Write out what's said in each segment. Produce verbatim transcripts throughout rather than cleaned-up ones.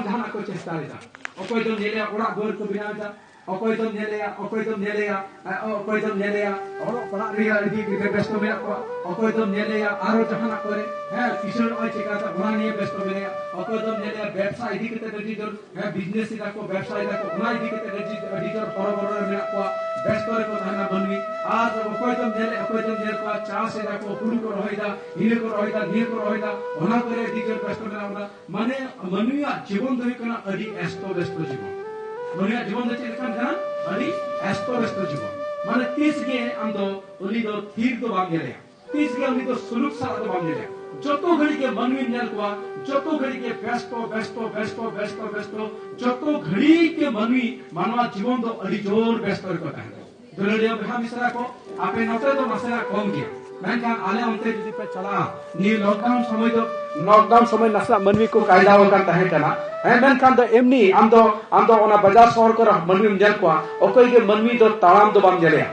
ᱡᱟᱦᱟᱱᱟᱜ ᱠᱚ ᱪᱮᱥᱴᱟᱭᱮᱫᱟ᱾ ᱚᱠᱚᱭ ᱫᱚᱢ ᱧᱮᱞᱮᱭᱟ ᱚᱲᱟᱜ ᱫᱩᱣᱟᱹᱨ ᱠᱚ ᱵᱮᱱᱟᱣᱮᱫᱟ, ᱚᱠᱚᱭ ᱫᱚᱢ ᱧᱮᱞᱮᱭᱟ, ᱚᱠᱚᱭ ᱫᱚᱢ ᱧᱮᱞᱮᱭᱟ, ᱮ, ᱚᱠᱚᱭ ᱫᱚᱢ ᱧᱮᱞᱮᱭᱟ ᱚᱞᱚᱜ ᱯᱟᱲᱦᱟᱜ ᱨᱮ ᱟᱹᱰᱤ ᱜᱮ ᱵᱮᱥᱛᱚ ᱢᱮᱱᱟᱜ ᱠᱚᱣᱟ, ᱚᱠᱚᱭ ᱫᱚᱢ ᱧᱮᱞᱮᱭᱟ ᱟᱨᱚ ᱡᱟᱦᱟᱱᱟᱜ ᱠᱚᱨᱮ, ᱦᱮᱸ, ᱠᱤᱥᱟᱹᱬ ᱱᱚᱜᱼᱚᱭ ᱪᱮᱠᱟᱛᱮ ᱚᱱᱟ ᱱᱤᱭᱮ ᱵᱮᱥᱛᱚ ᱢᱮᱱᱟᱭᱟ, ᱚᱠᱚᱭ ᱫᱚᱢ ᱧᱮᱞᱮᱭᱟ ᱵᱮᱵᱽᱥᱟ ᱤᱫᱤ ᱠᱟᱛᱮ ᱟᱹᱰᱤ ᱡᱳᱨ, ᱦᱮᱸ, ᱵᱤᱡᱽᱱᱮᱥ ᱮᱫᱟ ᱠᱚ, ᱵᱮᱵᱽᱥᱟ ᱮᱫᱟ ᱠᱚ, ᱚᱱᱟ ᱤᱫᱤ ᱠᱟᱛᱮ ᱟᱹᱰᱤ, ᱟᱹᱰᱤ ᱡᱳᱨ ᱦᱚᱨᱚᱵᱚᱨᱚ ᱨᱮ ᱢᱮᱱᱟᱜ ᱠᱚᱣᱟ, ᱵᱮᱥᱛᱚ ᱨᱮᱠᱚ ᱛᱟᱦᱮᱱᱟ ᱢᱟᱹᱱᱢᱤ᱾ ᱟᱨ ᱚᱠᱚᱭ ᱫᱚᱢ ᱧᱮᱞᱮ, ᱚᱠᱚᱭ ᱫᱚᱢ ᱧᱮᱞ ᱠᱚᱣᱟ ᱪᱟᱥ ᱮᱫᱟ ᱠᱚ, ᱦᱩᱲᱩ ᱠᱚ ᱨᱚᱦᱚᱭᱮᱫᱟ, ᱤᱱᱟᱹ ᱠᱚ ᱨᱚᱦᱚᱭᱮᱫᱟ, ᱱᱤᱭᱟᱹ ᱠᱚ ᱨᱚᱦᱚᱭᱮᱫᱟ, ᱚᱱᱟ ᱠᱚᱨᱮ ᱟᱹᱰᱤ ᱡᱳᱨ ᱵᱮᱥᱛᱚ ᱢᱮᱱᱟᱜ ᱵᱚᱱᱟ᱾ ᱢᱟᱱᱮ ᱢᱟᱹᱱᱢᱤᱭᱟᱜ ᱡᱤᱵᱚᱱ ᱫᱚ ᱦᱩᱭᱩᱜ ᱠᱟᱱᱟ ᱟᱹᱰᱤ ᱮᱥᱛᱚ ᱵᱮᱥᱛᱚ ᱡᱤᱵᱚᱱ᱾ ᱢᱟᱹᱱᱢᱤᱭᱟᱜ ᱡᱤᱵᱚᱱ ᱫᱚ ᱪᱮᱫ ᱞᱮᱠᱟᱱ ᱠᱟᱱᱟ? ᱟᱹᱰᱤ ᱮᱥᱛᱚ ᱵᱮᱥᱛᱚ ᱡᱤᱵᱚᱱ᱾ ᱢᱟᱱᱮ ᱛᱤᱥ ᱜᱮ ᱟᱢ ᱫᱚ ᱩᱱᱤ ᱫᱚ ᱛᱷᱤᱨ ᱫᱚ ᱵᱟᱢ ᱧᱮᱞᱮᱭᱟ, ᱛᱤᱥ ᱜᱮ ᱩᱱᱤ ᱫᱚ ᱥᱩᱞᱩᱠ ᱥᱟᱞᱟᱜ ᱫᱚ ᱵᱟᱢ ᱧᱮᱞᱮᱭᱟ᱾ ᱡᱚᱛᱚ ᱜᱷᱟᱹᱲᱤᱡ ᱜᱮ ᱢᱟᱹᱱᱢᱤᱢ ᱧᱮᱞ ᱠᱚᱣᱟ, ᱡᱚᱛᱚ ᱜᱷᱟᱹᱲᱤᱡ ᱜᱮ ᱵᱮᱥᱛᱚ, ᱵᱮᱥᱛᱚ, ᱵᱮᱥᱛᱚ, ᱵᱮᱥᱛᱚ, ᱵᱮᱥᱛᱚ᱾ ᱡᱚᱛᱚ ᱜᱷᱟᱹᱲᱤᱡ ᱜᱮ ᱢᱟᱹᱱᱢᱤ, ᱢᱟᱱᱣᱟ ᱡᱤᱵᱚᱱ ᱫᱚ ᱟᱹᱰᱤ ᱡᱳᱨ ᱵᱮᱥᱛᱚ ᱨᱮᱠᱚ ᱛᱟᱦᱮᱱᱟ᱾ ᱫᱩᱞᱟᱹᱲᱤᱭᱟᱹ ᱵᱚᱭᱦᱟ ᱢᱤᱥᱨᱟ ᱠᱚ, ᱟᱯᱮ ᱱᱚᱛᱮ ᱫᱚ ᱱᱟᱥᱮᱱᱟᱜ ᱠᱚᱢ ᱜᱮᱭᱟ, ᱢᱮᱱᱠᱷᱟᱱ ᱟᱞᱮ ᱚᱱᱛᱮ ᱡᱩᱫᱤ ᱯᱮ ᱪᱟᱞᱟᱜᱼᱟ, ᱱᱤᱭᱟᱹ ᱞᱚᱠᱰᱟᱣᱩᱱ ᱥᱚᱢᱚᱭ ᱫᱚ, ᱞᱚᱠᱰᱟᱣᱩᱱ ᱥᱚᱢᱚᱭ ᱱᱟᱥᱮᱱᱟᱜ ᱢᱟᱹᱱᱢᱤ ᱠᱚ ᱠᱟᱭᱫᱟ ᱟᱠᱟᱱ ᱛᱟᱦᱮᱸ ᱠᱟᱱᱟ᱾ ᱦᱮᱸ, ᱢᱮᱱᱠᱷᱟᱱ ᱫᱚ ᱮᱢᱱᱤ ᱟᱢ ᱫᱚ, ᱟᱢ ᱫᱚ ᱚᱱᱟ ᱵᱟᱡᱟᱨ ᱥᱚᱦᱚᱨ ᱠᱚᱨᱮ ᱢᱟᱹᱱᱢᱤᱢ ᱧᱮᱞ ᱠᱚᱣᱟ, ᱚᱠᱚᱭ ᱜᱮ ᱢᱟᱹᱱᱢᱤ ᱫᱚ ᱛᱟᱲᱟᱢ ᱫᱚ ᱵᱟᱢ ᱧᱮᱞᱮᱭᱟ᱾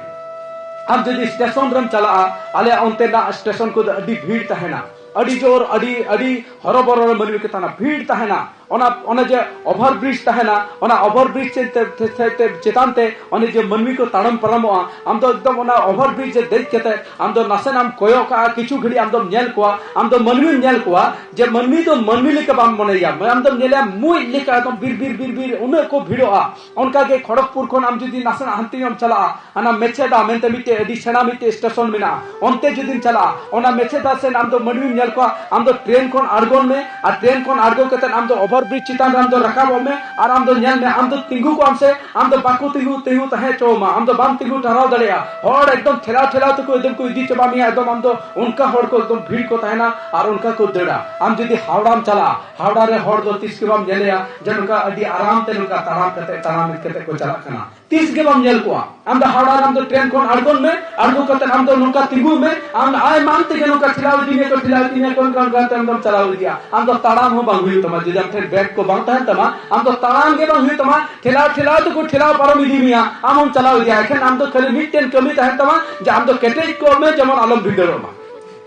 ᱟᱢ ᱡᱩᱫᱤ ᱥᱴᱮᱥᱚᱱ ᱨᱮᱢ ᱪᱟᱞᱟᱜᱼᱟ, ᱟᱞᱮᱭᱟᱜ ᱚᱱᱛᱮᱱᱟᱜ ᱥᱴᱮᱥᱚᱱ ᱠᱚᱫᱚ ᱟᱹᱰᱤ ᱵᱷᱤᱲ ᱛᱟᱦᱮᱱᱟ, ᱟᱹᱰᱤ ᱡᱳᱨ, ᱟᱹᱰᱤ, ᱟᱹᱰᱤ ᱦᱚᱨᱚᱵᱚᱨᱚ ᱨᱮ ᱢᱟᱹᱱᱢᱤ ᱠᱚ ᱛᱟᱦᱮᱱᱟ, ᱵᱷᱤᱲ ᱛᱟᱦᱮᱱᱟ᱾ ᱚᱱᱟ, ᱚᱱᱮ ᱡᱮ ᱳᱵᱷᱟᱨ ᱵᱨᱤᱡᱽ ᱛᱟᱦᱮᱱᱟ, ᱚᱱᱟ ᱳᱵᱷᱟᱨ ᱵᱨᱤᱡᱽ ᱪᱮ-, ᱛᱮ-, ᱛᱮ-, ᱛᱮ-, ᱛᱮ-, ᱪᱮᱛᱟᱱ ᱛᱮ ᱚᱱᱮ ᱡᱮ ᱢᱟᱹᱱᱢᱤ ᱠᱚ ᱛᱟᱲᱟᱢ ᱯᱟᱨᱚᱢᱚᱜᱼᱟ, ᱟᱢ ᱫᱚ ᱮᱠᱫᱚᱢ ᱚᱱᱟ ᱳᱵᱷᱟᱨ ᱵᱨᱤᱡᱽ ᱨᱮ ᱫᱮᱡ ᱠᱟᱛᱮ ᱟᱢ ᱫᱚ ᱱᱟᱥᱮᱱᱟᱜ ᱮᱢ ᱠᱚᱭᱚᱜ ᱠᱟᱜᱼᱟ, ᱠᱤᱪᱷᱩ ᱜᱷᱟᱹᱲᱤᱡ ᱟᱢ ᱫᱚᱢ ᱧᱮᱞ ᱠᱚᱣᱟ, ᱟᱢ ᱫᱚ ᱢᱟᱹᱱᱢᱤᱢ ᱧᱮᱞ ᱠᱚᱣᱟ, ᱡᱮ ᱢᱟᱹᱱᱢᱤ ᱫᱚ ᱢᱟᱹᱱᱢᱤ ᱞᱮᱠᱟ ᱵᱟᱢ ᱢᱚᱱᱮᱭᱟ, ᱟᱢ ᱫᱚᱢ ᱧᱮᱞᱮᱭᱟ ᱢᱩᱡ ᱞᱮᱠᱟ ᱮᱠᱫᱚᱢ ᱵᱤᱨ, ᱵᱤᱨ, ᱵᱤᱨ, ᱵᱤᱨ, ᱩᱱᱟᱹᱜ ᱠᱚ ᱵᱷᱤᱲᱚᱜᱼᱟ᱾ ᱚᱱᱠᱟ ᱜᱮ ᱠᱷᱚᱲᱚᱜᱽᱯᱩᱨ ᱠᱷᱚᱱ ᱟᱢ ᱡᱩᱫᱤ ᱱᱟᱥᱮᱱᱟᱜ ᱦᱟᱱᱛᱮ ᱧᱚᱜ ᱮᱢ ᱪᱟᱞᱟᱜᱼᱟ, ᱦᱟᱱᱟ ᱢᱮᱪᱮᱫᱟ ᱢᱮᱱᱛᱮ ᱢᱤᱫᱴᱮᱡ ᱟᱹᱰᱤ ᱥᱮᱬᱟ ᱢᱤᱫᱴᱮᱡ ᱥᱴᱮᱥᱚᱱ ᱢᱮᱱᱟᱜᱼᱟ, ᱚᱱᱛᱮ ᱡᱩᱫᱤᱢ ᱪᱟᱞᱟᱜᱼᱟ, ᱚᱱᱟ ᱢᱮᱪᱮᱫᱟ ᱥᱮᱱ ᱟᱢ ᱫᱚ ᱢᱟᱹᱱᱢᱤᱢ ᱧᱮᱞ ᱠᱚᱣᱟ, ᱟᱢ ᱫᱚ ᱴᱨᱮᱱ ᱠᱷᱚᱱ ᱟᱬᱜᱚᱱ ᱢᱮ, ᱟᱨ ᱴᱨᱮᱱ ᱠᱷᱚᱱ ᱟᱬᱜᱚ ᱠᱟᱛᱮ ᱟᱢ ᱫᱚ ᱳᱵᱷᱟᱨ ᱵᱨᱤᱡᱽ ᱪᱮᱛᱟᱱ ᱨᱮ ᱟᱢ ᱫᱚ ᱨᱟᱠᱟᱵᱚᱜ ᱢᱮ, ᱟᱨ ᱟᱢ ᱫᱚ ᱧᱮᱞ ᱢᱮ, ᱟᱢ ᱫᱚ ᱛᱤᱸᱜᱩ ᱠᱚᱜ ᱟᱢ ᱥᱮ, ᱟᱢ ᱫᱚ ᱵᱟᱠᱚ ᱛᱤᱸᱜᱩ, ᱛᱤᱸᱜᱩ ᱛᱟᱦᱮᱸ ᱦᱚᱪᱚ ᱟᱢᱟ, ᱟᱢ ᱫᱚ ᱵᱟᱢ ᱛᱤᱸᱜᱩ ᱴᱟᱨᱦᱟᱣ ᱫᱟᱲᱮᱭᱟᱜᱼᱟ᱾ ᱦᱚᱲ ᱮᱠᱫᱚᱢ ᱴᱷᱮᱞᱟᱣ ᱴᱷᱮᱞᱟᱣ ᱛᱮᱠᱚ ᱮᱠᱫᱚᱢ ᱠᱚ ᱤᱫᱤ ᱪᱟᱵᱟ ᱢᱮᱭᱟ, ᱮᱠᱫᱚᱢ ᱟᱢ ᱫᱚ ᱚᱱᱠᱟ ᱦᱚᱲ ᱠᱚ ᱮᱠᱫᱚᱢ ᱵᱷᱤᱲ ᱠᱚ ᱛᱟᱦᱮᱱᱟ ᱟᱨ ᱚᱱᱠᱟ ᱠᱚ ᱫᱟᱹᱲᱟ᱾ ᱟᱢ ᱡᱩᱫᱤ ᱦᱟᱣᱲᱟᱢ ᱪᱟᱞᱟᱜᱼᱟ, ᱦᱟᱣᱲᱟ ᱨᱮ ᱦᱚᱲ ᱫᱚ ᱛᱤᱥ ᱜᱮ ᱵᱟᱢ ᱧᱮᱞᱮᱭᱟ ᱡᱮ ᱱᱚᱝᱠᱟ ᱟᱹᱰᱤ ᱟᱨᱟᱢ ᱛᱮ ᱱᱚᱝᱠᱟ ᱛᱟᱲᱟᱢ ᱠᱟᱛᱮ, ᱛᱟᱲᱟᱢ ᱠᱟᱛᱮ ᱠᱚ ᱪᱟᱞᱟᱜ ᱠᱟᱱᱟ᱾ ᱛᱤᱥ ᱜᱮ ᱵᱟᱢ ᱧᱮᱞ ᱠᱚᱣᱟ᱾ ᱟᱢ ᱫᱚ ᱦᱟᱣᱲᱟ ᱨᱮ ᱟᱢ ᱫᱚ ᱴᱨᱮᱱ ᱠᱷᱚᱱ ᱟᱬᱜᱚᱱ ᱢᱮ, ᱟᱬᱜᱚ ᱠᱟᱛᱮ ᱟᱢ ᱫᱚ ᱱᱚᱝᱠᱟ ᱛᱤᱸᱜᱩ ᱢᱮ, ᱟᱢ ᱟᱭᱢᱟᱱ ᱛᱮᱜᱮ ᱱᱚᱝᱠᱟ ᱴᱷᱮᱞᱟᱣ ᱤᱫᱤ ᱢᱮ ᱠᱚ, ᱴᱷᱮᱞᱟᱣ ᱤᱫᱤ ᱢᱮ ᱠᱚ, ᱚᱱᱠᱟ ᱚᱱᱠᱟ ᱛᱮ ᱟᱢ ᱫᱚᱢ ᱪᱟᱞᱟᱣ ᱤᱫᱤᱜᱼᱟ᱾ ᱟᱢ ᱫᱚ ᱛᱟᱲᱟᱢ ᱦᱚᱸ ᱵᱟᱝ ᱦᱩᱭᱩᱜ ᱛᱟᱢᱟ, ᱡᱩᱫᱤ ᱟᱢ ᱴᱷᱮᱱ ᱵᱮᱜᱽ ᱠᱚ ᱵᱟᱝ ᱛᱟᱦᱮᱱ ᱛᱟᱢᱟ, ᱟᱢ ᱫᱚ ᱛᱟᱲᱟᱢ ᱜᱮ ᱵᱟᱝ ᱦᱩᱭᱩᱜ ᱛᱟᱢᱟ, ᱴᱷᱮᱞᱟᱣ ᱴᱷᱮᱞᱟᱣ ᱛᱮᱠᱚ ᱴᱷᱮᱞᱟᱣ ᱯᱟᱨᱚᱢ ᱤᱫᱤ ᱢᱮᱭᱟ, ᱟᱢ ᱦᱚᱸᱢ ᱪᱟᱞᱟᱣ ᱤᱫᱤᱜᱼᱟ᱾ ᱮᱠᱷᱮᱱ ᱟᱢ ᱫᱚ ᱠᱷᱟᱹᱞᱤ ᱢᱤᱫᱴᱮᱱ ᱠᱟᱹᱢᱤ ᱛᱟᱦᱮᱱ ᱛᱟᱢᱟ ᱡᱮ ᱟᱢ ᱫᱚ ᱠᱮᱴᱮᱡ ᱠᱚᱜ ᱢᱮ, ᱡᱮᱢᱚᱱ ᱟᱞᱚᱢ ᱵᱷᱤᱸᱫᱟᱹᱲᱚᱜ ᱢᱟ᱾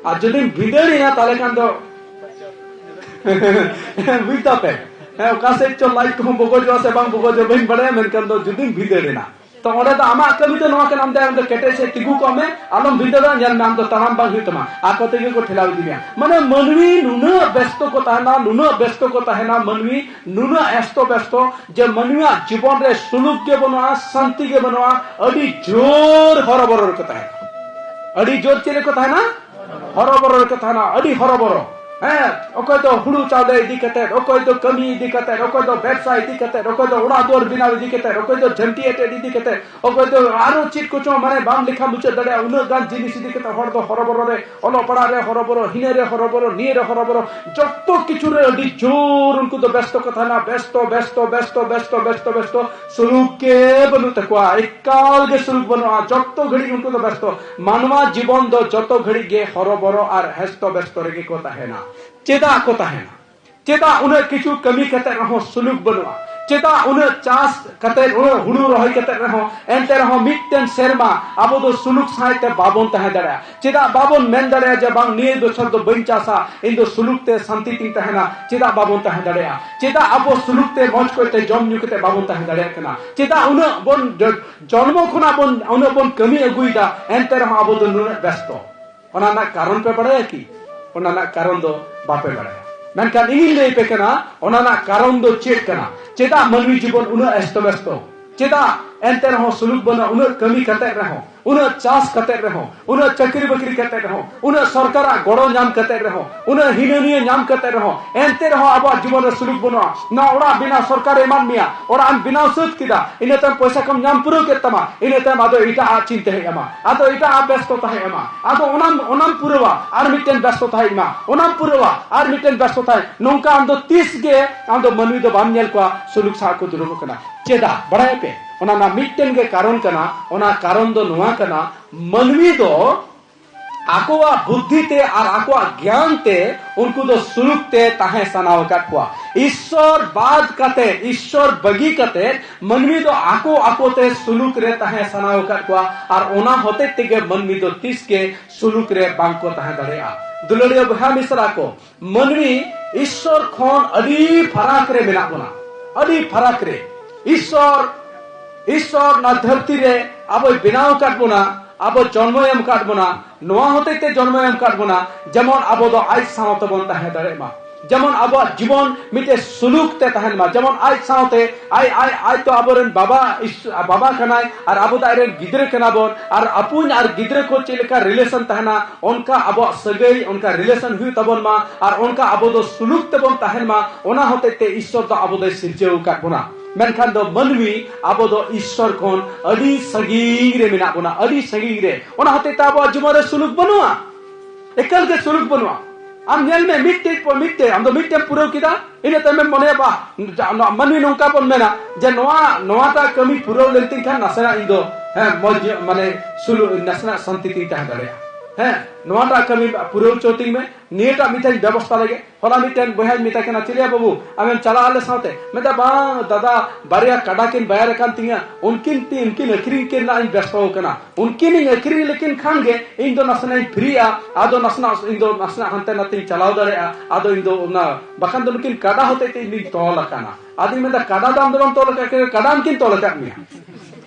ᱟᱨ ᱡᱩᱫᱤᱢ ᱵᱷᱤᱸᱫᱟᱹᱲᱮᱱᱟ ᱛᱟᱦᱚᱞᱮ ᱠᱷᱟᱱ ᱫᱚ ᱵᱩᱡ ᱫᱟᱯᱮ, ᱦᱮᱸ, ᱚᱠᱟ ᱥᱮᱫ ᱪᱚ ᱞᱟᱡ ᱠᱚᱦᱚᱸ ᱵᱚᱜᱚᱡᱚᱜᱼᱟ ᱥᱮ ᱵᱟᱝ ᱵᱚᱜᱚᱡᱚᱜᱼᱟ ᱵᱟᱹᱧ ᱵᱟᱲᱟᱭᱟ, ᱢᱮᱱᱠᱷᱟᱱ ᱫᱚ ᱡᱩᱫᱤᱢ ᱵᱷᱤᱸᱫᱟᱹᱲ ᱮᱱᱟ, ᱛᱚ ᱚᱸᱰᱮ ᱫᱚ ᱟᱢᱟᱜ ᱠᱟᱹᱢᱤ ᱫᱚ ᱱᱚᱣᱟ ᱠᱟᱱᱟ, ᱟᱢ ᱫᱚ, ᱟᱢ ᱫᱚ ᱠᱮᱴᱮᱡ ᱥᱮᱫ ᱛᱤᱸᱜᱩ ᱠᱚᱜ ᱢᱮ, ᱟᱞᱚᱢ ᱵᱷᱤᱸᱫᱟᱹᱲᱟ, ᱧᱮᱞ ᱢᱮ ᱟᱢ ᱫᱚ ᱛᱟᱲᱟᱢ ᱵᱟᱝ ᱦᱩᱭᱩᱜ ᱛᱟᱢᱟ, ᱟᱠᱚ ᱛᱮᱜᱮ ᱠᱚ ᱴᱷᱮᱞᱟᱣ ᱤᱫᱤ ᱢᱮᱭᱟ᱾ ᱢᱟᱱᱮ ᱢᱟᱹᱱᱢᱤ ᱱᱩᱱᱟᱹᱜ ᱵᱮᱥᱛᱚ ᱠᱚ ᱛᱟᱦᱮᱱᱟ, ᱱᱩᱱᱟᱹᱜ ᱵᱮᱥᱛᱚ ᱠᱚ ᱛᱟᱦᱮᱱᱟ, ᱢᱟᱹᱱᱢᱤ ᱱᱩᱱᱟᱹᱜ ᱮᱥᱛᱚ ᱵᱮᱥᱛᱚ ᱡᱮ ᱢᱟᱹᱱᱢᱤᱭᱟᱜ ᱡᱤᱵᱚᱱ ᱨᱮ ᱥᱩᱞᱩᱠ ᱜᱮ ᱵᱟᱹᱱᱩᱜᱼᱟ, ᱥᱟᱱᱛᱤ ᱜᱮ ᱵᱟᱹᱱᱩᱜᱼᱟ, ᱟᱹᱰᱤ ᱡᱳᱨ ᱦᱚᱨᱚᱵᱚᱨᱚ ᱨᱮᱠᱚ ᱛᱟᱦᱮᱱᱟ᱾ ᱟᱹᱰᱤ ᱡᱳᱨ ᱪᱮᱫ ᱨᱮᱠᱚ ᱛᱟᱦᱮᱱᱟ? ᱦᱚᱨᱚᱵᱚᱨᱚ ᱨᱮᱠᱚ ᱛᱟᱦᱮᱱᱟ, ᱟᱹᱰᱤ ᱦᱚᱨᱚᱵᱚᱨᱚ᱾ ᱦᱮᱸ, ᱚᱠᱚᱭ ᱫᱚ ᱦᱩᱲᱩ ᱪᱟᱣᱞᱮ ᱤᱫᱤ ᱠᱟᱛᱮ, ᱚᱠᱚᱭ ᱫᱚ ᱠᱟᱹᱢᱤ ᱤᱫᱤ ᱠᱟᱛᱮ, ᱚᱠᱚᱭ ᱫᱚ ᱵᱮᱵᱽᱥᱟ ᱤᱫᱤ ᱠᱟᱛᱮ, ᱚᱠᱚᱭ ᱫᱚ ᱚᱲᱟᱜ ᱫᱩᱣᱟᱹᱨ ᱵᱮᱱᱟᱣ ᱤᱫᱤ ᱠᱟᱛᱮ, ᱚᱠᱚᱭ ᱫᱚ ᱡᱷᱟᱹᱱᱴᱤ ᱮᱴᱮᱫ ᱤᱫᱤ ᱠᱟᱛᱮ, ᱚᱠᱚᱭ ᱫᱚ ᱟᱨᱚ ᱪᱮᱫ ᱠᱚᱪᱚᱝ, ᱢᱟᱱᱮ ᱵᱟᱢ ᱞᱮᱠᱷᱟ ᱢᱩᱪᱟᱹᱫ ᱫᱟᱲᱮᱭᱟᱜᱼᱟ, ᱩᱱᱟᱹᱜ ᱜᱟᱱ ᱡᱤᱱᱤᱥ ᱤᱫᱤ ᱠᱟᱛᱮ ᱦᱚᱲ ᱫᱚ ᱦᱚᱨᱚᱵᱚᱨᱚ ᱨᱮ, ᱚᱞᱚᱜ ᱯᱟᱲᱦᱟᱜ ᱨᱮ ᱦᱚᱨᱚᱵᱚᱨᱚ, ᱦᱤᱱᱟᱹ ᱨᱮ ᱦᱚᱨᱚᱵᱚᱨᱚ, ᱱᱤᱭᱟᱹ ᱨᱮ ᱦᱚᱨᱚᱵᱚᱨᱚ, ᱡᱚᱛᱚ ᱠᱤᱪᱷᱩ ᱨᱮ ᱟᱹᱰᱤ ᱡᱳᱨ ᱩᱱᱠᱩ ᱫᱚ ᱵᱮᱥᱛᱚ ᱠᱚ ᱛᱟᱦᱮᱱᱟ, ᱵᱮᱥᱛᱚ, ᱵᱮᱥᱛᱚ, ᱵᱮᱥᱛᱚ, ᱵᱮᱥᱛᱚ, ᱵᱮᱥᱛᱚ, ᱵᱮᱥᱛᱚ, ᱥᱩᱞᱩᱠ ᱜᱮ ᱵᱟᱹᱱᱩᱜ ᱛᱟᱠᱚᱣᱟ, ᱮᱠᱟᱞ ᱜᱮ ᱥᱩᱞᱩᱠ ᱵᱟᱹᱱᱩᱜᱼᱟ, ᱡᱚᱛᱚ ᱜᱷᱟᱹᱲᱤᱡ ᱩᱱᱠᱩ ᱫᱚ ᱵᱮᱥᱛᱚ᱾ ᱢᱟᱱᱣᱟ ᱡᱤᱵᱚᱱ ᱫᱚ ᱡᱚᱛᱚ ᱜᱷᱟᱹᱲᱤᱡ ᱜᱮ ᱦᱚᱨᱚᱵᱚᱨᱚ ᱟᱨ ᱦᱮᱥᱛᱚ ᱵᱮᱥᱛᱚ ᱨᱮᱜᱮ ᱠᱚ ᱛᱟᱦᱮᱱᱟ᱾ ᱪᱮᱫᱟᱜ ᱠᱚ ᱛᱟᱦᱮᱱᱟ? ᱪᱮᱫᱟᱜ ᱩᱱᱟᱹᱜ ᱠᱤᱪᱷᱩ ᱠᱟᱹᱢᱤ ᱠᱟᱛᱮ ᱨᱮᱦᱚᱸ ᱥᱩᱞᱩᱠ ᱵᱟᱹᱱᱩᱜᱼᱟ? ᱪᱮᱫᱟᱜ ᱩᱱᱟᱹᱜ ᱪᱟᱥ ᱠᱟᱛᱮ, ᱩᱱᱟᱹᱜ ᱦᱩᱲᱩ ᱨᱚᱦᱚᱭ ᱠᱟᱛᱮ ᱨᱮᱦᱚᱸ, ᱮᱱᱛᱮ ᱨᱮᱦᱚᱸ ᱢᱤᱫᱴᱮᱱ ᱥᱮᱨᱢᱟ ᱟᱵᱚ ᱫᱚ ᱥᱩᱞᱩᱠ ᱥᱟᱶᱛᱮ ᱵᱟᱵᱚᱱ ᱛᱟᱦᱮᱸ ᱫᱟᱲᱮᱭᱟᱜᱼᱟ? ᱪᱮᱫᱟᱜ ᱵᱟᱵᱚᱱ ᱢᱮᱱ ᱫᱟᱲᱮᱭᱟᱜᱼᱟ ᱡᱮ, "ᱵᱟᱝ, ᱱᱤᱭᱟᱹ ᱵᱚᱪᱷᱚᱨ ᱫᱚ ᱵᱟᱹᱧ ᱪᱟᱥᱟ, ᱤᱧ ᱫᱚ ᱥᱩᱞᱩᱠ ᱛᱮ ᱥᱟᱱᱛᱤ ᱛᱤᱧ ᱛᱟᱦᱮᱱᱟ"? ᱪᱮᱫᱟᱜ ᱵᱟᱵᱚᱱ ᱛᱟᱦᱮᱸ ᱫᱟᱲᱮᱭᱟᱜᱼᱟ? ᱪᱮᱫᱟᱜ ᱟᱵᱚ ᱥᱩᱞᱩᱠ ᱛᱮ ᱢᱚᱡᱽ ᱠᱚᱡ ᱛᱮ ᱡᱚᱢ ᱧᱩ ᱠᱟᱛᱮ ᱵᱟᱵᱚᱱ ᱛᱟᱦᱮᱸ ᱫᱟᱲᱮᱭᱟᱜ ᱠᱟᱱᱟ? ᱪᱮᱫᱟᱜ ᱩᱱᱟᱹᱜ ᱵᱚᱱ ᱡᱚ-, ᱡᱚᱱᱢᱚ ᱠᱷᱚᱱᱟᱜ ᱵᱚᱱ, ᱩᱱᱟᱹᱜ ᱵᱚᱱ ᱠᱟᱹᱢᱤ ᱟᱹᱜᱩᱭᱮᱫᱟ, ᱮᱱᱛᱮ ᱨᱮᱦᱚᱸ ᱟᱵᱚ ᱫᱚ ᱱᱩᱱᱟᱹᱜ ᱵᱮᱥᱛᱚ? ᱚᱱᱟ ᱨᱮᱱᱟᱜ ᱠᱟᱨᱚᱱ ᱯᱮ ᱵᱟᱲᱟᱭᱟ ᱠᱤ? ᱚᱱᱟ ᱨᱮᱱᱟᱜ ᱠᱟᱨᱚᱱ ᱫᱚ ᱵᱟᱯᱮ ᱵᱟᱲᱟᱭᱟ᱾ ᱢᱮᱱᱠᱷᱟᱱ ᱤᱧᱤᱧ ᱞᱟᱹᱭ ᱟᱯᱮ ᱠᱟᱱᱟ, ᱚᱱᱟ ᱨᱮᱱᱟᱜ ᱠᱟᱨᱚᱱ ᱫᱚ ᱪᱮᱫ ᱠᱟᱱᱟ? ᱪᱮᱫᱟᱜ ᱢᱟᱹᱱᱢᱤ ᱡᱤᱵᱚᱱ ᱩᱱᱟᱹᱜ ᱮᱥᱛᱚ ᱵᱮᱥᱛᱚ? ᱪᱮᱫᱟᱜ ᱮᱱᱛᱮ ᱨᱮᱦᱚᱸ ᱥᱩᱞᱩᱠ ᱵᱟᱹᱱᱩᱜᱼᱟ? ᱩᱱᱟᱹᱜ ᱠᱟᱹᱢᱤ ᱠᱟᱛᱮ ᱨᱮᱦᱚᱸ, ᱩᱱᱟᱹᱜ ᱪᱟᱥ ᱠᱟᱛᱮ ᱨᱮᱦᱚᱸ, ᱩᱱᱟᱹᱜ ᱪᱟᱹᱠᱨᱤ ᱵᱟᱹᱠᱨᱤ ᱠᱟᱛᱮ ᱨᱮᱦᱚᱸ, ᱩᱱᱟᱹᱜ ᱥᱚᱨᱠᱟᱨᱟᱜ ᱜᱚᱲᱚ ᱧᱟᱢ ᱠᱟᱛᱮ ᱨᱮᱦᱚᱸ, ᱩᱱᱟᱹᱜ ᱦᱤᱱᱟᱹ ᱱᱤᱭᱟᱹ ᱧᱟᱢ ᱠᱟᱛᱮ ᱨᱮᱦᱚᱸ, ᱮᱱᱛᱮ ᱨᱮᱦᱚᱸ ᱟᱵᱚᱣᱟᱜ ᱡᱤᱵᱚᱱ ᱨᱮ ᱥᱩᱞᱩᱠ ᱵᱟᱹᱱᱩᱜᱼᱟ᱾ ᱱᱚᱣᱟ ᱚᱲᱟᱜ ᱵᱮᱱᱟᱣ ᱥᱚᱨᱠᱟᱨᱮ ᱮᱢᱟᱫ ᱢᱮᱭᱟ, ᱚᱲᱟᱜ ᱮᱢ ᱵᱮᱱᱟᱣ ᱥᱟᱹᱛ ᱠᱮᱫᱟ, ᱤᱱᱟᱹ ᱛᱟᱭᱚᱢ ᱯᱚᱭᱥᱟ ᱠᱚᱢ ᱧᱟᱢ ᱯᱩᱨᱟᱹᱣ ᱠᱮᱫ ᱛᱟᱢᱟ, ᱤᱱᱟᱹ ᱛᱟᱭᱚᱢ ᱟᱫᱚ ᱮᱴᱟᱜ ᱟᱜ ᱪᱤᱱᱛᱟᱹ ᱦᱮᱡ ᱟᱢᱟ, ᱟᱫᱚ ᱮᱴᱟᱜ ᱟᱜ ᱵᱮᱥᱛᱚ ᱛᱟᱦᱮᱸ ᱟᱢᱟ, ᱟᱫᱚ ᱚᱱᱟᱢ, ᱚᱱᱟᱢ ᱯᱩᱨᱟᱹᱣᱟ, ᱟᱨ ᱢᱤᱫᱴᱮᱱ ᱵᱮᱥᱛᱚ ᱛᱟᱦᱮᱸ ᱟᱢᱟ, ᱚᱱᱟᱢ ᱯᱩᱨᱟᱹᱣᱟ, ᱟᱨ ᱢᱤᱫᱴᱮᱱ ᱵᱮᱥᱛᱚ ᱛᱟᱦᱮᱸ, ᱱᱚᱝᱠᱟ ᱟᱢ ᱫᱚ ᱛᱤᱥ ᱜᱮ ᱟᱢ ᱫᱚ ᱢᱟᱹᱱᱢᱤ ᱫᱚ ᱵᱟᱢ ᱧᱮᱞ ᱠᱚᱣᱟ ᱥᱩᱞᱩᱠ ᱥᱟᱶ ᱠᱚ ᱫᱩᱲᱩᱵ ᱠᱟᱱᱟ᱾ ᱪᱮᱫᱟᱜ? ᱵᱟᱲᱟᱭᱟᱯᱮ? ᱚᱱᱟ ᱨᱮᱱᱟᱜ ᱢᱤᱫᱴᱮᱱ ᱜᱮ ᱠᱟᱨᱚᱱ ᱠᱟᱱᱟ᱾ ᱚᱱᱟ ᱠᱟᱨᱚᱱ ᱫᱚ ᱱᱚᱣᱟ ᱠᱟᱱᱟ, ᱢᱟᱹᱱᱢᱤ ᱫᱚ ᱟᱠᱚᱣᱟᱜ ᱵᱩᱫᱽᱫᱷᱤ ᱛᱮ ᱟᱨ ᱟᱠᱚᱣᱟᱜ ᱜᱮᱭᱟᱱ ᱛᱮ ᱩᱱᱠᱩ ᱫᱚ ᱥᱩᱞᱩᱠ ᱛᱮ ᱛᱟᱦᱮᱸ ᱥᱟᱱᱟ ᱟᱠᱟᱫ ᱠᱚᱣᱟ᱾ ᱤᱥᱥᱚᱨ ᱵᱟᱫ ᱠᱟᱛᱮ, ᱤᱥᱥᱚᱨ ᱵᱟᱹᱜᱤ ᱠᱟᱛᱮ ᱢᱟᱹᱱᱢᱤ ᱫᱚ ᱟᱠᱚ ᱟᱠᱚ ᱛᱮ ᱥᱩᱞᱩᱠ ᱨᱮ ᱛᱟᱦᱮᱸ ᱥᱟᱱᱟ ᱟᱠᱟᱫ ᱠᱚᱣᱟ, ᱟᱨ ᱚᱱᱟ ᱦᱚᱛᱮᱡ ᱛᱮᱜᱮ ᱢᱟᱹᱱᱢᱤ ᱫᱚ ᱛᱤᱥ ᱜᱮ ᱥᱩᱞᱩᱠ ᱨᱮ ᱵᱟᱝ ᱠᱚ ᱛᱟᱦᱮᱸ ᱫᱟᱲᱮᱭᱟᱜᱼᱟ᱾ ᱫᱩᱞᱟᱹᱲᱤᱭᱟᱹ ᱵᱚᱭᱦᱟ ᱢᱤᱥᱨᱟ ᱠᱚ, ᱢᱟᱹᱱᱢᱤ ᱤᱥᱥᱚᱨ ᱠᱷᱚᱱ ᱟᱹᱰᱤ ᱯᱷᱟᱨᱟᱠ ᱨᱮ ᱢᱮᱱᱟᱜ ᱵᱚᱱᱟ᱾ ᱟᱹᱰᱤ ᱯᱷᱟᱨᱟᱠ ᱨᱮ᱾ ᱤᱥᱥᱚᱨ, ᱤᱥᱥᱚᱨ ᱱᱚᱣᱟ ᱫᱷᱟᱹᱨᱛᱤ ᱨᱮ ᱟᱵᱚᱭ ᱵᱮᱱᱟᱣ ᱟᱠᱟᱫ ᱵᱚᱱᱟ, ᱟᱵᱚ ᱡᱚᱱᱢᱚᱭ ᱮᱢ ᱟᱠᱟᱫ ᱵᱚᱱᱟ, ᱱᱚᱣᱟ ᱦᱚᱛᱮᱡ ᱛᱮ ᱡᱚᱱᱢᱚᱭ ᱮᱢ ᱟᱠᱟᱫ ᱵᱚᱱᱟ, ᱡᱮᱢᱚᱱ ᱟᱵᱚ ᱫᱚ ᱟᱡ ᱥᱟᱶ ᱛᱮᱵᱚᱱ ᱛᱟᱦᱮᱸ ᱫᱟᱲᱮᱭᱟᱜ ᱢᱟ, ᱡᱮᱢᱚᱱ ᱟᱵᱚᱣᱟᱜ ᱡᱤᱵᱚᱱ ᱢᱤᱫᱴᱮᱡ ᱥᱩᱞᱩᱠ ᱛᱮ ᱛᱟᱦᱮᱱ ᱢᱟ, ᱡᱮᱢᱚᱱ ᱟᱡ ᱥᱟᱶᱛᱮ, ᱟᱡ, ᱟᱡ, ᱟᱡ ᱫᱚ ᱟᱵᱚᱨᱮᱱ ᱵᱟᱵᱟ, ᱤᱥ-, ᱵᱟᱵᱟ ᱠᱟᱱᱟᱭ ᱟᱨ ᱟᱵᱚ ᱫᱚ ᱟᱡᱨᱮᱱ ᱜᱤᱫᱽᱨᱟᱹ ᱠᱟᱱᱟ ᱵᱚᱱ, ᱟᱨ ᱟᱹᱯᱩᱧ ᱟᱨ ᱜᱤᱫᱽᱨᱟᱹ ᱠᱚ ᱪᱮᱫ ᱞᱮᱠᱟ relation ᱛᱟᱦᱮᱱᱟ, ᱚᱱᱠᱟ ᱟᱵᱚᱣᱟᱜ ᱥᱟᱹᱜᱟᱹᱭ, ᱚᱱᱠᱟ relation ᱦᱩᱭᱩᱜ ᱛᱟᱵᱚᱱ ᱢᱟ, ᱟᱨ ᱚᱱᱠᱟ ᱟᱵᱚ ᱫᱚ ᱥᱩᱞᱩᱠ ᱛᱮᱵᱚᱱ ᱛᱟᱦᱮᱱ ᱢᱟ᱾ ᱚᱱᱟ ᱦᱚᱛᱮᱡ ᱛᱮ ᱤᱥᱥᱚᱨ ᱫᱚ ᱟᱵᱚ ᱫᱚᱭ ᱥᱤᱨᱡᱟᱹᱣ ᱟᱠᱟᱫ ᱵᱚᱱᱟ᱾ ᱢᱮᱱᱠᱷᱟᱱ ᱫᱚ ᱢᱟᱹᱱᱢᱤ ᱟᱵᱚ ᱫᱚ ᱤᱥᱥᱚᱨ ᱠᱷᱚᱱ ᱟᱹᱰᱤ ᱥᱟᱺᱜᱤᱧ ᱨᱮ ᱢᱮᱱᱟᱜ ᱵᱚᱱᱟ, ᱟᱹᱰᱤ ᱥᱟᱺᱜᱤᱧ ᱨᱮ᱾ ᱚᱱᱟ ᱦᱚᱛᱮᱡ ᱛᱮ ᱟᱵᱚᱣᱟᱜ ᱡᱤᱵᱚᱱ ᱨᱮ ᱥᱩᱞᱩᱠ ᱵᱟᱹᱱᱩᱜᱼᱟ, ᱮᱠᱟᱞ ᱜᱮ ᱥᱩᱞᱩᱠ ᱵᱟᱹᱱᱩᱜᱼᱟ᱾ ᱟᱢ ᱧᱮᱞ ᱢᱮ, ᱢᱤᱫᱴᱮᱡ ᱯᱚ-, ᱢᱤᱫᱴᱮᱡ, ᱟᱢ ᱫᱚ ᱢᱤᱫᱴᱮᱢ ᱯᱩᱨᱟᱹᱣ ᱠᱮᱫᱟ, ᱤᱱᱟᱹ ᱛᱟᱭᱚᱢᱮᱢ ᱢᱚᱱᱮᱭᱟ, "ᱵᱟᱦ, ᱱᱚᱣᱟ ᱢᱟᱹᱱᱢᱤ ᱱᱚᱝᱠᱟ ᱵᱚᱱ ᱢᱮᱱᱟ ᱡᱮ ᱱᱚᱣᱟ, ᱱᱚᱣᱟᱴᱟᱜ ᱠᱟᱹᱢᱤ ᱯᱩᱨᱟᱹᱣ ᱞᱮᱱ ᱛᱤᱧ ᱠᱷᱟᱱ ᱱᱟᱥᱮᱱᱟᱜ ᱤᱧ ᱫᱚ, ᱦᱮᱸ, ᱢᱚᱡᱽ ᱧᱚᱜ, ᱢᱟᱱᱮ, ᱥᱩᱞᱩ-, ᱱᱟᱥᱮᱱᱟᱜ ᱥᱟᱱᱛᱤ ᱛᱤᱧ ᱛᱟᱦᱮᱸ ᱫᱟᱲᱮᱭᱟᱜᱼᱟ᱾ ᱦᱮᱸ, ᱱᱚᱣᱟᱴᱟᱜ ᱠᱟᱹᱢᱤ ᱯᱩᱨᱟᱹᱣ ᱦᱚᱪᱚ ᱛᱤᱧ ᱢᱮ, ᱱᱤᱭᱟᱹᱴᱟᱜ ᱢᱤᱫᱴᱮᱱ ᱵᱮᱵᱚᱥᱛᱷᱟ ᱞᱟᱹᱜᱤᱫ᱾" ᱦᱚᱞᱟ ᱢᱤᱫᱴᱮᱱ ᱵᱚᱭᱦᱟᱧ ᱢᱮᱛᱟᱭ ᱠᱟᱱᱟ, "ᱪᱮᱫ ᱭᱟ ᱵᱟᱹᱵᱩ, ᱟᱢᱮᱢ ᱪᱟᱞᱟᱜᱼᱟ ᱟᱞᱮ ᱥᱟᱶᱛᱮ?" ᱢᱮᱱᱫᱟ, "ᱵᱟᱝ ᱫᱟᱫᱟ, ᱵᱟᱨᱭᱟ ᱠᱟᱰᱟ ᱠᱤᱱ ᱵᱟᱭᱟᱨ ᱟᱠᱟᱱ ᱛᱤᱧᱟ, ᱩᱱᱠᱤᱱ ᱛᱤ-, ᱩᱱᱠᱤᱱ ᱟᱹᱠᱷᱨᱤᱧ ᱠᱤᱱ ᱨᱮᱱᱟᱜ ᱤᱧ ᱵᱮᱥᱛᱚ ᱟᱠᱟᱱᱟ᱾ ᱩᱱᱠᱤᱱᱤᱧ ᱟᱹᱠᱷᱨᱤᱧ ᱞᱮᱠᱤᱱ ᱠᱷᱟᱱ ᱜᱮ ᱤᱧ ᱫᱚ ᱱᱟᱥᱮᱱᱟᱜ ᱤᱧ ᱯᱷᱨᱤᱜᱼᱟ, ᱟᱫᱚ ᱱᱟᱥᱮᱱᱟᱜ ᱤᱧ ᱫᱚ ᱱᱟᱥᱮᱱᱟᱜ ᱦᱟᱱᱛᱮ ᱱᱟᱛᱮᱧ ᱪᱟᱞᱟᱣ ᱫᱟᱲᱮᱭᱟᱜᱼᱟ, ᱟᱫᱚ ᱤᱧ ᱫᱚ ᱚᱱᱟ, ᱵᱟᱠᱷᱟᱱ ᱫᱚ ᱱᱩᱠᱤᱱ ᱠᱟᱰᱟ ᱦᱚᱛᱮᱡ ᱛᱮ ᱤᱧ ᱫᱚᱧ ᱛᱚᱞ ᱟᱠᱟᱱᱟ᱾" ᱟᱫᱚᱧ ᱢᱮᱱᱫᱟ, "ᱠᱟᱰᱟ ᱫᱚ ᱟᱢ ᱫᱚ ᱵᱟᱢ ᱛᱚᱞ ᱟᱠᱟᱫ ᱠᱤᱱᱟ, ᱠᱟᱰᱟ ᱟᱢ ᱠᱤᱱ ᱛᱚᱞ ᱟᱠᱟᱫ ᱢᱮᱭᱟ᱾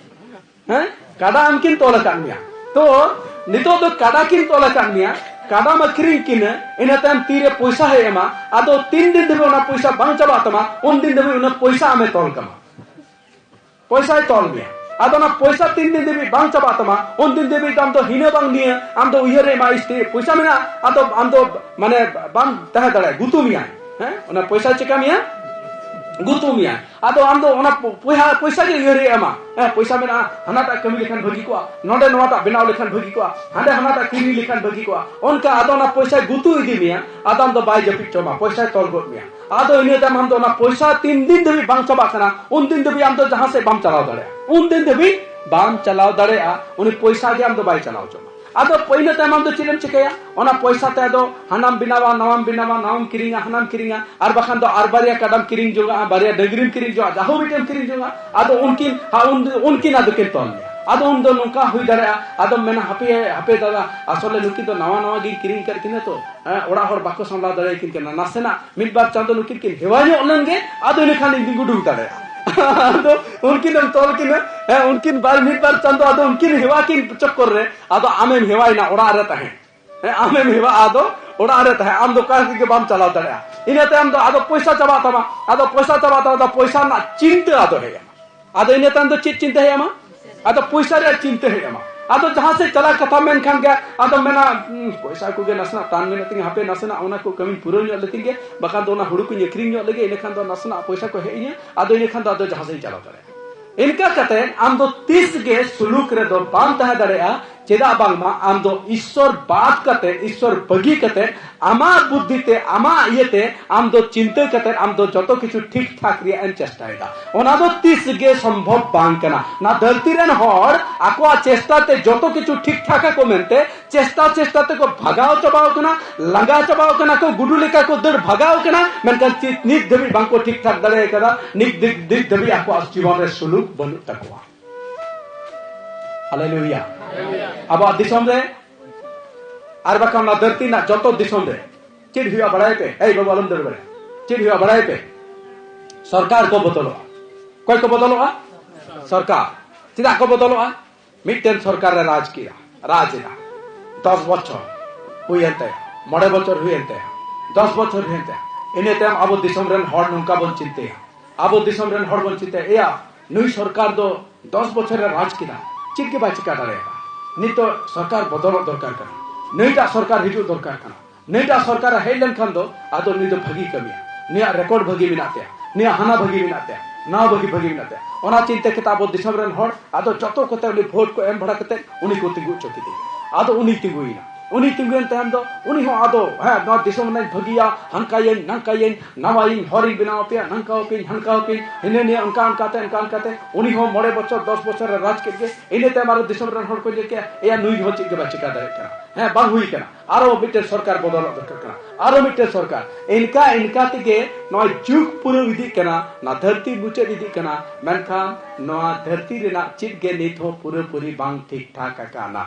ᱦᱮᱸ, ᱠᱟᱰᱟ ᱟᱢ ᱠᱤᱱ ᱛᱚᱞ ᱟᱠᱟᱫ ᱢᱮᱭᱟ᱾ ᱛᱚ ᱱᱤᱛᱚᱜ ᱫᱚ ᱠᱟᱰᱟ ᱠᱤᱱ ᱛᱚᱞ ᱟᱠᱟᱫ ᱢᱮᱭᱟ, ᱠᱟᱰᱟᱢ ᱟᱹᱠᱷᱨᱤᱧ ᱠᱤᱱᱟ, ᱤᱱᱟᱹ ᱛᱟᱭᱚᱢ ᱛᱤᱨᱮ ᱯᱚᱭᱥᱟ ᱦᱮᱡ ᱟᱢᱟ, ᱟᱫᱚ ᱛᱤᱱ ᱫᱤᱱ ᱫᱷᱟᱹᱵᱤᱡ ᱚᱱᱟ ᱯᱚᱭᱥᱟ ᱵᱟᱝ ᱪᱟᱵᱟᱜ ᱛᱟᱢᱟ, ᱩᱱ ᱫᱤᱱ ᱫᱷᱟᱹᱵᱤᱡ ᱚᱱᱟ ᱯᱚᱭᱥᱟ ᱟᱢᱮ ᱛᱚᱞ ᱠᱟᱢᱟ, ᱯᱚᱭᱥᱟᱭ ᱛᱚᱞ ᱢᱮᱭᱟ᱾ ᱟᱫᱚ ᱚᱱᱟ ᱯᱚᱭᱥᱟ ᱛᱤᱱ ᱫᱤᱱ ᱫᱷᱟᱹᱵᱤᱡ ᱵᱟᱝ ᱪᱟᱵᱟᱜ ᱛᱟᱢᱟ, ᱩᱱ ᱫᱤᱱ ᱫᱷᱟᱹᱵᱤᱡ ᱫᱚ ᱟᱢ ᱫᱚ ᱦᱤᱱᱟᱹ ᱵᱟᱝ ᱱᱤᱭᱟᱹ, ᱟᱢ ᱫᱚ ᱩᱭᱦᱟᱹᱨ ᱨᱮ ᱮᱢᱟ, ᱤᱥ, ᱛᱤ-, ᱯᱚᱭᱥᱟ ᱢᱮᱱᱟᱜᱼᱟ, ᱟᱫᱚ ᱟᱢ ᱫᱚ, ᱢᱟᱱᱮ, ᱵᱟᱢ ᱛᱟᱦᱮᱸ ᱫᱟᱲᱮᱭᱟᱜᱼᱟ, ᱜᱩᱛᱩ ᱢᱮᱭᱟᱭ᱾ ᱦᱮᱸ, ᱚᱱᱟ ᱯᱚᱭᱥᱟ ᱪᱤᱠᱟ ᱢᱮᱭᱟ? ᱜᱩᱛᱩ ᱢᱮᱭᱟᱭ᱾ ᱟᱫᱚ ᱟᱢ ᱫᱚ ᱚᱱᱟ ᱯᱚ-, ᱯᱚᱭᱥᱟ, ᱯᱚᱭᱥᱟ ᱜᱮ ᱩᱭᱦᱟᱹᱨ ᱨᱮ ᱮᱢᱟ᱾ ᱦᱮᱸ, ᱯᱚᱭᱥᱟ ᱢᱮᱱᱟᱜᱼᱟ, ᱦᱟᱱᱟᱴᱟᱜ ᱠᱟᱹᱢᱤ ᱞᱮᱠᱷᱟᱱ ᱵᱷᱟᱹᱜᱤ ᱠᱚᱜᱼᱟ, ᱱᱚᱰᱮ ᱱᱚᱣᱟᱴᱟᱜ ᱵᱮᱱᱟᱣ ᱞᱮᱠᱷᱟᱱ ᱵᱷᱟᱹᱜᱤ ᱠᱚᱜᱼᱟ, ᱦᱟᱸᱰᱮ ᱦᱟᱱᱟᱴᱟᱜ ᱠᱤᱨᱤᱧ ᱞᱮᱠᱷᱟᱱ ᱵᱷᱟᱹᱜᱤ ᱠᱚᱜᱼᱟ᱾ ᱚᱱᱠᱟ ᱟᱫᱚ ᱚᱱᱟ ᱯᱚᱭᱥᱟᱭ ᱜᱩᱛᱩ ᱤᱫᱤ ᱢᱮᱭᱟ, ᱟᱫᱚ ᱟᱢ ᱫᱚ ᱵᱟᱭ ᱡᱟᱹᱯᱤᱫ ᱦᱚᱪᱚ ᱟᱢᱟ, ᱯᱚᱭᱥᱟᱭ ᱛᱚᱞ ᱜᱚᱫ ᱢᱮᱭᱟ᱾ ᱟᱫᱚ ᱤᱱᱟᱹ ᱛᱟᱭᱚᱢ ᱟᱢ ᱫᱚ ᱚᱱᱟ ᱯᱚᱭᱥᱟ ᱛᱤᱱ ᱫᱤᱱ ᱫᱷᱟᱹᱵᱤᱡ ᱵᱟᱝ ᱪᱟᱵᱟᱜ ᱠᱟᱱᱟ, ᱩᱱ ᱫᱤᱱ ᱫᱷᱟᱹᱵᱤᱡ ᱟᱢ ᱫᱚ ᱡᱟᱦᱟᱸ ᱥᱮᱫ ᱵᱟᱢ ᱪᱟᱞᱟᱣ ᱫᱟᱲᱮᱭᱟᱜᱼᱟ, ᱩᱱ ᱫᱤᱱ ᱫᱷᱟᱹᱵᱤᱡ ᱵᱟᱢ ᱪᱟᱞᱟᱣ ᱫᱟᱲᱮᱭᱟᱜᱼᱟ, ᱩᱱᱤ ᱯᱚᱭᱥᱟ ᱜᱮ ᱟᱢ ᱫᱚ ᱵᱟᱭ ᱪᱟᱞᱟᱣ ᱦᱚᱪᱚ ᱟᱢᱟ᱾ ᱟᱫᱚ ᱯᱟᱹᱭᱞᱟᱹ ᱛᱟᱭᱚᱢ ᱟᱢ ᱫᱚ ᱪᱮᱫ ᱮᱢ ᱪᱤᱠᱟᱹᱭᱟ? ᱚᱱᱟ ᱯᱚᱭᱥᱟ ᱛᱮ ᱟᱫᱚ ᱦᱟᱱᱟᱢ ᱵᱮᱱᱟᱣᱟ, ᱱᱟᱣᱟᱢ ᱵᱮᱱᱟᱣᱟ, ᱱᱟᱣᱟᱢ ᱠᱤᱨᱤᱧᱟ, ᱦᱟᱱᱟᱢ ᱠᱤᱨᱤᱧᱟ, ᱟᱨ ᱵᱟᱠᱷᱟᱱ ᱫᱚ ᱟᱨ ᱵᱟᱨᱭᱟ ᱠᱟᱰᱟᱢ ᱠᱤᱨᱤᱧ ᱡᱚᱝᱟᱜᱼᱟ, ᱵᱟᱨᱭᱟ ᱰᱟᱹᱝᱨᱤᱢ ᱠᱤᱨᱤᱧ ᱡᱚᱝᱟᱜᱼᱟ, ᱡᱟᱦᱳ ᱢᱤᱫᱴᱮᱱ ᱠᱤᱨᱤᱧ ᱡᱚᱝᱟᱜᱼᱟ᱾ ᱟᱫᱚ ᱩᱱᱠᱤᱱ, ᱦᱟ, ᱩᱱ-, ᱩᱱᱠᱤᱱ ᱟᱫᱚ ᱠᱤᱱ ᱛᱚᱞ ᱢᱮᱭᱟ᱾ ᱟᱫᱚ ᱩᱱᱫᱚ ᱱᱚᱝᱠᱟ ᱦᱩᱭ ᱫᱟᱲᱮᱭᱟᱜᱼᱟ, ᱟᱫᱚᱢ ᱢᱮᱱᱟ, "ᱦᱟᱯᱮ, ᱦᱟᱯᱮ ᱫᱟᱫᱟ, ᱟᱥᱚᱞᱮ ᱱᱩᱠᱤᱱ ᱫᱚ ᱱᱟᱣᱟ ᱱᱟᱣᱟ ᱜᱤᱧ ᱠᱤᱨᱤᱧ ᱠᱟᱫ ᱠᱤᱱᱟ ᱛᱚ, ᱦᱮᱸ, ᱚᱲᱟᱜ ᱦᱚᱲ ᱵᱟᱠᱚ ᱥᱟᱢᱞᱟᱣ ᱫᱟᱲᱮᱭᱟᱠᱤᱱ ᱠᱟᱱᱟ, ᱱᱟᱥᱮᱱᱟᱜ ᱢᱤᱫ ᱵᱟᱨ ᱪᱟᱸᱫᱚ ᱱᱩᱠᱤᱱ ᱠᱤᱱ ᱦᱮᱣᱟ ᱧᱚᱜ ᱞᱮᱱ ᱜᱮ, ᱟᱫᱚ ᱤᱱᱟᱹ ᱠᱷᱟᱱ ᱤᱧ ᱫᱩᱧ ᱩᱰᱩᱠ ᱫᱟᱲᱮᱭᱟᱜᱼᱟ᱾" ᱟᱫᱚ ᱩᱱᱠᱤᱱ ᱮᱢ ᱛᱚᱞ ᱠᱤᱱᱟ, ᱦᱮᱸ, ᱩᱱᱠᱤᱱ ᱵᱟᱨ, ᱢᱤᱫ ᱵᱟᱨ ᱪᱟᱸᱫᱚ ᱟᱫᱚ ᱩᱱᱠᱤᱱ ᱦᱮᱣᱟ ᱠᱤᱱ ᱪᱚᱠᱠᱚᱨ ᱨᱮ ᱟᱫᱚ ᱟᱢᱮᱢ ᱦᱮᱣᱟᱭᱮᱱᱟ ᱚᱲᱟᱜ ᱨᱮ ᱛᱟᱦᱮᱸ᱾ ᱦᱮᱸ, ᱟᱢᱮᱢ ᱦᱮᱣᱟᱜᱼᱟ, ᱟᱫᱚ ᱚᱲᱟᱜ ᱨᱮ ᱛᱟᱦᱮᱸ, ᱟᱢ ᱫᱚ ᱚᱠᱟ ᱥᱮᱫ ᱜᱮ ᱵᱟᱢ ᱪᱟᱞᱟᱣ ᱫᱟᱲᱮᱭᱟᱜᱼᱟ᱾ ᱤᱱᱟᱹ ᱛᱟᱭᱚᱢ ᱫᱚ ᱟᱫᱚ ᱯᱚᱭᱥᱟ ᱪᱟᱵᱟᱜ ᱛᱟᱢᱟ, ᱟᱫᱚ ᱯᱚᱭᱥᱟ ᱪᱟᱵᱟᱜ ᱛᱟᱢᱟ, ᱟᱫᱚ ᱯᱚᱭᱥᱟ ᱨᱮᱱᱟᱜ ᱪᱤᱱᱛᱟᱹ ᱟᱫᱚ ᱦᱮᱡ ᱟᱢᱟ᱾ ᱟᱫᱚ ᱤᱱᱟᱹ ᱛᱟᱭᱚᱢ ᱫᱚ ᱪᱮᱫ ᱪᱤᱱᱛᱟᱹ ᱦᱮᱡ ᱟᱢᱟ? ᱟᱫᱚ ᱯᱚᱭᱥᱟ ᱨᱮᱭᱟᱜ ᱪᱤᱱᱛᱟᱹ ᱦᱮᱡ ᱟᱢᱟ᱾ ᱟᱫᱚ ᱡᱟᱦᱟᱸ ᱥᱮᱫ ᱪᱟᱞᱟᱜ ᱠᱟᱛᱷᱟ ᱢᱮᱱᱠᱷᱟᱱ ᱜᱮ ᱟᱫᱚ ᱢᱮᱱᱟ, "ᱦᱩᱸ, ᱯᱚᱭᱥᱟ ᱠᱚᱜᱮ ᱱᱟᱥᱮᱱᱟᱜ ᱴᱟᱱ ᱢᱮᱱᱟᱜ ᱛᱤᱧᱟ, ᱦᱟᱯᱮ ᱱᱟᱥᱮᱱᱟᱜ ᱚᱱᱟ ᱠᱚ ᱠᱟᱹᱢᱤᱧ ᱯᱩᱨᱟᱹᱣ ᱧᱚᱜ ᱞᱮᱛᱤᱧ ᱜᱮ, ᱵᱟᱠᱷᱟᱱ ᱫᱚ ᱚᱱᱟ ᱦᱩᱲᱩ ᱠᱚᱧ ᱟᱹᱠᱷᱨᱤᱧ ᱧᱚᱜ ᱞᱮᱜᱮ, ᱤᱱᱟᱹ ᱠᱷᱟᱱ ᱫᱚ ᱱᱟᱥᱮᱱᱟᱜ ᱯᱚᱭᱥᱟ ᱠᱚ ᱦᱮᱡ ᱤᱧᱟᱹ, ᱟᱫᱚ ᱤᱱᱟᱹ ᱠᱷᱟᱱ ᱫᱚ ᱟᱫᱚ ᱡᱟᱦᱟᱸ ᱥᱮᱫ ᱤᱧ ᱪᱟᱞᱟᱣ ᱫᱟᱲᱮᱭᱟᱜᱼᱟ᱾" ᱤᱱᱠᱟ ᱠᱟᱛᱮ ᱟᱢ ᱫᱚ ᱛᱤᱥ ᱜᱮ ᱥᱩᱞᱩᱠ ᱨᱮᱫᱚ ᱵᱟᱢ ᱛᱟᱦᱮᱸ ᱫᱟᱲᱮᱭᱟᱜᱼᱟ᱾ ᱪᱮᱫᱟᱜ ᱵᱟᱝᱢᱟ ᱟᱢ ᱫᱚ ᱤᱥᱥᱚᱨ ᱵᱟᱫ ᱠᱟᱛᱮ, ᱤᱥᱥᱚᱨ ᱵᱟᱹᱜᱤ ᱠᱟᱛᱮ, ᱟᱢᱟᱜ ᱵᱩᱫᱽᱫᱷᱤ ᱛᱮ, ᱟᱢᱟᱜ ᱤᱭᱟᱹᱛᱮ ᱟᱢ ᱫᱚ ᱪᱤᱱᱛᱟᱹ ᱠᱟᱛᱮ ᱟᱢ ᱫᱚ ᱡᱚᱛᱚ ᱠᱤᱪᱷᱩ ᱴᱷᱤᱠ ᱴᱷᱟᱠ ᱨᱮᱭᱟᱜ ᱮᱢ ᱪᱮᱥᱴᱟᱭᱮᱫᱟ᱾ ᱚᱱᱟ ᱫᱚ ᱛᱤᱥ ᱜᱮ ᱥᱚᱢᱵᱷᱚᱵ ᱵᱟᱝ ᱠᱟᱱᱟ᱾ ᱱᱚᱣᱟ ᱫᱷᱟᱹᱨᱛᱤ ᱨᱮᱱ ᱦᱚᱲ ᱟᱠᱚᱣᱟᱜ ᱪᱮᱥᱴᱟ ᱛᱮ ᱡᱚᱛᱚ ᱠᱤᱪᱷᱩ ᱴᱷᱤᱠ ᱴᱷᱟᱠ ᱟᱠᱚ ᱢᱮᱱᱛᱮ ᱪᱮᱥᱴᱟ ᱪᱮᱥᱴᱟ ᱛᱮᱠᱚ ᱵᱷᱟᱜᱟᱣ ᱪᱟᱵᱟᱣ ᱠᱟᱱᱟ, ᱞᱟᱸᱜᱟ ᱪᱟᱵᱟᱣ ᱠᱟᱱᱟ ᱠᱚ, ᱜᱩᱰᱩ ᱞᱮᱠᱟ ᱠᱚ ᱫᱟᱹᱲ ᱵᱷᱟᱜᱟᱣ ᱠᱟᱱᱟ, ᱢᱮᱱᱠᱷᱟᱱ ᱪᱮᱫ ᱱᱤᱛ ᱫᱷᱟᱹᱵᱤᱡ ᱵᱟᱝᱠᱚ ᱴᱷᱤᱠ ᱴᱷᱟᱠ ᱫᱟᱲᱮ ᱟᱠᱟᱫᱟ᱾ ᱱᱤᱛ ᱫᱤ-, ᱱᱤᱛ ᱫᱷᱟᱹᱵᱤᱡ ᱟᱠᱚᱣᱟᱜ ᱡᱤᱵᱚᱱ ᱨᱮ ᱥᱩᱞᱩᱠ ᱵᱟᱹᱱᱩᱜ ᱛᱟᱠᱚᱣᱟ᱾ ᱦᱟᱞᱮᱞᱩᱭᱟ᱾ ᱟᱵᱚᱣᱟᱜ ᱫᱤᱥᱚᱢ ᱨᱮ ᱟᱨ ᱵᱟᱠᱷᱟᱱ ᱚᱱᱟ ᱫᱷᱟᱹᱨᱛᱤ ᱨᱮᱱᱟᱜ ᱡᱚᱛᱚ ᱫᱤᱥᱚᱢ ᱨᱮ ᱪᱮᱫ ᱦᱩᱭᱩᱜᱼᱟ ᱵᱟᱲᱟᱭ ᱯᱮ? ᱮᱭ ᱵᱟᱹᱵᱩ, ᱟᱞᱚᱢ ᱫᱟᱹᱲ ᱵᱟᱲᱟᱭᱟ᱾ ᱪᱮᱫ ᱦᱩᱭᱩᱜᱼᱟ ᱵᱟᱲᱟᱭ ᱯᱮ? ᱥᱚᱨᱠᱟᱨ ᱠᱚ ᱵᱚᱫᱚᱞᱚᱜᱼᱟ᱾ ᱚᱠᱚᱭ ᱠᱚ ᱵᱚᱫᱚᱞᱚᱜᱼᱟ? ᱥᱚᱨᱠᱟᱨ᱾ ᱪᱮᱫᱟᱜ ᱠᱚ ᱵᱚᱫᱚᱞᱚᱜᱼᱟ? ᱢᱤᱫᱴᱮᱱ ᱥᱚᱨᱠᱟᱨ ᱮ ᱨᱟᱡᱽ ᱠᱮᱫᱟ, ᱨᱟᱡᱽ ᱮᱫᱟ, ᱫᱚᱥ ᱵᱚᱪᱷᱚᱨ ᱦᱩᱭᱮᱱ ᱛᱟᱭᱟ, ᱢᱚᱬᱮ ᱵᱚᱪᱷᱚᱨ ᱦᱩᱭᱮᱱ ᱛᱟᱭᱟ, ᱫᱚᱥ ᱵᱚᱪᱷᱚᱨ ᱦᱩᱭᱮᱱ ᱛᱟᱭᱟ, ᱤᱱᱟᱹ ᱛᱟᱭᱚᱢ ᱟᱵᱚ ᱫᱤᱥᱚᱢ ᱨᱮᱱ ᱦᱚᱲ ᱱᱚᱝᱠᱟ ᱵᱚᱱ ᱪᱤᱱᱛᱟᱹᱭᱟ, ᱟᱵᱚ ᱫᱤᱥᱚᱢ ᱨᱮᱱ ᱦᱚᱲ ᱵᱚᱱ ᱪᱤᱱᱛᱟᱹᱭᱟ, "ᱮᱭᱟ, ᱱᱩᱭ ᱥᱚᱨᱠᱟᱨ ᱫᱚ ᱫᱚᱥ ᱵᱚᱪᱷᱚᱨ ᱮ ᱨᱟᱡᱽ ᱠᱮᱫᱟ, ᱪᱮᱫ ᱜᱮ ᱵᱟᱭ ᱪᱤᱠᱟ ᱫᱟᱲᱮᱭᱟᱫᱟ, ᱱᱤᱛᱚᱜ ᱥᱚᱨᱠᱟᱨ ᱵᱚᱫᱚᱞᱚᱜ ᱫᱚᱨᱠᱟᱨ ᱠᱟᱱᱟ, ᱱᱩᱭᱴᱟᱜ ᱥᱚᱨᱠᱟᱨ ᱦᱤᱡᱩᱜ ᱫᱚᱨᱠᱟᱨ ᱠᱟᱱᱟ, ᱱᱩᱭᱴᱟᱜ ᱥᱚᱨᱠᱟᱨ ᱮ ᱦᱮᱡ ᱞᱮᱱᱠᱷᱟᱱ ᱫᱚ ᱟᱫᱚ ᱱᱩᱭ ᱫᱚ ᱵᱷᱟᱹᱜᱤ ᱠᱟᱹᱢᱤᱭᱟ, ᱱᱩᱭᱟᱜ ᱨᱮᱠᱚᱨᱰ ᱵᱷᱟᱹᱜᱤ ᱢᱮᱱᱟᱜ ᱛᱟᱭᱟ, ᱱᱩᱭᱟᱜ ᱦᱟᱱᱟ ᱵᱷᱟᱹᱜᱤ ᱢᱮᱱᱟᱜ ᱛᱟᱭᱟ, ᱱᱟᱣᱟ ᱵᱷᱟᱹᱜᱤ, ᱵᱷᱟᱹᱜᱤ ᱢᱮᱱᱟᱜ ᱛᱟᱭᱟ᱾" ᱚᱱᱟ ᱪᱤᱱᱛᱟᱹ ᱠᱟᱛᱮ ᱟᱵᱚ ᱫᱤᱥᱚᱢ ᱨᱮᱱ ᱦᱚᱲ ᱟᱫᱚ ᱡᱚᱛᱚ ᱠᱚᱛᱮ ᱩᱱᱤ ᱵᱷᱳᱴ ᱠᱚ ᱮᱢ ᱵᱷᱟᱲᱟ ᱠᱟᱛᱮ ᱩᱱᱤ ᱠᱚ ᱛᱤᱸᱜᱩ ᱦᱚᱪᱚ ᱠᱮᱫᱮᱭᱟ᱾ ᱟᱫᱚ ᱩᱱᱤ ᱛᱤᱸᱜᱩᱭᱮᱱᱟ᱾ ᱩᱱᱤ ᱛᱤᱸᱜᱩᱭᱮᱱ ᱛᱟᱭᱚᱢ ᱫᱚ ᱩᱱᱤ ᱦᱚᱸ ᱟᱫᱚ, "ᱦᱮᱸ, ᱱᱚᱣᱟ ᱫᱤᱥᱚᱢ ᱨᱮᱱᱟᱜ ᱵᱷᱟᱹᱜᱤᱭᱟ, ᱦᱟᱱᱠᱟᱭᱟᱹᱧ, ᱱᱟᱝᱠᱟᱭᱟᱹᱧ, ᱱᱟᱣᱟᱭᱟᱹᱧ, ᱦᱚᱨᱤᱧ ᱵᱮᱱᱟᱣ ᱟᱯᱮᱭᱟ, ᱱᱟᱝᱠᱟ ᱟᱯᱮᱭᱟᱹᱧ, ᱦᱟᱱᱠᱟ ᱟᱯᱮᱭᱟᱹᱧ, ᱦᱤᱱᱟᱹ ᱱᱤᱭᱟᱹ", ᱚᱱᱠᱟ ᱚᱱᱠᱟᱛᱮ, ᱚᱱᱠᱟ ᱚᱱᱠᱟᱛᱮ ᱩᱱᱤ ᱦᱚᱸ ᱢᱚᱬᱮ ᱵᱚᱪᱷᱚᱨ, ᱫᱚᱥ ᱵᱚᱪᱷᱚᱨ ᱮ ᱨᱟᱡᱽ ᱠᱮᱫ ᱜᱮ᱾ ᱤᱱᱟᱹ ᱛᱟᱭᱚᱢ ᱟᱨᱚ ᱫᱤᱥᱚᱢ ᱨᱮᱱ ᱦᱚᱲ ᱠᱚ ᱧᱮᱞ ᱠᱮᱜᱼᱟ, "ᱮᱭᱟ, ᱱᱩᱭ ᱦᱚᱸ ᱪᱮᱫ ᱜᱮ ᱵᱟᱭ ᱪᱤᱠᱟ ᱫᱟᱲᱮᱭᱟᱜ ᱠᱟᱱᱟ, ᱦᱮᱸ, ᱵᱟᱝ ᱦᱩᱭ ᱠᱟᱱᱟ᱾ ᱟᱨᱚ ᱢᱤᱫᱴᱮᱱ ᱥᱚᱨᱠᱟᱨ ᱵᱚᱫᱚᱞᱚᱜ ᱫᱚᱨᱠᱟᱨ ᱠᱟᱱᱟ, ᱟᱨᱚ ᱢᱤᱫᱴᱮᱱ ᱥᱚᱨᱠᱟᱨ᱾ ᱤᱱᱠᱟ ᱤᱱᱠᱟ ᱛᱮᱜᱮ ᱱᱚᱣᱟ ᱡᱩᱜᱽ ᱯᱩᱨᱟᱹᱣ ᱤᱫᱤᱜ ᱠᱟᱱᱟ, ᱱᱚᱣᱟ ᱫᱷᱟᱹᱨᱛᱤ ᱢᱩᱪᱟᱹᱫ ᱤᱫᱤᱜ ᱠᱟᱱᱟ, ᱢᱮᱱᱠᱷᱟᱱ ᱱᱚᱣᱟ ᱫᱷᱟᱹᱨᱛᱤ ᱨᱮᱱᱟᱜ ᱪᱮᱫ ᱜᱮ ᱱᱤᱛ ᱦᱚᱸ ᱯᱩᱨᱟᱹᱯᱩᱨᱤ ᱵᱟᱝ ᱴᱷᱤᱠ ᱴᱷᱟᱠ ᱟᱠᱟᱱᱟ᱾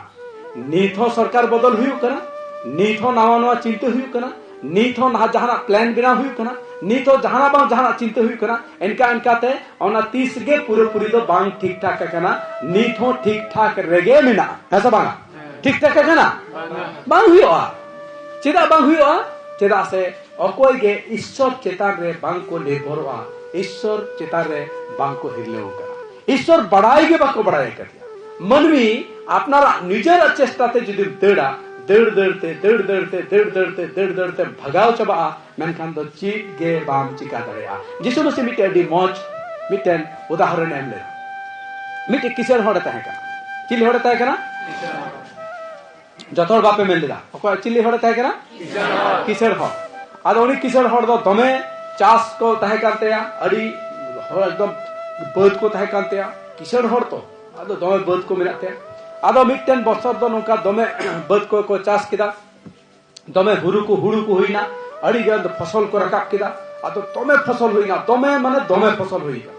ᱱᱤᱛ ᱦᱚᱸ ᱥᱚᱨᱠᱟᱨ ᱵᱚᱫᱚᱞ ᱦᱩᱭᱩᱜ ᱠᱟᱱᱟ, ᱱᱤᱛ ᱦᱚᱸ ᱱᱟᱣᱟ ᱱᱟᱣᱟ ᱪᱤᱱᱛᱟᱹ ᱦᱩᱭᱩᱜ ᱠᱟᱱᱟ, ᱱᱤᱛ ᱦᱚᱸ ᱱᱟᱦᱟᱜ ᱡᱟᱦᱟᱱᱟᱜ ᱯᱞᱮᱱ ᱵᱮᱱᱟᱣ ᱦᱩᱭᱩᱜ ᱠᱟᱱᱟ, ᱱᱤᱛ ᱦᱚᱸ ᱡᱟᱦᱟᱱᱟᱜ ᱵᱟᱝ ᱡᱟᱦᱟᱱᱟᱜ ᱪᱤᱱᱛᱟᱹ ᱦᱩᱭᱩᱜ ᱠᱟᱱᱟ᱾ ᱮᱱᱠᱟ ᱮᱱᱠᱟᱛᱮ ᱚᱱᱟ ᱛᱤᱥ ᱜᱮ ᱯᱩᱨᱟᱹᱯᱩᱨᱤ ᱫᱚ ᱵᱟᱝ ᱴᱷᱤᱠ ᱴᱷᱟᱠ ᱟᱠᱟᱱᱟ, ᱱᱤᱛ ᱦᱚᱸ ᱴᱷᱤᱠ ᱴᱷᱟᱠ ᱨᱮᱜᱮ ᱢᱮᱱᱟᱜᱼᱟ, ᱦᱮᱸ ᱥᱮ ᱵᱟᱝᱟ? ᱴᱷᱤᱠ ᱴᱷᱟᱠ ᱟᱠᱟᱱᱟ? ᱵᱟᱝ ᱦᱩᱭᱩᱜᱼᱟ᱾ ᱪᱮᱫᱟᱜ ᱵᱟᱝ ᱦᱩᱭᱩᱜᱼᱟ? ᱪᱮᱫᱟᱜ ᱥᱮ ᱚᱠᱚᱭ ᱜᱮ ᱤᱥᱥᱚᱨ ᱪᱮᱛᱟᱱ ᱨᱮ ᱵᱟᱝ ᱠᱚ ᱱᱤᱨᱵᱷᱚᱨᱚᱜᱼᱟ, ᱤᱥᱥᱚᱨ ᱪᱮᱛᱟᱱ ᱨᱮ ᱵᱟᱝ ᱠᱚ ᱦᱤᱨᱞᱟᱹᱣ ᱠᱟᱱᱟ᱾ ᱤᱥᱥᱚᱨ ᱵᱟᱲᱟᱭ ᱜᱮ ᱵᱟᱠᱚ ᱵᱟᱲᱟᱭ ᱟᱠᱟᱫᱮᱭᱟ᱾ ᱢᱟᱹᱱᱢᱤ ᱟᱯᱱᱟᱨᱟᱜ ᱱᱤᱡᱮᱨᱟᱜ ᱪᱮᱥᱴᱟ ᱛᱮ ᱡᱩᱫᱤᱢ ᱫᱟᱹᱲᱟ, ᱫᱟᱹᱲ ᱫᱟᱹᱲ ᱛᱮ, ᱫᱟᱹᱲ ᱫᱟᱹᱲ ᱛᱮ, ᱫᱟᱹᱲ ᱫᱟᱹᱲ ᱛᱮ, ᱫᱟᱹᱲ ᱫᱟᱹᱲ ᱛᱮᱢ ᱵᱷᱟᱜᱟᱣ ᱪᱟᱵᱟᱜᱼᱟ, ᱢᱮᱱᱠᱷᱟᱱ ᱫᱚ ᱪᱮᱫ ᱜᱮ ᱵᱟᱢ ᱪᱤᱠᱟ ᱫᱟᱲᱮᱭᱟᱜᱼᱟ᱾ ᱡᱤᱥᱩ ᱢᱟᱹᱥᱤ ᱢᱤᱫᱴᱮᱱ ᱟᱹᱰᱤ ᱢᱚᱡᱽ ᱢᱤᱫᱴᱮᱱ ᱩᱫᱟᱦᱚᱨᱚᱱ ᱮ ᱮᱢ ᱞᱮᱫᱟ᱾ ᱢᱤᱫᱴᱮᱱ ᱠᱤᱥᱟᱹᱬ ᱦᱚᱲᱮ ᱛᱟᱦᱮᱸ ᱠᱟᱱᱟ᱾ ᱪᱤᱞᱤ ᱦᱚᱲᱮ ᱛᱟᱦᱮᱸ ᱠᱟᱱᱟ? ᱡᱚᱛᱚ ᱦᱚᱲ ᱵᱟᱯᱮ ᱢᱮᱱ ᱞᱮᱫᱟ᱾ ᱚᱠᱚᱭ, ᱪᱤᱞᱤ ᱦᱚᱲᱮ ᱛᱟᱦᱮᱸ ᱠᱟᱱᱟ? ᱠᱤᱥᱟᱹᱬ ᱦᱚᱲ᱾ ᱟᱫᱚ ᱩᱱᱤ ᱠᱤᱥᱟᱹᱬ ᱦᱚᱲ ᱫᱚ ᱫᱚᱢᱮ ᱪᱟᱥ ᱠᱚ ᱛᱟᱦᱮᱸ ᱠᱟᱱ ᱛᱟᱭᱟ, ᱟᱹᱰᱤ ᱦᱚᱲ ᱮᱠᱫᱚᱢ ᱵᱟᱹᱫᱽ ᱠᱚ ᱛᱟᱦᱮᱸ ᱠᱟᱱ ᱛᱟᱭᱟ᱾ ᱠᱤᱥᱟᱹᱬ ᱦᱚᱲ ᱛᱚ, ᱟᱫᱚ ᱫᱚᱢᱮ ᱵᱟᱹᱫᱽ ᱠᱚ ᱢᱮᱱᱟᱜ ᱛᱟᱭᱟ᱾ ᱟᱫᱚ ᱢᱤᱫᱴᱮᱱ ᱵᱚᱪᱷᱚᱨ ᱫᱚ ᱱᱚᱝᱠᱟ ᱫᱚᱢᱮ ᱵᱟᱹᱫᱽ ᱠᱚᱠᱚ ᱪᱟᱥ ᱠᱮᱫᱟ, ᱫᱚᱢᱮ ᱦᱩᱲᱩ ᱠᱚ, ᱦᱩᱲᱩ ᱠᱚ ᱦᱩᱭᱱᱟ, ᱟᱹᱰᱤ ᱜᱟᱱ ᱯᱷᱚᱥᱚᱞ ᱠᱚ ᱨᱟᱠᱟᱵ ᱠᱮᱫᱟ᱾ ᱟᱫᱚ ᱫᱚᱢᱮ ᱯᱷᱚᱥᱚᱞ ᱦᱩᱭᱱᱟ, ᱫᱚᱢᱮ ᱢᱟᱱᱮ ᱫᱚᱢᱮ ᱯᱷᱚᱥᱚᱞ ᱦᱩᱭᱱᱟ,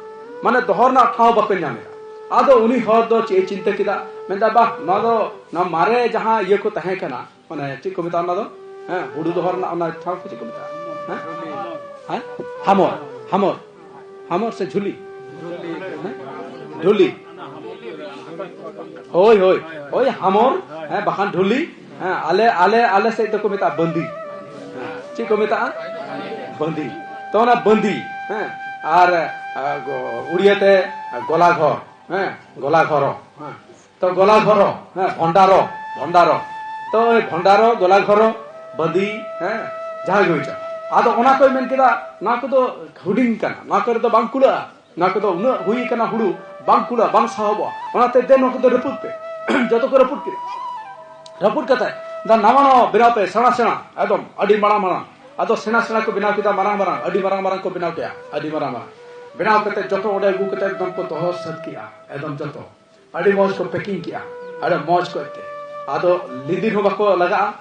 ᱢᱟᱱᱮ ᱫᱚᱦᱚ ᱨᱮᱱᱟᱜ ᱴᱷᱟᱶ ᱵᱟᱠᱚ ᱧᱟᱢ ᱮᱫᱟ᱾ ᱟᱫᱚ ᱩᱱᱤ ᱦᱚᱲ ᱫᱚ ᱪᱮᱫ ᱮ ᱪᱤᱱᱛᱟᱹ ᱠᱮᱫᱟ, ᱢᱮᱱᱫᱟ, ᱵᱟᱦ, ᱱᱚᱣᱟ ᱫᱚ, ᱱᱚᱣᱟ ᱢᱟᱨᱮ ᱡᱟᱦᱟᱸ ᱤᱭᱟᱹ ᱠᱚ ᱛᱟᱦᱮᱸ ᱠᱟᱱᱟ, ᱢᱟᱱᱮ ᱪᱮᱫ ᱠᱚ ᱢᱮᱛᱟᱜᱼᱟ ᱚᱱᱟ ᱫᱚ? ᱦᱮᱸ, ᱦᱩᱲᱩ ᱫᱚᱦᱚ ᱨᱮᱱᱟᱜ ᱚᱱᱟ ᱴᱷᱟᱶ ᱠᱚ ᱪᱮᱫ ᱠᱚ ᱢᱮᱛᱟᱜᱼᱟ? ᱦᱮᱸ? ᱦᱮᱸ? ᱦᱟᱢᱚᱨ, ᱦᱟᱢᱚᱨ᱾ ᱦᱟᱢᱚᱨ ᱥᱮ ᱡᱷᱩᱞᱤ? ᱦᱮᱸ? ᱰᱷᱩᱞᱤ᱾ ᱦᱳᱭ, ᱦᱳᱭ᱾ ᱦᱳᱭ, ᱦᱟᱢᱚᱨ, ᱦᱮᱸ, ᱵᱟᱠᱷᱟᱱ ᱰᱷᱩᱞᱤ᱾ ᱦᱮᱸ, ᱟᱞᱮ, ᱟᱞᱮ, ᱟᱞᱮ ᱥᱮᱫ ᱫᱚᱠᱚ ᱢᱮᱛᱟᱜᱼᱟ ᱵᱟᱸᱫᱤ᱾ ᱦᱮᱸ, ᱪᱮᱫ ᱠᱚ ᱢᱮᱛᱟᱜᱼᱟ? ᱵᱟᱸᱫᱤ᱾ ᱛᱚ, ᱚᱱᱟ ᱵᱟᱸᱫᱤ, ᱦᱮᱸ, ᱟᱨ, ᱟ, ᱜᱚ-, ᱩᱲᱤᱭᱟᱹ ᱛᱮ ᱜᱚᱞᱟ ᱜᱷᱚᱨ, ᱦᱮᱸ, ᱜᱚᱞᱟ ᱜᱷᱚᱨᱚ, ᱦᱮᱸ᱾ ᱛᱚ, ᱜᱚᱞᱟ ᱜᱷᱚᱨᱚ, ᱦᱮᱸ, ᱵᱷᱚᱱᱰᱟᱨᱚ, ᱵᱷᱚᱱᱰᱟᱨᱚ᱾ ᱛᱚ, ᱳᱭ ᱵᱷᱚᱱᱰᱟᱨᱚ, ᱜᱚᱞᱟ ᱜᱷᱚᱨᱚ, ᱵᱟᱸᱫᱤ, ᱦᱮᱸ, ᱡᱟᱦᱟᱸ ᱜᱮ ᱦᱩᱭ ᱪᱚ᱾ ᱟᱫᱚ ᱚᱱᱟ ᱠᱚᱭ ᱢᱮᱱ ᱠᱮᱫᱟ, ᱱᱚᱣᱟ ᱠᱚᱫᱚ ᱦᱩᱰᱤᱧ ᱠᱟᱱᱟ, ᱱᱚᱣᱟ ᱠᱚᱨᱮ ᱫᱚ ᱵᱟᱝ ᱠᱩᱞᱟᱹᱜᱼᱟ, ᱱᱚᱣᱟ ᱠᱚᱫᱚ ᱩᱱᱟᱹᱜ ᱦᱩᱭ ᱠᱟᱱᱟ ᱦᱩᱲᱩ, ᱵᱟᱝ ᱠᱩᱞᱟᱹᱜᱼᱟ, ᱵᱟᱝ ᱥᱟᱦᱚᱵᱚᱜᱼᱟ, ᱚᱱᱟᱛᱮ ᱫᱮᱱ ᱱᱚᱣᱟ ᱠᱚᱫᱚ ᱨᱟᱹᱯᱩᱫ ᱯᱮ᱾ ᱡᱚᱛᱚ ᱠᱚ ᱨᱟᱹᱯᱩᱫ ᱠᱮᱫᱟ᱾ ᱨᱟᱹᱯᱩᱫ ᱠᱟᱛᱮ ᱫᱟ ᱱᱟᱣᱟ ᱱᱟᱣᱟ ᱵᱮᱱᱟᱣ ᱯᱮ, ᱥᱮᱬᱟ ᱥᱮᱬᱟ, ᱮᱠᱫᱚᱢ ᱟᱹᱰᱤ ᱢᱟᱨᱟᱝ ᱢᱟᱨᱟᱝ᱾ ᱟᱫᱚ ᱥᱮᱬᱟ ᱥᱮᱬᱟ ᱠᱚ ᱵᱮᱱᱟᱣ ᱠᱮᱫᱟ, ᱢᱟᱨᱟᱝ ᱢᱟᱨᱟᱝ, ᱟᱹᱰᱤ ᱢᱟᱨᱟᱝ ᱢᱟᱨᱟᱝ ᱠᱚ ᱵᱮᱱᱟᱣ ᱠᱮᱫᱟ, ᱟᱹᱰᱤ ᱢᱟᱨᱟᱝ ᱢᱟᱨᱟᱝ᱾ ᱵᱮᱱᱟᱣ ᱠᱟᱛᱮ ᱡᱚᱛᱚ ᱚᱸᱰᱮ ᱟᱹᱜᱩ ᱠᱟᱛᱮ ᱮᱠᱫᱚᱢ ᱠᱚ ᱫᱚᱦᱚ ᱥᱟᱹᱛ ᱠᱮᱫᱟ, ᱮᱠᱫᱚᱢ ᱡᱚᱛᱚ᱾ ᱟᱹᱰᱤ ᱢᱚᱡᱽ ᱠᱚ packing ᱠᱮᱜᱼᱟ, ᱟᱹᱰᱤ ᱢᱚᱡᱽ ᱠᱚ ᱮᱱᱛᱮ᱾ ᱟᱫᱚ ᱞᱤᱫᱤᱨ ᱦᱚᱸ ᱵᱟᱠᱚ ᱞᱟᱜᱟᱜᱼᱟ,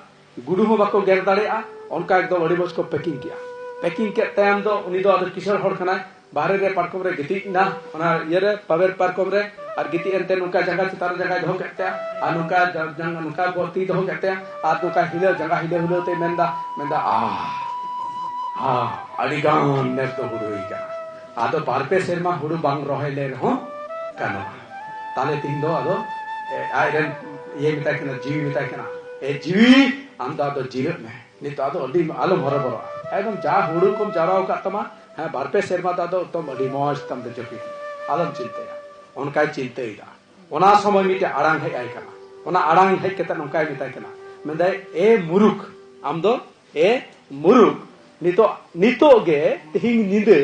ᱜᱩᱰᱩ ᱦᱚᱸ ᱵᱟᱠᱚ ᱜᱮᱨ ᱫᱟᱲᱮᱭᱟᱜᱼᱟ᱾ ᱚᱱᱠᱟ ᱮᱠᱫᱚᱢ ᱟᱹᱰᱤ ᱢᱚᱡᱽ ᱠᱚ packing ᱠᱮᱜᱼᱟ᱾ Packing ᱠᱮᱫ ᱛᱟᱭᱚᱢ ᱫᱚ ᱩᱱᱤ ᱫᱚ ᱟᱫᱚ ᱠᱤᱥᱟᱹᱬ ᱦᱚᱲ ᱠᱟᱱᱟᱭ, ᱵᱟᱦᱨᱮ ᱨᱮ ᱯᱟᱨᱠᱚᱢ ᱨᱮ ᱜᱤᱛᱤᱡ ᱮᱱᱟ, ᱚᱱᱟ ᱤᱭᱟᱹ ᱨᱮ, ᱯᱟᱵᱮᱨ ᱯᱟᱨᱠᱚᱢ ᱨᱮ, ᱟᱨ ᱜᱤᱛᱤᱡ ᱮᱱᱛᱮ ᱱᱚᱝᱠᱟ ᱡᱟᱸᱜᱟ ᱪᱮᱛᱟᱱ ᱨᱮ ᱡᱟᱸᱜᱟᱭ ᱫᱚᱦᱚ ᱠᱮᱫ ᱛᱟᱭᱟ, ᱟᱨ ᱱᱚᱝᱠᱟ ᱡᱟ-, ᱡᱟᱸᱜᱟ, ᱱᱚᱝᱠᱟ ᱜᱚ-, ᱛᱤ ᱫᱚᱦᱚ ᱠᱮᱫ ᱛᱟᱭᱟ, ᱟᱨ ᱱᱚᱝᱠᱟ ᱦᱤᱞᱟᱹᱣ, ᱡᱟᱸᱜᱟ ᱦᱤᱞᱟᱹᱣ ᱦᱤᱞᱟᱹᱣ ᱛᱮ ᱢᱮᱱᱫᱟ, ᱢᱮᱱᱫᱟ, "ᱟᱦ, ᱟᱦ, ᱟᱹᱰᱤ ᱜᱟᱱ ᱱᱮᱥ ᱫᱚ ᱦᱩᱲᱩ ᱦᱩᱭ ᱠᱟᱱᱟ᱾ ᱟᱫᱚ ᱵᱟᱨ ᱯᱮ ᱥᱮᱨᱢᱟ ᱦᱩᱲᱩ ᱵᱟᱝ ᱨᱚᱦᱚᱭ ᱞᱮ ᱨᱮᱦᱚᱸ ᱜᱟᱱᱚᱜᱼᱟ᱾" ᱛᱟᱦᱞᱮ ᱛᱤᱦᱤᱧ ᱫᱚ ᱟᱫᱚ, ᱮ, ᱟᱡᱨᱮᱱ ᱤᱭᱟᱹᱭ ᱢᱮᱛᱟᱭ ᱠᱟᱱᱟ, ᱡᱤᱣᱤ ᱢᱮᱛᱟᱭ ᱠᱟᱱᱟ, "ᱮ ᱡᱤᱣᱤ, ᱟᱢ ᱫᱚ ᱟᱫᱚ ᱡᱤᱨᱟᱹᱜ ᱢᱮ, ᱱᱤᱛᱚᱜ ᱟᱫᱚ ᱟᱹᱰᱤ ᱟᱞᱚᱢ ᱦᱚᱨᱚᱵᱚᱨᱚᱜᱼᱟ, ᱮᱠᱫᱚᱢ ᱡᱟ ᱦᱩᱲᱩ ᱠᱚᱢ ᱡᱟᱣᱨᱟ ᱟᱠᱟᱫ ᱛᱟᱢᱟ, ᱦᱮᱸ, ᱵᱟᱨ ᱯᱮ ᱥᱮᱨᱢᱟ ᱫᱚ ᱟᱫᱚ ᱮᱠᱫᱚᱢ ᱟᱹᱰᱤ ᱢᱚᱡᱽ ᱛᱟᱢ ᱫᱚ ᱡᱟᱹᱯᱤᱫ, ᱟᱞᱚᱢ ᱪᱤᱱᱛᱟᱹᱭᱟ᱾" ᱚᱱᱠᱟᱭ ᱪᱤᱱᱛᱟᱹᱭᱮᱫᱟ᱾ ᱚᱱᱟ ᱥᱚᱢᱚᱭ ᱢᱤᱫᱴᱮᱱ ᱟᱲᱟᱝ ᱦᱮᱡ ᱟᱭ ᱠᱟᱱᱟ᱾ ᱚᱱᱟ ᱟᱲᱟᱝ ᱦᱮᱡ ᱠᱟᱛᱮ ᱱᱚᱝᱠᱟᱭ ᱢᱮᱛᱟᱭ ᱠᱟᱱᱟ, ᱢᱮᱱᱫᱟᱭ, "ᱮ ᱢᱩᱨᱩᱠᱷ, ᱟᱢ ᱫᱚ, ᱮ ᱢᱩᱨᱩᱠᱷ, ᱱᱤᱛᱚᱜ, ᱱᱤᱛᱚᱜ ᱜᱮ, ᱛᱮᱦᱮᱧ ᱧᱤᱫᱟᱹ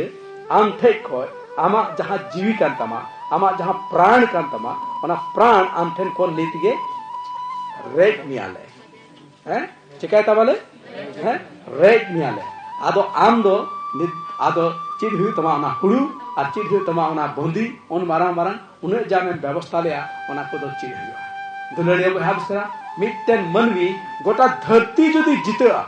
ᱟᱢ ᱴᱷᱮᱡ ᱠᱷᱚᱡ ᱟᱢᱟᱜ ᱡᱟᱦᱟᱸ ᱡᱤᱣᱤ ᱠᱟᱱ ᱛᱟᱢᱟ, ᱟᱢᱟᱜ ᱡᱟᱦᱟᱸ ᱯᱨᱟᱬ ᱠᱟᱱ ᱛᱟᱢᱟ, ᱚᱱᱟ ᱯᱨᱟᱬ ᱟᱢ ᱴᱷᱮᱱ ᱠᱷᱚᱱ ᱱᱤᱛ ᱜᱮ ᱨᱮᱡ ᱢᱮᱭᱟᱞᱮ᱾" ᱦᱮᱸ? ᱪᱮᱠᱟᱭ ᱛᱟᱢᱟᱞᱮ? ᱦᱮᱸ? ᱨᱮᱡ ᱢᱮᱭᱟᱞᱮ᱾ ᱟᱫᱚ ᱟᱢ ᱫᱚ ᱱᱤᱛ, ᱟᱫᱚ ᱪᱮᱫ ᱦᱩᱭᱩᱜ ᱛᱟᱢᱟ ᱚᱱᱟ ᱦᱩᱲᱩ, ᱟᱨ ᱪᱮᱫ ᱦᱩᱭᱩᱜ ᱛᱟᱢᱟ ᱚᱱᱟ ᱵᱚᱱᱫᱤ, ᱩᱱ ᱢᱟᱨᱟᱝ ᱢᱟᱨᱟᱝ, ᱩᱱᱟᱹᱜ ᱡᱟᱢ ᱮᱢ ᱵᱮᱵᱚᱥᱛᱷᱟ ᱞᱮᱜᱼᱟ, ᱚᱱᱟ ᱠᱚᱫᱚ ᱪᱮᱫ ᱦᱩᱭᱩᱜᱼᱟ? ᱫᱩᱞᱟᱹᱲᱤᱭᱟᱹ ᱵᱚᱭᱦᱟ ᱢᱤᱥᱨᱟ, ᱢᱤᱫᱴᱮᱱ ᱢᱟᱹᱱᱢᱤ ᱜᱚᱴᱟ ᱫᱷᱟᱹᱨᱛᱤ ᱡᱩᱫᱤ ᱡᱤᱛᱟᱹᱜᱼᱟ,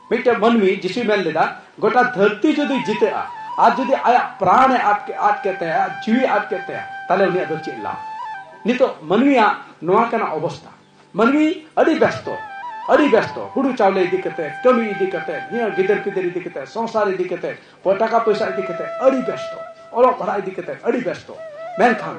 ᱢᱤᱫᱴᱮᱱ ᱢᱟᱹᱱᱢᱤ, ᱡᱤᱥᱩᱭ ᱢᱮᱱ ᱞᱮᱫᱟ, ᱜᱚᱴᱟ ᱫᱷᱟᱹᱨᱛᱤ ᱡᱩᱫᱤ ᱡᱤᱛᱟᱹᱜᱼᱟ, ᱟᱨ ᱡᱩᱫᱤ ᱟᱭᱟᱜ ᱯᱨᱟᱬᱮ ᱟᱫ ᱠᱮ-, ᱟᱫ ᱠᱮᱫ ᱛᱟᱭᱟ, ᱟᱭᱟᱜ ᱡᱤᱣᱤ ᱟᱫ ᱠᱮᱫ ᱛᱟᱭᱟ, ᱛᱟᱦᱞᱮ ᱩᱱᱤᱭᱟᱜ ᱫᱚ ᱪᱮᱫ ᱞᱟᱵᱷ? ᱱᱤᱛᱚᱜ ᱢᱟᱹᱱᱢᱤᱭᱟᱜ ᱱᱚᱣᱟ ᱠᱟᱱᱟ ᱚᱵᱚᱥᱛᱷᱟ᱾ ᱢᱟᱹᱱᱢᱤ ᱟᱹᱰᱤ ᱵᱮᱥᱛᱚ, ᱟᱹᱰᱤ ᱵᱮᱥᱛᱚ, ᱦᱩᱲᱩ ᱪᱟᱣᱞᱮ ᱤᱫᱤ ᱠᱟᱛᱮ, ᱠᱟᱹᱢᱤ ᱤᱫᱤ ᱠᱟᱛᱮ, ᱱᱤᱭᱟᱹ ᱜᱤᱫᱟᱹᱨ ᱯᱤᱫᱟᱹᱨ ᱤᱫᱤ ᱠᱟᱛᱮ, ᱥᱚᱝᱥᱟᱨ ᱤᱫᱤ ᱠᱟᱛᱮ, ᱯᱚ-, ᱴᱟᱠᱟ ᱯᱚᱭᱥᱟ ᱤᱫᱤ ᱠᱟᱛᱮ ᱟᱹᱰᱤ ᱵᱮᱥᱛᱚ, ᱚᱞᱚᱜ ᱯᱟᱲᱦᱟᱜ ᱤᱫᱤ ᱠᱟᱛᱮ ᱟᱹᱰᱤ ᱵᱮᱥᱛᱚ᱾ ᱢᱮᱱᱠᱷᱟᱱ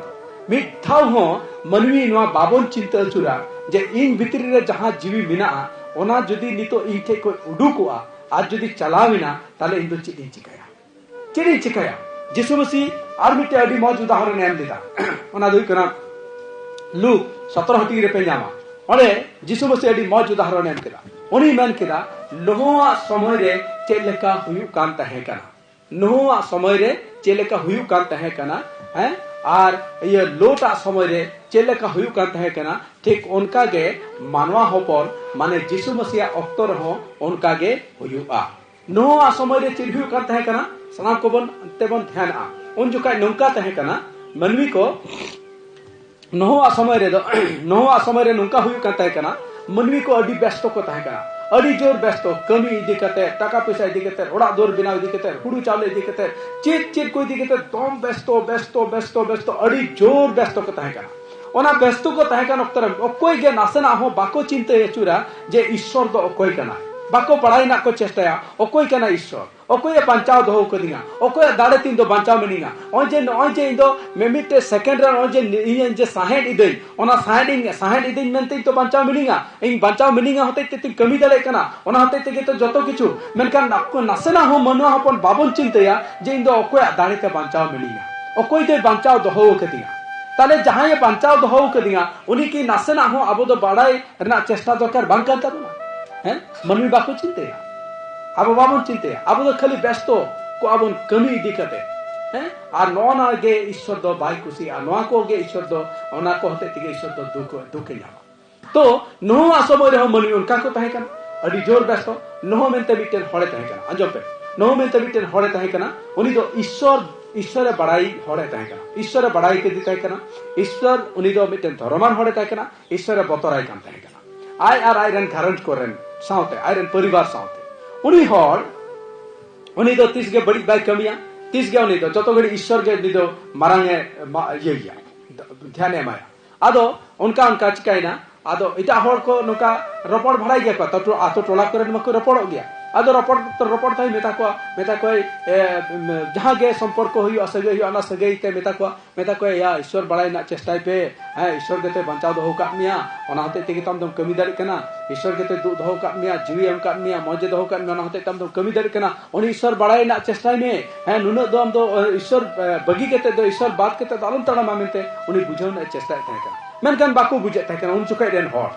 ᱢᱤᱫ ᱫᱷᱟᱣ ᱦᱚᱸ ᱢᱟᱹᱱᱢᱤ ᱱᱚᱣᱟ ᱵᱟᱵᱚᱱ ᱪᱤᱱᱛᱟᱹ ᱟᱹᱪᱩᱨᱟ ᱡᱮ ᱤᱧ ᱵᱷᱤᱛᱨᱤ ᱨᱮ ᱡᱟᱦᱟᱸ ᱡᱤᱣᱤ ᱢᱮᱱᱟᱜᱼᱟ, ᱚᱱᱟ ᱡᱩᱫᱤ ᱱᱤᱛᱚᱜ ᱤᱧ ᱴᱷᱮᱡ ᱠᱷᱚᱡ ᱩᱰᱩᱠᱚᱜᱼᱟ ᱟᱨ ᱡᱩᱫᱤ ᱪᱟᱞᱟᱣ ᱮᱱᱟ, ᱛᱟᱦᱞᱮ ᱤᱧ ᱫᱚ ᱪᱮᱫ ᱤᱧ ᱪᱤᱠᱟᱹᱭᱟ? ᱪᱮᱫ ᱤᱧ ᱪᱤᱠᱟᱹᱭᱟ? ᱡᱤᱥᱩ ᱢᱟᱹᱥᱤ ᱟᱨ ᱢᱤᱫᱴᱮᱡ ᱟᱹᱰᱤ ᱢᱚᱡᱽ ᱩᱫᱟᱦᱚᱨᱚᱱ ᱮ ᱮᱢ ᱞᱮᱫᱟ᱾ ᱚᱱᱟ ᱫᱚ ᱦᱩᱭᱩᱜ ᱠᱟᱱᱟ ᱞᱩᱠ ᱥᱚᱛᱨᱚ ᱦᱟᱹᱴᱤᱧ ᱨᱮᱯᱮ ᱧᱟᱢᱟ᱾ ᱚᱸᱰᱮ ᱡᱤᱥᱩ ᱢᱟᱹᱥᱤ ᱟᱹᱰᱤ ᱢᱚᱡᱽ ᱩᱫᱟᱦᱚᱨᱚᱱ ᱮ ᱮᱢ ᱠᱮᱫᱟ᱾ ᱩᱱᱤ ᱢᱮᱱ ᱠᱮᱫᱟ, ᱱᱳᱦᱟᱣᱟᱜ ᱥᱚᱢᱚᱭ ᱨᱮ ᱪᱮᱫ ᱞᱮᱠᱟ ᱦᱩᱭᱩᱜ ᱠᱟᱱ ᱛᱟᱦᱮᱸ ᱠᱟᱱᱟ, ᱱᱳᱦᱟᱣᱟᱜ ᱥᱚᱢᱚᱭ ᱨᱮ ᱪᱮᱫ ᱞᱮᱠᱟ ᱦᱩᱭᱩᱜ ᱠᱟᱱ ᱛᱟᱦᱮᱸ ᱠᱟᱱᱟ, ᱦᱮᱸ, ᱟᱨ ᱤᱭᱟᱹ ᱞᱳᱴᱟᱜ ᱥᱚᱢᱚᱭ ᱨᱮ ᱪᱮᱫ ᱞᱮᱠᱟ ᱦᱩᱭᱩᱜ ᱠᱟᱱ ᱛᱟᱦᱮᱸ ᱠᱟᱱᱟ, ᱴᱷᱤᱠ ᱚᱱᱠᱟ ᱜᱮ ᱢᱟᱱᱣᱟ ᱦᱚᱯᱚᱱ, ᱢᱟᱱᱮ ᱡᱤᱥᱩ ᱢᱟᱹᱥᱤᱭᱟᱜ ᱚᱠᱛᱚ ᱨᱮᱦᱚᱸ ᱚᱱᱠᱟ ᱜᱮ ᱦᱩᱭᱩᱜᱼᱟ᱾ ᱱᱳᱦᱟᱣᱟᱜ ᱥᱚᱢᱚᱭ ᱨᱮ ᱪᱮᱫ ᱦᱩᱭᱩᱜ ᱠᱟᱱ ᱛᱟᱦᱮᱸ ᱠᱟᱱᱟ, ᱥᱟᱱᱟᱢ ᱠᱚᱵᱚᱱ ᱛᱮᱵᱚᱱ ᱫᱷᱮᱭᱟᱱᱟᱜᱼᱟ᱾ ᱩᱱ ᱡᱚᱠᱷᱟᱡ ᱱᱚᱝᱠᱟ ᱛᱟᱦᱮᱸ ᱠᱟᱱᱟ, ᱢᱟᱹᱱᱢᱤ ᱠᱚ ᱱᱚᱣᱟ ᱥᱚᱢᱚᱭ ᱨᱮᱫᱚ ᱱᱚᱣᱟ ᱥᱚᱢᱚᱭ ᱨᱮ ᱱᱚᱝᱠᱟ ᱦᱩᱭᱩᱜ ᱠᱟᱱ ᱛᱟᱦᱮᱸ ᱠᱟᱱᱟ, ᱢᱟᱹᱱᱢᱤ ᱠᱚ ᱟᱹᱰᱤ ᱵᱮᱥᱛᱚ ᱠᱚ ᱛᱟᱦᱮᱸ ᱠᱟᱱᱟ, ᱟᱹᱰᱤ ᱡᱳᱨ ᱵᱮᱥᱛᱚ, ᱠᱟᱹᱢᱤ ᱤᱫᱤ ᱠᱟᱛᱮ, ᱴᱟᱠᱟ ᱯᱚᱭᱥᱟ ᱤᱫᱤ ᱠᱟᱛᱮ, ᱚᱲᱟᱜ ᱫᱩᱣᱟᱹᱨ ᱵᱮᱱᱟᱣ ᱤᱫᱤ ᱠᱟᱛᱮ, ᱦᱩᱲᱩ ᱪᱟᱣᱞᱮ ᱤᱫᱤ ᱠᱟᱛᱮ, ᱪᱮᱫ ᱪᱮᱫ ᱠᱚ ᱤᱫᱤ ᱠᱟᱛᱮ ᱫᱚᱢ ᱵᱮᱥᱛᱚ ᱵᱮᱥᱛᱚ ᱵᱮᱥᱛᱚ ᱵᱮᱥᱛᱚ ᱟᱹᱰᱤ ᱡᱳᱨ ᱵᱮᱥᱛᱚ ᱠᱚ ᱛᱟᱦᱮᱸ ᱠᱟᱱᱟ᱾ ᱚᱱᱟ ᱵᱮᱥᱛᱚ ᱠᱚ ᱛᱟᱦᱮᱸ ᱠᱟᱱ ᱚᱠᱛᱚ ᱨᱮ ᱚᱠᱚᱭ ᱜᱮ ᱱᱟᱥᱮᱱᱟᱜ ᱦᱚᱸ ᱵᱟᱠᱚ ᱪᱤᱱᱛᱟᱹ ᱟᱹᱪᱩᱨᱟ ᱡᱮ ᱤᱥᱥᱚᱨ ᱫᱚ ᱚᱠᱚᱭ ᱠᱟᱱᱟᱭ᱾ ᱵᱟᱠᱚ ᱵᱟᱲᱟᱭ ᱨᱮᱱᱟᱜ ᱠᱚ ᱪᱮᱥᱴᱟᱭᱟ ᱚᱠᱚᱭ ᱠᱟᱱᱟᱭ ᱤᱥᱥᱚᱨ, ᱚᱠᱚᱭᱮ ᱵᱟᱧᱪᱟᱣ ᱫᱚᱦᱚ ᱠᱟᱫᱤᱧᱟ, ᱚᱠᱚᱭᱟᱜ ᱫᱟᱲᱮ ᱛᱮ ᱤᱧ ᱫᱚ ᱵᱟᱧᱪᱟᱣ ᱢᱤᱱᱟᱹᱧᱟ᱾ ᱱᱚᱜᱼᱚᱭ ᱡᱮ, ᱱᱚᱜᱼᱚᱭ ᱡᱮ ᱤᱧ ᱫᱚ ᱢᱤᱢᱤᱫᱴᱮᱡ ᱥᱮᱠᱮᱱᱰ ᱨᱮ ᱱᱚᱜᱼᱚᱭ ᱡᱮ ᱤᱧ ᱡᱮ ᱥᱟᱦᱮᱸᱫ ᱤᱫᱟᱹᱧ, ᱚᱱᱟ ᱥᱟᱦᱮᱸᱫ ᱤᱧ, ᱥᱟᱦᱮᱸᱫ ᱤᱫᱟᱹᱧ ᱢᱮᱱᱛᱮ ᱤᱧ ᱫᱚ ᱵᱟᱧᱪᱟᱣ ᱢᱤᱱᱟᱹᱧᱟ, ᱤᱧ ᱵᱟᱧᱪᱟᱣ ᱢᱤᱱᱟᱹᱧᱟ ᱦᱚᱛᱮᱡ ᱛᱮ ᱤᱧ ᱠᱟᱹᱢᱤ ᱫᱟᱲᱮᱭᱟᱜ ᱠᱟᱱᱟ, ᱚᱱᱟ ᱦᱚᱛᱮᱡ ᱛᱮᱜᱮ ᱛᱚ ᱡᱚᱛᱚ ᱠᱤᱪᱷᱩ᱾ ᱢᱮᱱᱠᱷᱟᱱ ᱱᱟᱥᱮᱱᱟᱜ ᱦᱚᱸ ᱢᱟᱱᱣᱟ ᱦᱚᱯᱚᱱ ᱵᱟᱵᱚᱱ ᱪᱤᱱᱛᱟᱹᱭᱟ ᱡᱮ ᱤᱧ ᱫᱚ ᱚᱠᱚᱭᱟᱜ ᱫᱟᱲᱮ ᱛᱮ ᱵᱟᱧᱪᱟᱣ ᱢᱤᱱᱟᱹᱧᱟ, ᱚᱠᱚᱭ ᱫᱚᱭ ᱵᱟᱧᱪᱟᱣ ᱫᱚᱦᱚ ᱟᱠᱟᱫᱤᱧᱟ᱾ ᱛᱟᱦᱞᱮ ᱡᱟᱦᱟᱸᱭᱮ ᱵᱟᱧᱪᱟᱣ ᱫᱚᱦᱚ ᱟᱠᱟᱫᱤᱧᱟ, ᱩᱱᱤ ᱠᱤ ᱱᱟᱥᱮᱱᱟᱜ ᱦᱚᱸ ᱟᱵᱚ ᱫᱚ ᱵᱟᱲᱟᱭ ᱨᱮᱱᱟᱜ ᱪᱮᱥᱴᱟ ᱫᱚᱨᱠᱟᱨ ᱵᱟᱝ ᱠᱟᱱ ᱛᱟᱵᱚᱱᱟ? ᱦᱮᱸ, ᱢᱟᱹᱱᱢᱤ ᱵᱟᱠᱚ ᱪᱤᱱᱛᱟᱹᱭᱟ, ᱟᱵᱚ ᱵᱟᱵᱚᱱ ᱪᱤᱱᱛᱟᱹᱭᱟ, ᱟᱵᱚ ᱫᱚ ᱠᱷᱟᱹᱞᱤ ᱵᱮᱥᱛᱚ ᱠᱚ ᱟᱵᱚᱱ ᱠᱟᱹᱢᱤ ᱤᱫᱤ ᱠᱟᱛᱮ᱾ ᱦᱮᱸ, ᱟᱨ ᱱᱚᱜᱼᱚ ᱱᱚᱣᱟ ᱜᱮ ᱤᱥᱥᱚᱨ ᱫᱚ ᱵᱟᱭ ᱠᱩᱥᱤᱭᱟᱜᱼᱟ, ᱱᱚᱣᱟ ᱠᱚᱜᱮ ᱤᱥᱥᱚᱨ ᱫᱚ, ᱚᱱᱟ ᱠᱚ ᱦᱚᱛᱮᱡ ᱛᱮᱜᱮ ᱤᱥᱥᱚᱨ ᱫᱚ ᱫᱩᱠ, ᱫᱩᱠᱮ ᱧᱟᱢᱟ᱾ ᱛᱚ ᱱᱚᱣᱟ ᱥᱚᱢᱚᱭ ᱨᱮᱦᱚᱸ ᱢᱟᱹᱱᱢᱤ ᱚᱱᱠᱟ ᱠᱚ ᱛᱟᱦᱮᱸ ᱠᱟᱱᱟ, ᱟᱹᱰᱤ ᱡᱳᱨ ᱵᱮᱥᱛᱚ᱾ ᱱᱚᱦᱚ ᱢᱮᱱᱛᱮ ᱢᱤᱫᱴᱮᱱ ᱦᱚᱲᱮ ᱛᱟᱦᱮᱸ ᱠᱟᱱᱟ, ᱟᱸᱡᱚᱢ ᱯᱮ, ᱱᱚᱦᱚ ᱢᱮᱱᱛᱮ ᱢᱤᱫᱴᱮᱱ ᱦᱚᱲᱮ ᱛᱟᱦᱮᱸ ᱠᱟᱱᱟ, ᱩᱱᱤ ᱫᱚ ᱤᱥᱥᱚᱨ, ᱤᱥᱥᱚᱨᱮ ᱵᱟᱲᱟᱭ ᱦᱚᱲᱮ ᱛᱟᱦᱮᱸ ᱠᱟᱱᱟ, ᱤᱥᱥᱚᱨᱮ ᱵᱟᱲᱟᱭ ᱠᱮᱫᱮ ᱛᱟᱦᱮᱸ ᱠᱟᱱᱟ, ᱤᱥᱥᱚᱨ, ᱩᱱᱤ ᱫᱚ ᱢᱤᱫᱴᱮᱱ ᱫᱷᱚᱨᱚᱢᱟᱱ ᱦᱚᱲᱮ ᱛᱟᱦᱮᱸ ᱠᱟᱱᱟ, ᱤᱥᱥᱚᱨᱮ ᱵᱚᱛᱚᱨᱟᱭ ᱠᱟᱱ ᱛᱟᱦᱮᱸ ᱠᱟᱱᱟ᱾ ᱟᱡ ᱟᱨ ᱟᱡᱨᱮᱱ ᱜᱷᱟᱨᱚᱸᱡᱽ ᱠᱚᱨᱮᱱ ᱥᱟᱶᱛᱮ, ᱟᱡᱨᱮᱱ ᱯᱚᱨᱤᱵᱟᱨ ᱥᱟᱶᱛᱮ᱾ ᱩᱱᱤ ᱦᱚᱲ, ᱩᱱᱤ ᱫᱚ ᱛᱤᱥ ᱜᱮ ᱵᱟᱹᱲᱤᱡ ᱵᱟᱭ ᱠᱟᱹᱢᱤᱭᱟ, ᱛᱤᱥ ᱜᱮ ᱩᱱᱤ ᱫᱚ ᱡᱚᱛᱚ ᱜᱷᱟᱹᱲᱤᱡ ᱤᱥᱥᱚᱨ ᱜᱮ ᱩᱱᱤ ᱫᱚ ᱢᱟᱨᱟᱝ ᱮ ᱢᱟ-, ᱤᱭᱟᱹᱭᱟ, ᱫᱷᱮᱭᱟᱱᱮ ᱮᱢᱟᱭᱟ᱾ ᱟᱫᱚ ᱚᱱᱠᱟ ᱚᱱᱠᱟ ᱪᱤᱠᱟᱭᱮᱱᱟ, ᱟᱫᱚ ᱮᱴᱟᱜ ᱦᱚᱲ ᱠᱚ ᱱᱚᱝᱠᱟ ᱨᱚᱯᱚᱲ ᱵᱷᱟᱲᱟᱭ ᱜᱮᱭᱟ ᱠᱚ, ᱟᱛᱳ ᱴᱚ-, ᱟᱛᱳ ᱴᱚᱞᱟ ᱠᱚᱨᱮᱱ ᱢᱟᱠᱚ ᱨᱚᱯᱚᱲᱚᱜ ᱜᱮᱭᱟ᱾ ᱟᱫᱚ ᱨᱚᱯᱚᱲ, ᱨᱚᱯᱚᱲ ᱛᱮᱭ ᱢᱮᱛᱟ ᱠᱚᱣᱟ, ᱢᱮᱛᱟ ᱠᱚᱣᱟᱭ, ᱮ, ᱡᱟᱦᱟᱸ ᱜᱮ ᱥᱚᱢᱯᱚᱨᱠᱚ ᱦᱩᱭᱩᱜᱼᱟ, ᱥᱟᱹᱜᱟᱹᱭ ᱦᱩᱭᱩᱜᱼᱟ, ᱚᱱᱟ ᱥᱟᱹᱜᱟᱹᱭ ᱛᱮ ᱢᱮᱛᱟ ᱠᱚᱣᱟ, ᱢᱮᱛᱟ ᱠᱚᱣᱟᱭ, ᱭᱟ, ᱤᱥᱥᱚᱨ ᱵᱟᱲᱟᱭ ᱨᱮᱱᱟᱜ ᱪᱮᱥᱴᱟᱭ ᱯᱮ, ᱦᱮᱸ, ᱤᱥᱥᱚᱨ ᱜᱮᱛᱚᱭ ᱵᱟᱧᱪᱟᱣ ᱫᱚᱦᱚ ᱟᱠᱟᱫ ᱢᱮᱭᱟ, ᱚᱱᱟ ᱦᱚᱛᱮᱡ ᱛᱮᱜᱮ ᱛᱚ ᱟᱢ ᱫᱚᱢ ᱠᱟᱹᱢᱤ ᱫᱟᱲᱮᱭᱟᱜ ᱠᱟᱱᱟ, ᱤᱥᱥᱚᱨ ᱜᱮᱛᱚᱭ ᱫᱩᱜ ᱫᱚᱦᱚ ᱟᱠᱟᱫ ᱢᱮᱭᱟ, ᱡᱤᱣᱤ ᱮᱢ ᱟᱠᱟᱫ ᱢᱮᱭᱟ, ᱢᱚᱡᱮ ᱫᱚᱦᱚ ᱟᱠᱟᱫ ᱢᱮᱭᱟ, ᱚᱱᱟ ᱦᱚᱛᱮᱡ ᱛᱮ ᱟᱢ ᱫᱚᱢ ᱠᱟᱹᱢᱤ ᱫᱟᱲᱮᱭᱟᱜ ᱠᱟᱱᱟ, ᱩᱱᱤ ᱤᱥᱥᱚᱨ ᱵᱟᱲᱟᱭ ᱨᱮᱱᱟᱜ ᱪᱮᱥᱴᱟᱭ ᱢᱮ, ᱦᱮᱸ, ᱱᱩᱱᱟᱹᱜ ᱫᱚ ᱟᱢ ᱫᱚ, ᱮ, ᱤᱥᱥᱚᱨ, ᱮ, ᱵᱟᱹᱜᱤ ᱠᱟᱛᱮ ᱫᱚ ᱤᱥᱥᱚᱨ ᱵᱟᱫ ᱠᱟᱛᱮ ᱫᱚ ᱟᱞᱚᱢ ᱛᱟᱲᱟᱢᱟ ᱢᱮᱱᱛᱮ ᱩᱱᱤ ᱵᱩᱡᱷᱟᱹᱣ ᱨᱮᱱᱟᱜ ᱮ ᱪᱮᱥᱴᱟᱭᱮᱫ ᱛᱟᱦᱮᱸ ᱠᱟᱱᱟ᱾ ᱢᱮᱱᱠᱷᱟᱱ ᱵᱟᱠᱚ ᱵᱩᱡᱮᱫ ᱛᱟᱦᱮᱸ ᱠᱟᱱᱟ ᱩᱱ ᱡᱚᱠᱷᱮᱡ ᱨᱮᱱ ᱦᱚᱲ᱾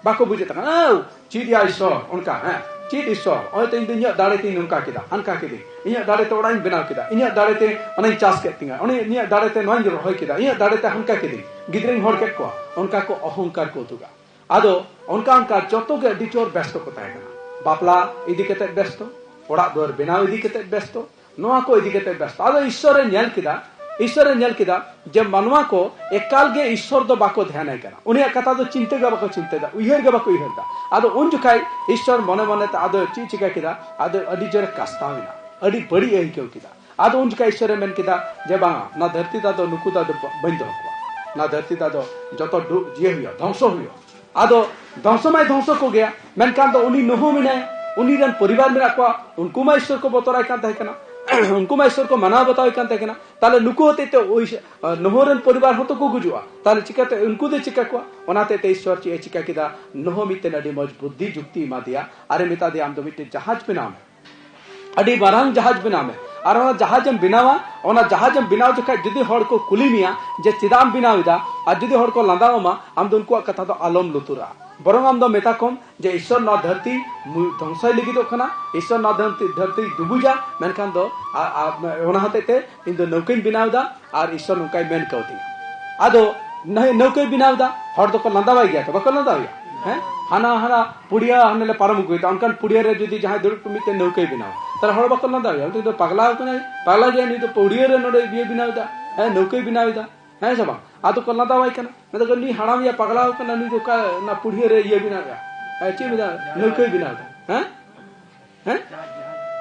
ᱵᱟᱠᱚ ᱵᱩᱡᱮᱫ ᱛᱟᱦᱮᱸ ᱠᱟᱱᱟ, "ᱟᱣ, ᱪᱮᱫ ᱭᱟ ᱤᱥᱥᱚᱨ?" ᱚᱱᱠᱟ, ᱦᱮᱸ, "ᱪᱮᱫ ᱤᱥᱥᱚᱨ? ᱱᱚᱜᱼᱚᱭ ᱛᱚ ᱤᱧ ᱫᱚ ᱤᱧᱟᱹᱜ ᱫᱟᱲᱮ ᱛᱮᱧ ᱱᱚᱝᱠᱟ ᱠᱮᱫᱟ, ᱦᱟᱱᱠᱟ ᱠᱮᱫᱟᱹᱧ, ᱤᱧᱟᱹᱜ ᱫᱟᱲᱮ ᱛᱮ ᱚᱲᱟᱜ ᱤᱧ ᱵᱮᱱᱟᱣ ᱠᱮᱫᱟ, ᱤᱧᱟᱹᱜ ᱫᱟᱲᱮ ᱛᱮ ᱚᱱᱟᱧ ᱪᱟᱥ ᱠᱮᱫ ᱛᱤᱧᱟ, ᱚᱱᱮ ᱤᱧᱟᱹᱜ ᱫᱟᱲᱮ ᱛᱮ ᱱᱚᱣᱟᱧ ᱨᱚᱦᱚᱭ ᱠᱮᱫᱟ, ᱤᱧᱟᱹᱜ ᱫᱟᱲᱮ ᱛᱮ ᱦᱟᱱᱠᱟ ᱠᱮᱫᱟᱹᱧ, ᱜᱤᱫᱽᱨᱟᱹᱧ ᱦᱚᱲ ᱠᱮᱫ ᱠᱚᱣᱟ", ᱚᱱᱠᱟ ᱠᱚ ᱚᱦᱚᱝᱠᱟᱨ ᱠᱚ ᱩᱫᱩᱜᱟ᱾ ᱟᱫᱚ ᱚᱱᱠᱟ ᱚᱱᱠᱟ ᱡᱚᱛᱚ ᱜᱮ ᱟᱹᱰᱤ ᱡᱳᱨ ᱵᱮᱥᱛᱚ ᱠᱚ ᱛᱟᱦᱮᱸ ᱠᱟᱱᱟ᱾ ᱵᱟᱯᱞᱟ ᱤᱫᱤ ᱠᱟᱛᱮ ᱵᱮᱥᱛᱚ, ᱚᱲᱟᱜ ᱫᱩᱣᱟᱹᱨ ᱵᱮᱱᱟᱣ ᱤᱫᱤ ᱠᱟᱛᱮ ᱵᱮᱥᱛᱚ, ᱱᱚᱣᱟ ᱠᱚ ᱤᱫᱤ ᱠᱟᱛᱮ ᱵᱮᱥᱛᱚ᱾ ᱟᱫᱚ ᱤᱥᱥᱚᱨᱮ ᱧᱮᱞ ᱠᱮᱫᱟ, ᱤᱥᱥᱚᱨᱮ ᱧᱮᱞ ᱠᱮᱫᱟ ᱡᱮ ᱢᱟᱱᱣᱟ ᱠᱚ ᱮᱠᱟᱞ ᱜᱮ ᱤᱥᱥᱚᱨ ᱫᱚ ᱵᱟᱠᱚ ᱫᱷᱮᱭᱟᱱᱟᱭ ᱠᱟᱱᱟ᱾ ᱩᱱᱤᱭᱟᱜ ᱠᱟᱛᱷᱟ ᱫᱚ ᱪᱤᱱᱛᱟᱹ ᱜᱮ ᱵᱟᱠᱚ ᱪᱤᱱᱛᱟᱹᱭᱮᱫᱟ, ᱩᱭᱦᱟᱹᱨ ᱜᱮ ᱵᱟᱠᱚ ᱩᱭᱦᱟᱹᱨ ᱮᱫᱟ᱾ ᱟᱫᱚ ᱩᱱ ᱡᱚᱠᱷᱟᱡ ᱤᱥᱥᱚᱨ ᱢᱚᱱᱮ ᱢᱚᱱᱮ ᱛᱮ ᱟᱫᱚ ᱪᱮᱫ ᱪᱤᱠᱟ ᱠᱮᱫᱟ? ᱟᱫᱚ ᱟᱹᱰᱤ ᱡᱳᱨᱮ ᱠᱟᱥᱛᱟᱣ ᱮᱱᱟ, ᱟᱹᱰᱤ ᱵᱟᱹᱲᱤᱡ ᱮ ᱟᱹᱭᱠᱟᱹᱣ ᱠᱮᱫᱟ᱾ ᱟᱫᱚ ᱩᱱ ᱡᱚᱠᱷᱟᱡ ᱤᱥᱥᱚᱨᱮ ᱢᱮᱱ ᱠᱮᱫᱟ ᱡᱮ, "ᱵᱟᱝᱟ, ᱱᱚᱣᱟ ᱫᱷᱟᱹᱨᱛᱤ ᱫᱚ ᱟᱫᱚ ᱱᱩᱠᱩ ᱫᱚ ᱟᱫᱚ ᱵᱟᱹᱧ ᱫᱚᱦᱚ ᱠᱚᱣᱟ, ᱱᱚᱣᱟ ᱫᱷᱟᱹᱨᱛᱤ ᱫᱚ ᱟᱫᱚ ᱡᱚᱛᱚ ᱰᱩ-, ᱤᱭᱟᱹ ᱦᱩᱭᱩᱜᱼᱟ, ᱫᱷᱚᱝᱥᱚ ᱦᱩᱭᱩᱜᱼᱟ᱾" ᱟᱫᱚ ᱫᱷᱚᱝᱥᱚ ᱢᱟᱭ ᱫᱷᱚᱝᱥᱚ ᱠᱚᱜᱮᱭᱟ, ᱢᱮᱱᱠᱷᱟᱱ ᱫᱚ ᱩᱱᱤ ᱱᱩᱦᱩ ᱢᱮᱱᱟᱭᱟ, ᱩᱱᱤ ᱨᱮᱱ ᱯᱚᱨᱤᱵᱟᱨ ᱢᱮᱱᱟᱜ ᱠᱚᱣᱟ, ᱩᱱᱠᱩ ᱢᱟ ᱤᱥᱥᱚᱨ ᱠᱚ ᱵᱚᱛᱚᱨᱟᱭ ᱠᱟᱱ ᱛᱟᱦᱮᱸ ᱠᱟᱱᱟ, ᱩᱱᱠᱩ ᱢᱟ ᱤᱥᱥᱚᱨ ᱠᱚ ᱢᱟᱱᱟᱣ ᱵᱟᱛᱟᱣᱮ ᱠᱟᱱ ᱛᱟᱦᱮᱸ ᱠᱟᱱᱟ᱾ ᱛᱟᱦᱞᱮ ᱱᱩᱠᱩ ᱦᱚᱛᱮᱡ ᱛᱮ ᱳᱭ, ᱱᱩᱦᱩ ᱨᱮᱱ ᱯᱚᱨᱤᱵᱟᱨ ᱦᱚᱸᱛᱚ ᱠᱚ ᱜᱩᱡᱩᱜᱼᱟ, ᱛᱟᱦᱞᱮ ᱪᱤᱠᱟᱹᱛᱮ ᱩᱱᱠᱩ ᱫᱚ ᱪᱤᱠᱟ ᱠᱚᱣᱟ? ᱚᱱᱟ ᱦᱚᱛᱮᱡ ᱛᱮ ᱤᱥᱥᱚᱨ ᱪᱮᱫ ᱮ ᱪᱤᱠᱟ ᱠᱮᱫᱟ? ᱱᱩᱦᱩ ᱢᱤᱫᱴᱮᱱ ᱟᱹᱰᱤ ᱢᱚᱡᱽ ᱵᱩᱫᱽᱫᱷᱤ ᱡᱩᱠᱛᱤ ᱮᱢᱟ ᱫᱮᱭᱟ ᱟᱨᱮ ᱢᱮᱛᱟ ᱫᱮᱭᱟ, "ᱟᱢ ᱫᱚ ᱢᱤᱫᱴᱮᱱ ᱡᱟᱦᱟᱡᱽ ᱵᱮᱱᱟᱣ ᱢᱮ, ᱟᱹᱰᱤ ᱢᱟᱨᱟᱝ ᱡᱟᱦᱟᱡᱽ ᱵᱮᱱᱟᱣ ᱢᱮ᱾ ᱟᱨ ᱚᱱᱟ ᱡᱟᱦᱟᱡᱽ ᱮᱢ ᱵᱮᱱᱟᱣᱟ, ᱚᱱᱟ ᱡᱟᱦᱟᱡᱽ ᱮᱢ ᱵᱮᱱᱟᱣ ᱡᱚᱠᱷᱟᱡ ᱡᱩᱫᱤ ᱦᱚᱲ ᱠᱚ ᱠᱩᱞᱤ ᱢᱮᱭᱟ ᱡᱮ ᱪᱮᱫᱟᱜ ᱮᱢ ᱵᱮᱱᱟᱣ ᱮᱫᱟ, ᱟᱨ ᱡᱩᱫᱤ ᱦᱚᱲ ᱠᱚ ᱞᱟᱸᱫᱟ ᱟᱢᱟ, ᱟᱢ ᱫᱚ ᱩᱱᱠᱩᱣᱟᱜ ᱠᱟᱛᱷᱟ ᱫᱚ ᱟᱞᱚᱢ ᱞᱩᱛᱩᱨᱟᱜᱼᱟ, ᱵᱚᱨᱚᱝ ᱟᱢ ᱫᱚ ᱢᱮᱛᱟ ᱠᱚᱢ ᱡᱮ ᱤᱥᱥᱚᱨ ᱱᱚᱣᱟ ᱫᱷᱟᱹᱨᱛᱤ ᱢᱩ-, ᱫᱷᱚᱝᱥᱚᱭ ᱞᱟᱹᱜᱤᱫᱚᱜ ᱠᱟᱱᱟ, ᱤᱥᱥᱚᱨ ᱱᱚᱣᱟ ᱫᱷᱟᱹᱨᱛᱤ, ᱫᱷᱟᱹᱨᱛᱤ ᱰᱩᱵᱩᱡᱟ, ᱢᱮᱱᱠᱷᱟᱱ ᱫᱚ ᱟ-, ᱟ-, ᱚᱱᱟ ᱦᱚᱛᱮᱡ ᱛᱮ ᱤᱧ ᱫᱚ ᱱᱟᱹᱣᱠᱟᱹᱧ ᱵᱮᱱᱟᱣ ᱮᱫᱟ, ᱟᱨ ᱤᱥᱥᱚᱨ ᱱᱚᱝᱠᱟᱭ ᱢᱮᱱ ᱠᱟᱣᱫᱤᱧᱟ᱾" ᱟᱫᱚ ᱱᱟᱹᱭ-, ᱱᱟᱹᱣᱠᱟᱹᱭ ᱵᱮᱱᱟᱣ ᱮᱫᱟ, ᱦᱚᱲ ᱫᱚᱠᱚ ᱞᱟᱸᱫᱟᱣᱟᱭ ᱜᱮᱭᱟ ᱛᱚ, ᱵᱟᱠᱚ ᱞᱟᱸᱫᱟᱣᱟᱭᱟ? ᱦᱮᱸ, ᱦᱟᱱᱟ ᱦᱟᱱᱟ ᱯᱩᱲᱤᱭᱟᱹ ᱦᱟᱱᱮ ᱞᱮ ᱯᱟᱨᱚᱢ ᱟᱹᱜᱩᱭᱮᱫᱟ, ᱚᱱᱠᱟᱱ ᱯᱩᱲᱤᱭᱟᱹ ᱨᱮ ᱡᱩᱫᱤ ᱡᱟᱦᱟᱸᱭ ᱫᱩᱲᱩᱵ ᱠᱚ ᱢᱤᱫᱴᱮᱱ ᱱᱟᱹᱣᱠᱟᱹᱭ ᱵᱮᱱᱟᱣᱟ, ᱛᱟᱦᱞᱮ ᱦᱚᱲ ᱵᱟᱠᱚ ᱞᱟᱸᱫᱟᱣᱟᱭᱟ? ᱩᱱᱤ ᱫᱚ ᱯᱟᱜᱽᱞᱟ ᱠᱟᱱᱟᱭ, ᱯᱟᱜᱽᱞᱟ ᱜᱮᱭᱟ ᱱᱩᱭ ᱫᱚ, ᱯᱩᱲᱤᱭᱟᱹ ᱨᱮ ᱱᱚᱰᱮ ᱤᱭᱟᱹ ᱵᱮᱱᱟᱣ ᱮᱫᱟ, ᱦᱮᱸ, ᱱᱟᱹᱣᱠᱟᱹᱭ ᱵᱮᱱᱟᱣ ᱮᱫᱟ, ᱦᱮᱸ ᱥᱮ ᱵᱟᱝ? ᱟᱫᱚ ᱠᱚ ᱞᱟᱸᱫᱟᱣᱟᱭ ᱠᱟᱱᱟ, ᱢᱮᱱᱫᱟ ᱠᱚ, "ᱱᱩᱭ ᱦᱟᱲᱟᱢ ᱜᱮᱭᱟ, ᱯᱟᱜᱽᱞᱟ ᱟᱠᱟᱱᱟ, ᱱᱩᱭ ᱫᱚ ᱚᱠᱟ ᱚᱱᱟ ᱯᱩᱲᱤᱭᱟᱹ ᱨᱮ ᱤᱭᱟᱹ ᱵᱮᱱᱟᱣ ᱮᱫᱟ, ᱦᱮᱸ, ᱪᱮᱫ ᱵᱮᱱᱟᱣ, ᱱᱟᱹᱣᱠᱟᱹᱭ ᱵᱮᱱᱟᱣ ᱮᱫᱟ, ᱦᱮᱸ?" ᱦᱮᱸ?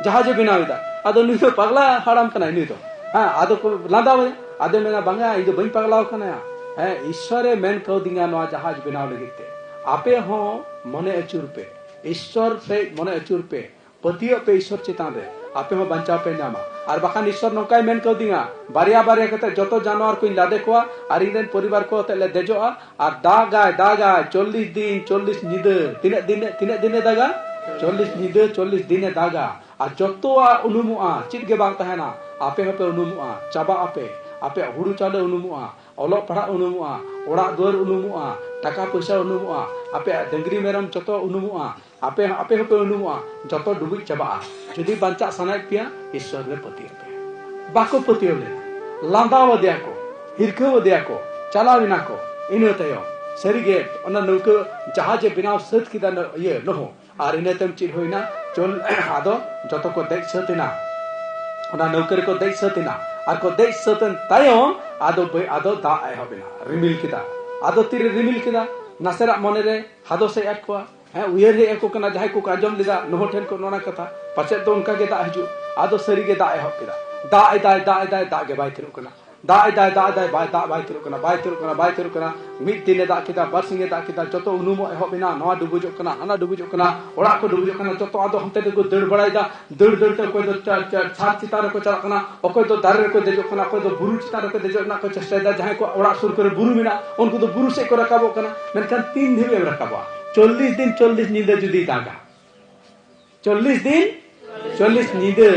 ᱡᱟᱦᱟᱡᱽ ᱮ ᱵᱮᱱᱟᱣ ᱮᱫᱟ᱾ ᱟᱫᱚ ᱱᱩᱭ ᱫᱚ ᱯᱟᱜᱽᱞᱟ ᱦᱟᱲᱟᱢ ᱠᱟᱱᱟᱭ ᱱᱩᱭ ᱫᱚ᱾ ᱦᱮᱸ, ᱟᱫᱚ ᱠᱚ ᱞᱟᱸᱫᱟᱣᱟᱭᱟ᱾ ᱟᱫᱚᱭ ᱢᱮᱱᱟ, "ᱵᱟᱝᱟ, ᱤᱧ ᱫᱚ ᱵᱟᱹᱧ ᱯᱟᱜᱽᱞᱟᱣ ᱠᱟᱱᱟ᱾ ᱦᱮᱸ, ᱤᱥᱥᱚᱨᱮ ᱢᱮᱱ ᱠᱟᱣᱫᱤᱧᱟ ᱱᱚᱣᱟ ᱡᱟᱦᱟᱡᱽ ᱵᱮᱱᱟᱣ ᱞᱟᱹᱜᱤᱫ ᱛᱮ᱾ ᱟᱯᱮ ᱦᱚᱸ ᱢᱚᱱᱮ ᱟᱹᱪᱩᱨ ᱯᱮ, ᱤᱥᱥᱚᱨ ᱥᱮᱫ ᱢᱚᱱᱮ ᱟᱹᱪᱩᱨ ᱯᱮ, ᱯᱟᱹᱛᱭᱟᱹᱜ ᱯᱮ ᱤᱥᱥᱚᱨ ᱪᱮᱛᱟᱱ ᱨᱮ, ᱟᱯᱮ ᱦᱚᱸ ᱵᱟᱧᱪᱟᱣ ᱯᱮ ᱧᱟᱢᱟ᱾ ᱟᱨ ᱵᱟᱠᱷᱟᱱ ᱤᱥᱥᱚᱨ ᱱᱚᱝᱠᱟᱭ ᱢᱮᱱ ᱠᱟᱣᱫᱤᱧᱟ, ᱵᱟᱨᱭᱟ ᱵᱟᱨᱭᱟ ᱠᱟᱛᱮ ᱡᱚᱛᱚ ᱡᱟᱱᱣᱟᱨ ᱠᱚᱧ ᱞᱟᱫᱮ ᱠᱚᱣᱟ ᱟᱨ ᱤᱧ ᱨᱮᱱ ᱯᱚᱨᱤᱵᱟᱨ ᱠᱚ ᱟᱛᱮ ᱞᱮ ᱫᱮᱡᱚᱜᱼᱟ, ᱟᱨ ᱫᱟᱜᱟᱭ, ᱫᱟᱜᱟᱭ, ᱪᱚᱞᱞᱤᱥ ᱫᱤᱱ, ᱪᱚᱞᱞᱤᱥ ᱧᱤᱫᱟᱹ᱾ ᱛᱤᱱᱟᱹᱜ ᱫᱤᱱ, ᱛᱤᱱᱟᱹᱜ ᱫᱤᱱᱮ ᱫᱟᱜᱟ? ᱪᱚᱞᱞᱤᱥ ᱧᱤᱫᱟᱹ, ᱪᱚᱞᱞᱤᱥ ᱫᱤᱱᱮ ᱫᱟᱜᱟ᱾ ᱟᱨ ᱡᱚᱛᱚᱣᱟᱜ ᱩᱱᱩᱢᱚᱜᱼᱟ, ᱪᱮᱫ ᱜᱮ ᱵᱟᱝ ᱛᱟᱦᱮᱱᱟ᱾ ᱟᱯᱮ ᱦᱚᱸᱯᱮ ᱩᱱᱩᱢᱚᱜᱼᱟ, ᱪᱟᱵᱟᱜ ᱟᱯᱮ᱾ ᱟᱯᱮᱭᱟᱜ ᱦᱩᱲᱩ ᱪᱟᱣᱞᱮ ᱩᱱᱩᱢᱚᱜᱼᱟ, ᱚᱞᱚᱜ ᱯᱟᱲᱦᱟᱜ ᱩᱱᱩᱢᱚᱜᱼᱟ, ᱚᱲᱟᱜ ᱫᱩᱣᱟᱹᱨ ᱩᱱᱩᱢᱚᱜᱼᱟ, ᱴᱟᱠᱟ ᱯᱚᱭᱥᱟ ᱩᱱᱩᱢᱚᱜᱼᱟ, ᱟᱯᱮᱭᱟᱜ ᱰᱟᱹᱝᱨᱤ ᱢᱮᱨᱚᱢ ᱡᱚᱛᱚ ᱩᱱᱩᱢᱚᱜᱼᱟ, ᱟᱯᱮ, ᱟᱯᱮ ᱦᱚᱸᱯᱮ ᱩᱱᱩᱢᱚᱜᱼᱟ, ᱡᱚᱛᱚ ᱰᱩᱵᱩᱡ ᱪᱟᱵᱟᱜᱼᱟ᱾ ᱡᱩᱫᱤ ᱵᱟᱧᱪᱟᱜ ᱥᱟᱱᱟᱭᱮᱫ ᱯᱮᱭᱟ, ᱤᱥᱥᱚᱨ ᱨᱮ ᱯᱟᱹᱛᱭᱟᱹᱜ ᱯᱮ᱾ ᱵᱟᱠᱚ ᱯᱟᱹᱛᱭᱟᱹᱣ ᱞᱮᱱᱟ, ᱞᱟᱸᱫᱟᱣ ᱟᱫᱮᱭᱟ ᱠᱚ, ᱦᱤᱨᱠᱷᱟᱹᱣ ᱟᱫᱮᱭᱟ ᱠᱚ, ᱪᱟᱞᱟᱣ ᱮᱱᱟ ᱠᱚ᱾ ᱤᱱᱟᱹ ᱛᱟᱭᱚᱢ ᱥᱟᱹᱨᱤᱜᱮ ᱚᱱᱟ ᱱᱟᱹᱣᱠᱟᱹ ᱡᱟᱦᱟᱡᱮ ᱵᱮᱱᱟᱣ ᱥᱟᱹᱛ ᱠᱮᱫᱟ, ᱱᱟ-, ᱤᱭᱟᱹ, ᱱᱩᱦᱩ᱾ ᱟᱨ ᱤᱱᱟᱹ ᱛᱟᱭᱚᱢ ᱪᱮᱫ ᱦᱩᱭᱱᱟ? ᱪᱚᱞ-, ᱟᱫᱚ ᱡᱚᱛᱚ ᱠᱚ ᱫᱮᱡ ᱥᱟᱹᱛ ᱮᱱᱟ, ᱚᱱᱟ ᱱᱟᱹᱣᱠᱟᱹ ᱨᱮᱠᱚ ᱫᱮᱡ ᱥᱟᱹᱛ ᱮᱱᱟ᱾ ᱟᱨ ᱠᱚ ᱫᱮᱡ ᱥᱟᱹᱛ ᱮᱱ ᱛᱟᱭᱚᱢ ᱟᱫᱚ ᱵᱟᱹᱭ ᱟᱫᱚ ᱫᱟᱜ ᱮᱦᱚᱵ ᱮᱱᱟ᱾ ᱨᱤᱢᱤᱞ ᱠᱮᱫᱟ᱾ ᱟᱫᱚ ᱛᱤᱨᱮ ᱨᱤᱢᱤᱞ ᱠᱮᱫᱟ, ᱱᱟᱥᱮᱱᱟᱜ ᱢᱚᱱᱮᱨᱮ ᱦᱟᱫᱚᱥ ᱦᱮᱡ ᱟᱫ ᱠᱚᱣᱟ᱾ ᱦᱮᱸ, ᱩᱭᱦᱟᱹᱨ ᱦᱮᱡ ᱟᱠᱚ ᱠᱟᱱᱟ, ᱡᱟᱦᱟᱸᱭ ᱠᱚᱠᱚ ᱟᱸᱡᱚᱢ ᱞᱮᱫᱟ ᱱᱩᱦᱩ ᱴᱷᱮᱱ ᱠᱚ ᱱᱚᱣᱟ ᱠᱟᱛᱷᱟ, ᱯᱟᱪᱮᱫ ᱫᱚ ᱚᱱᱠᱟ ᱜᱮ ᱫᱟᱜ ᱦᱤᱡᱩᱜ᱾ ᱟᱫᱚ ᱥᱟᱹᱨᱤ ᱜᱮ ᱫᱟᱜ ᱮᱦᱚᱵ ᱠᱮᱫᱟ᱾ ᱫᱟᱜ ᱮᱫᱟᱭ, ᱫᱟᱜ ᱮᱫᱟᱭ, ᱫᱟᱜ ᱜᱮ ᱵᱟᱭ ᱛᱷᱤᱨᱚᱜ ᱠᱟᱱᱟ᱾ ᱫᱟᱜ ᱮᱫᱟᱭ, ᱫᱟᱜ ᱮᱫᱟᱭ, ᱵᱟᱭ ᱫᱟᱜ ᱵᱟᱭ ᱛᱷᱤᱨᱚᱜ ᱠᱟᱱᱟ, ᱵᱟᱭ ᱛᱷᱤᱨᱚᱜ ᱠᱟᱱᱟ, ᱵᱟᱭ ᱛᱷᱤᱨᱚᱜ ᱠᱟᱱᱟ᱾ ᱢᱤᱫ ᱫᱤᱱᱮ ᱫᱟᱜ ᱠᱮᱫᱟ, ᱵᱟᱨ ᱥᱤᱧᱮ ᱫᱟᱜ ᱠᱮᱫᱟ, ᱡᱚᱛᱚ ᱩᱱᱩᱢᱚᱜ ᱮᱦᱚᱵ ᱮᱱᱟ, ᱱᱚᱣᱟ ᱰᱩᱵᱩᱡᱚᱜ ᱠᱟᱱᱟ, ᱦᱟᱱᱟ ᱰᱩᱵᱩᱡᱚᱜ ᱠᱟᱱᱟ, ᱚᱲᱟᱜ ᱠᱚ ᱰᱩᱵᱩᱡᱚᱜ ᱠᱟᱱᱟ, ᱡᱚᱛᱚ ᱟᱫᱚ ᱦᱟᱱᱛᱮ ᱛᱮᱠᱚ ᱫᱟᱹᱲ ᱵᱟᱲᱟᱭᱮᱫᱟ᱾ ᱫᱟᱹᱲ ᱫᱟᱹᱲ ᱛᱮ ᱚᱠᱚᱭ ᱫᱚ ᱪᱟ-, ᱪᱟ-, ᱪᱷᱟᱫᱽ ᱪᱮᱛᱟᱱ ᱨᱮᱠᱚ ᱪᱟᱞᱟᱜ ᱠᱟᱱᱟ, ᱚᱠᱚᱭ ᱫᱚ ᱫᱟᱨᱮ ᱨᱮᱠᱚ ᱫᱮᱡᱚᱜ ᱠᱟᱱᱟ, ᱚᱠᱚᱭ ᱫᱚ ᱵᱩᱨᱩ ᱪᱮᱛᱟᱱ ᱨᱮᱠᱚ ᱫᱮᱡᱚᱜ ᱨᱮᱱᱟᱜ ᱠᱚ ᱪᱮᱥᱴᱟᱭᱮᱫᱟ᱾ ᱡᱟᱦᱟᱸᱭ ᱠᱚᱣᱟᱜ ᱚᱲᱟᱜ ᱥᱩᱨ ᱠᱚᱨᱮ ᱵᱩᱨᱩ ᱢᱮᱱᱟᱜᱼᱟ, ᱩᱱᱠᱩ ᱫᱚ ᱵᱩᱨᱩ ᱥᱮᱫ ᱠᱚ ᱨᱟᱠᱟᱵᱚᱜ ᱠᱟᱱᱟ᱾ ᱢᱮᱱᱠᱷᱟᱱ ᱛᱤᱱ ᱫᱷᱟᱹᱵᱤᱡ ᱮᱢ ᱨᱟᱠᱟᱵᱚᱜᱼᱟ? ᱪᱚᱞᱞᱤᱥ ᱫᱤᱱ ᱪᱚᱞᱞᱤᱥ ᱧᱤᱫᱟᱹ ᱡᱩᱫᱤᱭ ᱫᱟᱜᱟ, ᱪᱚᱞᱞᱤᱥ ᱫᱤᱱ ᱪᱚᱞᱞᱤᱥ ᱧᱤᱫᱟᱹ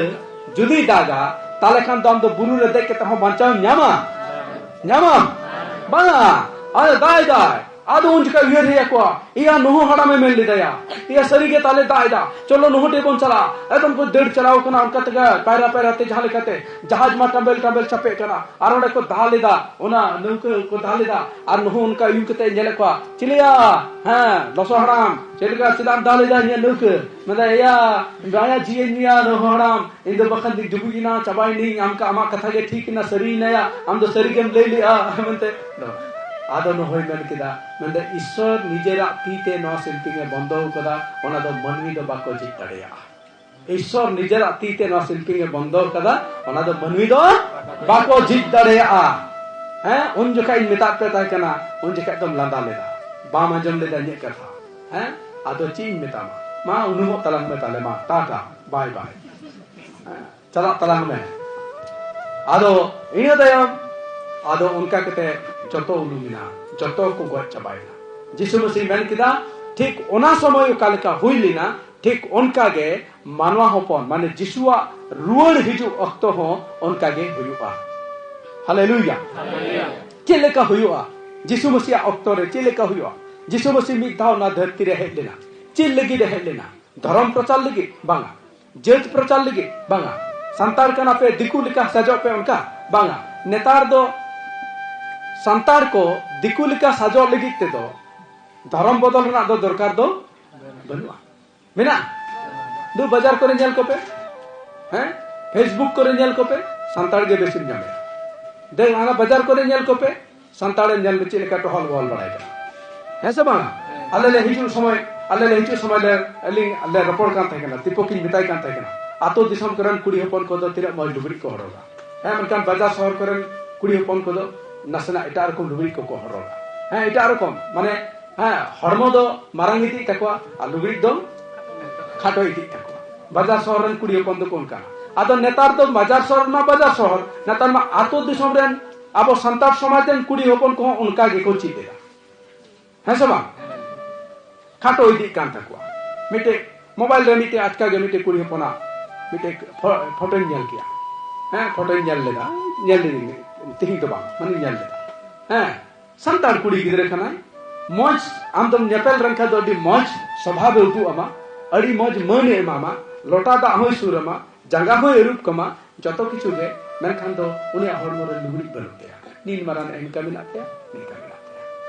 ᱡᱩᱫᱤᱭ ᱫᱟᱜᱟ, ᱛᱟᱦᱞᱮ ᱠᱷᱟᱱ ᱫᱚ ᱟᱢ ᱫᱚ ᱵᱩᱨᱩ ᱨᱮ ᱫᱮᱡ ᱠᱟᱛᱮ ᱦᱚᱸ ᱵᱟᱧᱪᱟᱣ ᱧᱟᱢᱟ? ᱧᱟᱢᱟᱢ? ᱵᱟᱝᱟ᱾ ᱟᱨ ᱫᱟᱜ ᱮᱫᱟᱭ᱾ ᱟᱫᱚ ᱩᱱ ᱡᱚᱠᱷᱚᱱ ᱩᱭᱦᱟᱹᱨ ᱦᱮᱡ ᱟᱠᱚᱣᱟ, ᱤᱭᱟ, ᱱᱩᱦᱩ ᱦᱟᱲᱟᱢᱮ ᱢᱮᱱ ᱞᱮᱫᱟᱭᱟ, ᱤᱭᱟ, ᱥᱟᱹᱨᱤ ᱜᱮ ᱛᱟᱦᱞᱮ ᱫᱟᱜ ᱮᱫᱟ, ᱪᱚᱞᱚ ᱱᱩᱦᱩ ᱴᱷᱮᱱ ᱵᱚᱱ ᱪᱟᱞᱟᱜᱼᱟ᱾ ᱮᱠᱫᱚᱢ ᱠᱚ ᱫᱟᱹᱲ ᱪᱟᱞᱟᱣ ᱠᱟᱱᱟ ᱚᱱᱠᱟ ᱛᱮᱜᱮ ᱯᱟᱭᱨᱟ ᱯᱟᱭᱨᱟ ᱛᱮ ᱡᱟᱦᱟᱸ ᱞᱮᱠᱟᱛᱮ᱾ ᱡᱟᱦᱟᱡᱽ ᱢᱟ ᱴᱟᱢᱵᱮᱞ ᱴᱟᱢᱵᱮᱞ ᱪᱟᱯᱮᱜ ᱠᱟᱱᱟ, ᱟᱨ ᱚᱸᱰᱮ ᱠᱚ ᱫᱟᱞ ᱮᱫᱟ, ᱚᱱᱟ ᱱᱟᱹᱣᱠᱟᱹ ᱠᱚ ᱫᱟᱞ ᱮᱫᱟ, ᱟᱨ ᱱᱩᱦᱩ ᱚᱱᱠᱟ ᱩᱭᱩᱝ ᱠᱟᱛᱮ ᱧᱮᱞᱮᱫ ᱠᱚᱣᱟ, ᱪᱤᱞᱤᱭᱟ? ᱦᱮᱸ, ᱞᱚᱥᱚ ᱦᱟᱲᱟᱢ, ᱪᱮᱫ ᱞᱮᱠᱟ ᱪᱮᱫᱟᱜ ᱮᱢ ᱫᱟᱞ ᱮᱫᱟ ᱤᱧᱟᱹᱜ ᱱᱟᱹᱣᱠᱟᱹ? ᱢᱮᱱᱫᱟ, ᱮᱭᱟ, ᱵᱟᱭᱟ ᱡᱤᱭᱟᱹᱧ ᱢᱮᱭᱟ ᱱᱩᱦᱩ ᱦᱟᱲᱟᱢ, ᱤᱧ ᱫᱚ ᱵᱟᱠᱷᱟᱱ ᱫᱚ ᱰᱩᱵᱩᱡ ᱮᱱᱟ, ᱪᱟᱵᱟᱭᱮᱱᱟᱹᱧ, ᱟᱢ ᱠᱟ-, ᱟᱢᱟᱜ ᱠᱟᱛᱷᱟ ᱜᱮ ᱴᱷᱤᱠ ᱮᱱᱟ, ᱥᱟᱹᱨᱤᱭᱮᱱᱟᱭᱟ, ᱟᱢ ᱫᱚ ᱥᱟᱹᱨᱤ ᱜᱮᱢ ᱞᱟᱹᱭ ᱞᱮᱜᱼᱟ ᱢᱮᱱᱛᱮ᱾ ᱟᱫᱚ ᱱᱩᱦᱩᱭ ᱢᱮᱱ ᱠᱮᱫᱟ, ᱢᱮᱱᱫᱟ, ᱤᱥᱥᱚᱨ ᱱᱤᱡᱮᱨᱟᱜ ᱛᱤ ᱛᱮ ᱱᱚᱣᱟ ᱥᱤᱞᱯᱤᱧ ᱮ ᱵᱚᱱᱫᱚ ᱟᱠᱟᱫᱟ, ᱚᱱᱟ ᱫᱚ ᱢᱟᱹᱱᱢᱤ ᱫᱚ ᱵᱟᱠᱚ ᱡᱷᱤᱡ ᱫᱟᱲᱮᱭᱟᱜᱼᱟ᱾ ᱤᱥᱥᱚᱨ ᱱᱤᱡᱮᱨᱟᱜ ᱛᱤ ᱛᱮ ᱱᱚᱣᱟ ᱥᱤᱞᱯᱤᱧ ᱮ ᱵᱚᱱᱫᱚ ᱟᱠᱟᱫᱟ, ᱚᱱᱟ ᱫᱚ ᱢᱟᱹᱱᱢᱤ ᱫᱚ ᱵᱟᱠᱚ ᱡᱷᱤᱡ ᱫᱟᱲᱮᱭᱟᱜᱼᱟ᱾ ᱦᱮᱸ, ᱩᱱ ᱡᱚᱠᱷᱟᱡ ᱤᱧ ᱢᱮᱛᱟᱫ ᱯᱮ ᱛᱟᱦᱮᱸ ᱠᱟᱱᱟ, ᱩᱱ ᱡᱚᱠᱷᱟᱡ ᱫᱚᱢ ᱞᱟᱸᱫᱟ ᱞᱮᱫᱟ, ᱵᱟᱢ ᱟᱸᱡᱚᱢ ᱞᱮᱫᱟ ᱤᱧᱟᱹᱜ ᱠᱟᱛᱷᱟ᱾ ᱦᱮᱸ, ᱟᱫᱚ ᱪᱮᱫ ᱤᱧ ᱢᱮᱛᱟᱢᱟ? ᱢᱟ ᱩᱱᱩᱢᱚᱜ ᱛᱟᱞᱟᱝ ᱢᱮ ᱛᱟᱦᱞᱮ, ᱢᱟ ᱴᱟᱴᱟ, ᱵᱟᱭ ᱵᱟᱭ᱾ ᱦᱮᱸ, ᱪᱟᱞᱟᱜ ᱛᱟᱞᱟᱝ ᱢᱮ᱾ ᱟᱫᱚ ᱤᱱᱟᱹ ᱛᱟᱭᱚᱢ ᱟᱫᱚ ᱚᱱᱠᱟ ᱠᱟᱛᱮ ᱡᱚᱛᱚ ᱩᱱᱩᱢ ᱮᱱᱟ, ᱡᱚᱛᱚ ᱠᱚ ᱜᱚᱡ ᱪᱟᱵᱟᱭᱮᱱᱟ᱾ ᱡᱤᱥᱩ ᱢᱟᱹᱥᱤ ᱢᱮᱱ ᱠᱮᱫᱟ, ᱴᱷᱤᱠ ᱚᱱᱟ ᱥᱚᱢᱚᱭ ᱚᱠᱟ ᱞᱮᱠᱟ ᱦᱩᱭ ᱞᱮᱱᱟ, ᱴᱷᱤᱠ ᱚᱱᱠᱟ ᱜᱮ ᱢᱟᱱᱣᱟ ᱦᱚᱯᱚᱱ, ᱢᱟᱱᱮ ᱡᱤᱥᱩᱣᱟᱜ ᱨᱩᱣᱟᱹᱲ ᱦᱤᱡᱩᱜ ᱚᱠᱛᱚ ᱦᱚᱸ ᱚᱱᱠᱟ ᱜᱮ ᱦᱩᱭᱩᱜᱼᱟ᱾ ᱦᱟᱞᱮᱞᱩᱭᱟ᱾ ᱪᱮᱫ ᱞᱮᱠᱟ ᱦᱩᱭᱩᱜᱼᱟ? ᱡᱤᱥᱩ ᱢᱟᱹᱥᱤᱭᱟᱜ ᱚᱠᱛᱚ ᱨᱮ ᱪᱮᱫ ᱞᱮᱠᱟ ᱦᱩᱭᱩᱜᱼᱟ? ᱡᱤᱥᱩ ᱢᱟᱹᱥᱤ ᱢᱤᱫ ᱫᱷᱟᱣ ᱚᱱᱟ ᱫᱷᱟᱹᱨᱛᱤ ᱨᱮ ᱦᱮᱡ ᱞᱮᱱᱟ᱾ ᱪᱮᱫ ᱞᱟᱹᱜᱤᱫ ᱮ ᱦᱮᱡ ᱞᱮᱱᱟ? ᱫᱷᱚᱨᱚᱢ ᱯᱨᱚᱪᱟᱨ ᱞᱟᱹᱜᱤᱫ? ᱵᱟᱝᱟ᱾ ᱡᱟᱹᱛ ᱯᱨᱚᱪᱟᱨ ᱞᱟᱹᱜᱤᱫ? ᱵᱟᱝᱟ᱾ ᱥᱟᱱᱛᱟᱲ ᱠᱟᱱᱟ ᱯᱮ, ᱫᱤᱠᱩ ᱞᱮᱠᱟ ᱥᱟᱡᱚᱜ ᱯᱮ, ᱚᱱᱠᱟ? ᱵᱟᱝᱟ᱾ ᱱᱮᱛᱟᱨ ᱫᱚ ᱥᱟᱱᱛᱟᱲ ᱠᱚ ᱫᱤᱠᱩ ᱞᱮᱠᱟ ᱥᱟᱡᱚᱜ ᱞᱟᱹᱜᱤᱫ ᱛᱮᱫᱚ ᱫᱷᱚᱨᱚᱢ ᱵᱚᱫᱚᱞ ᱨᱮᱱᱟᱜ ᱫᱚ ᱫᱚᱨᱠᱟᱨ ᱫᱚ ᱵᱟᱹᱱᱩᱜᱼᱟ᱾ ᱢᱮᱱᱟᱜᱼᱟ? ᱫᱩ ᱵᱟᱡᱟᱨ ᱠᱚᱨᱮ ᱧᱮᱞ ᱠᱚᱯᱮ, ᱦᱮᱸ, Facebook ᱠᱚᱨᱮ ᱧᱮᱞ ᱠᱚᱯᱮ, ᱥᱟᱱᱛᱟᱲ ᱜᱮ ᱵᱮᱥᱤᱢ ᱧᱟᱢᱮᱭᱟ᱾ ᱫᱮᱱ ᱚᱱᱟ ᱵᱟᱡᱟᱨ ᱠᱚᱨᱮ ᱧᱮᱞ ᱠᱚᱯᱮ, ᱥᱟᱱᱛᱟᱲ ᱮᱢ ᱧᱮᱞ ᱢᱮ ᱪᱮᱫ ᱞᱮᱠᱟ ᱴᱚᱦᱚᱞ ᱵᱚᱦᱚᱞ ᱵᱟᱲᱟᱭ ᱠᱟᱱᱟ, ᱦᱮᱸ ᱥᱮ ᱵᱟᱝ? ᱟᱞᱮ ᱞᱮ ᱦᱤᱡᱩᱜ ᱥᱚᱢᱚᱭ, ᱟᱞᱮ ᱞᱮ ᱦᱤᱡᱩᱜ ᱥᱚᱢᱚᱭ ᱞᱮ, ᱟᱹᱞᱤᱧ ᱞᱮ ᱨᱚᱯᱚᱲ ᱠᱟᱱ ᱛᱟᱦᱮᱸ ᱠᱟᱱᱟ, ᱫᱤᱯᱚᱠᱤᱧ ᱢᱮᱛᱟᱭ ᱠᱟᱱ ᱛᱟᱦᱮᱸ ᱠᱟᱱᱟ, ᱟᱛᱳ ᱫᱤᱥᱚᱢ ᱠᱚᱨᱮᱱ ᱠᱩᱲᱤ ᱦᱚᱯᱚᱱ ᱠᱚᱫᱚ ᱛᱤᱱᱟᱹᱜ ᱢᱚᱡᱽ ᱞᱩᱜᱽᱲᱤᱡ ᱠᱚ ᱦᱚᱨᱚᱜᱟ, ᱦᱮᱸ, ᱢᱮᱱᱠᱷᱟᱱ ᱵᱟᱡᱟᱨ ᱥᱚᱦᱚᱨ ᱠᱚᱨᱮᱱ ᱠᱩᱲᱤ ᱦᱚᱯᱚᱱ ᱠᱚᱫᱚ ᱱᱟᱥᱮᱱᱟᱜ ᱮᱴᱟᱜ ᱨᱚᱠᱚᱢ ᱞᱩᱜᱽᱲᱤᱡ ᱠᱚᱠᱚ ᱦᱚᱨᱚᱜᱟ, ᱦᱮᱸ, ᱮᱴᱟᱜ ᱨᱚᱠᱚᱢ, ᱢᱟᱱᱮ, ᱦᱮᱸ, ᱦᱚᱲᱢᱚ ᱫᱚ ᱢᱟᱨᱟᱝ ᱤᱫᱤᱜ ᱛᱟᱠᱚᱣᱟ ᱟᱨ ᱞᱩᱜᱽᱲᱤᱡ ᱫᱚ ᱠᱷᱟᱴᱚ ᱤᱫᱤᱜ ᱛᱟᱠᱚᱣᱟ᱾ ᱵᱟᱡᱟᱨ ᱥᱚᱦᱚᱨ ᱨᱮᱱ ᱠᱩᱲᱤ ᱦᱚᱯᱚᱱ ᱫᱚᱠᱚ ᱚᱱᱠᱟᱱᱟ᱾ ᱟᱫᱚ ᱱᱮᱛᱟᱨ ᱫᱚ ᱵᱟᱡᱟᱨ ᱥᱚᱦᱚᱨ ᱢᱟ ᱵᱟᱡᱟᱨ ᱥᱚᱦᱚᱨ, ᱱᱮᱛᱟᱨ ᱢᱟ ᱟᱛᱳ ᱫᱤᱥᱚᱢ ᱨᱮᱱ ᱟᱵᱚ ᱥᱟᱱᱛᱟᱲ ᱥᱚᱢᱟᱡᱽ ᱨᱮᱱ ᱠᱩᱲᱤ ᱦᱚᱯᱚᱱ ᱠᱚᱦᱚᱸ ᱚᱱᱠᱟ ᱜᱮᱠᱚ ᱪᱮᱫ ᱮᱫᱟ, ᱦᱮᱸ ᱥᱮ ᱵᱟᱝ? ᱠᱷᱟᱴᱚ ᱤᱫᱤᱜ ᱠᱟᱱ ᱛᱟᱠᱚᱣᱟ᱾ ᱢᱤᱫᱴᱮᱡ ᱢᱳᱵᱟᱭᱤᱞ ᱨᱮ ᱢᱤᱫᱴᱮᱡ ᱟᱪᱠᱟ ᱜᱮ ᱢᱤᱫᱴᱮᱡ ᱠᱩᱲᱤ ᱦᱚᱯᱚᱱᱟᱜ ᱢᱤᱫᱴᱮᱡ ᱯᱷᱚ-, ᱯᱷᱳᱴᱳᱧ ᱧᱮᱞ ᱠᱮᱜᱼᱟ᱾ ᱦᱮᱸ, ᱯᱷᱳᱴᱳᱧ ᱧᱮᱞ ᱞᱮᱫᱟ, ᱧᱮᱞ ᱞᱮᱫᱟᱹᱧ, ᱛᱮᱦᱮᱧ ᱫᱚ ᱵᱟᱝ, ᱢᱟᱱᱮᱧ ᱧᱮᱞ ᱞᱮᱫᱟ᱾ ᱦᱮᱸ, ᱥᱟᱱᱛᱟᱲ ᱠᱩᱲᱤ ᱜᱤᱫᱽᱨᱟᱹ ᱠᱟᱱᱟᱭ, ᱢᱚᱡᱽ, ᱟᱢ ᱫᱚᱢ ᱧᱮᱯᱮᱞ ᱞᱮᱱᱠᱷᱟᱱ ᱫᱚ ᱟᱹᱰᱤ ᱢᱚᱡᱽ ᱥᱚᱵᱷᱟᱵᱮ ᱩᱫᱩᱜ ᱟᱢᱟ, ᱟᱹᱰᱤ ᱢᱚᱡᱽ ᱢᱟᱹᱱᱮ ᱮᱢᱟᱢᱟ, ᱞᱚᱴᱟ ᱫᱟᱜ ᱦᱚᱸᱭ ᱥᱩᱨ ᱟᱢᱟ, ᱡᱟᱸᱜᱟ ᱦᱚᱸᱭ ᱟᱹᱨᱩᱵ ᱠᱟᱢᱟ, ᱡᱚᱛᱚ ᱠᱤᱪᱷᱩ ᱜᱮ, ᱢᱮᱱᱠᱷᱟᱱ ᱫᱚ ᱩᱱᱤᱭᱟᱜ ᱦᱚᱲᱢᱚ ᱨᱮ ᱞᱩᱜᱽᱲᱤᱡ ᱵᱟᱹᱱᱩᱜ ᱛᱟᱭᱟ᱾ ᱱᱤᱱ ᱢᱟᱨᱟᱝ ᱮᱱᱠᱟ ᱢᱮᱱᱟᱜ ᱛᱟᱭᱟ, ᱱᱤᱱᱠᱟ ᱢᱮᱱᱟᱜ ᱛᱟᱭᱟ᱾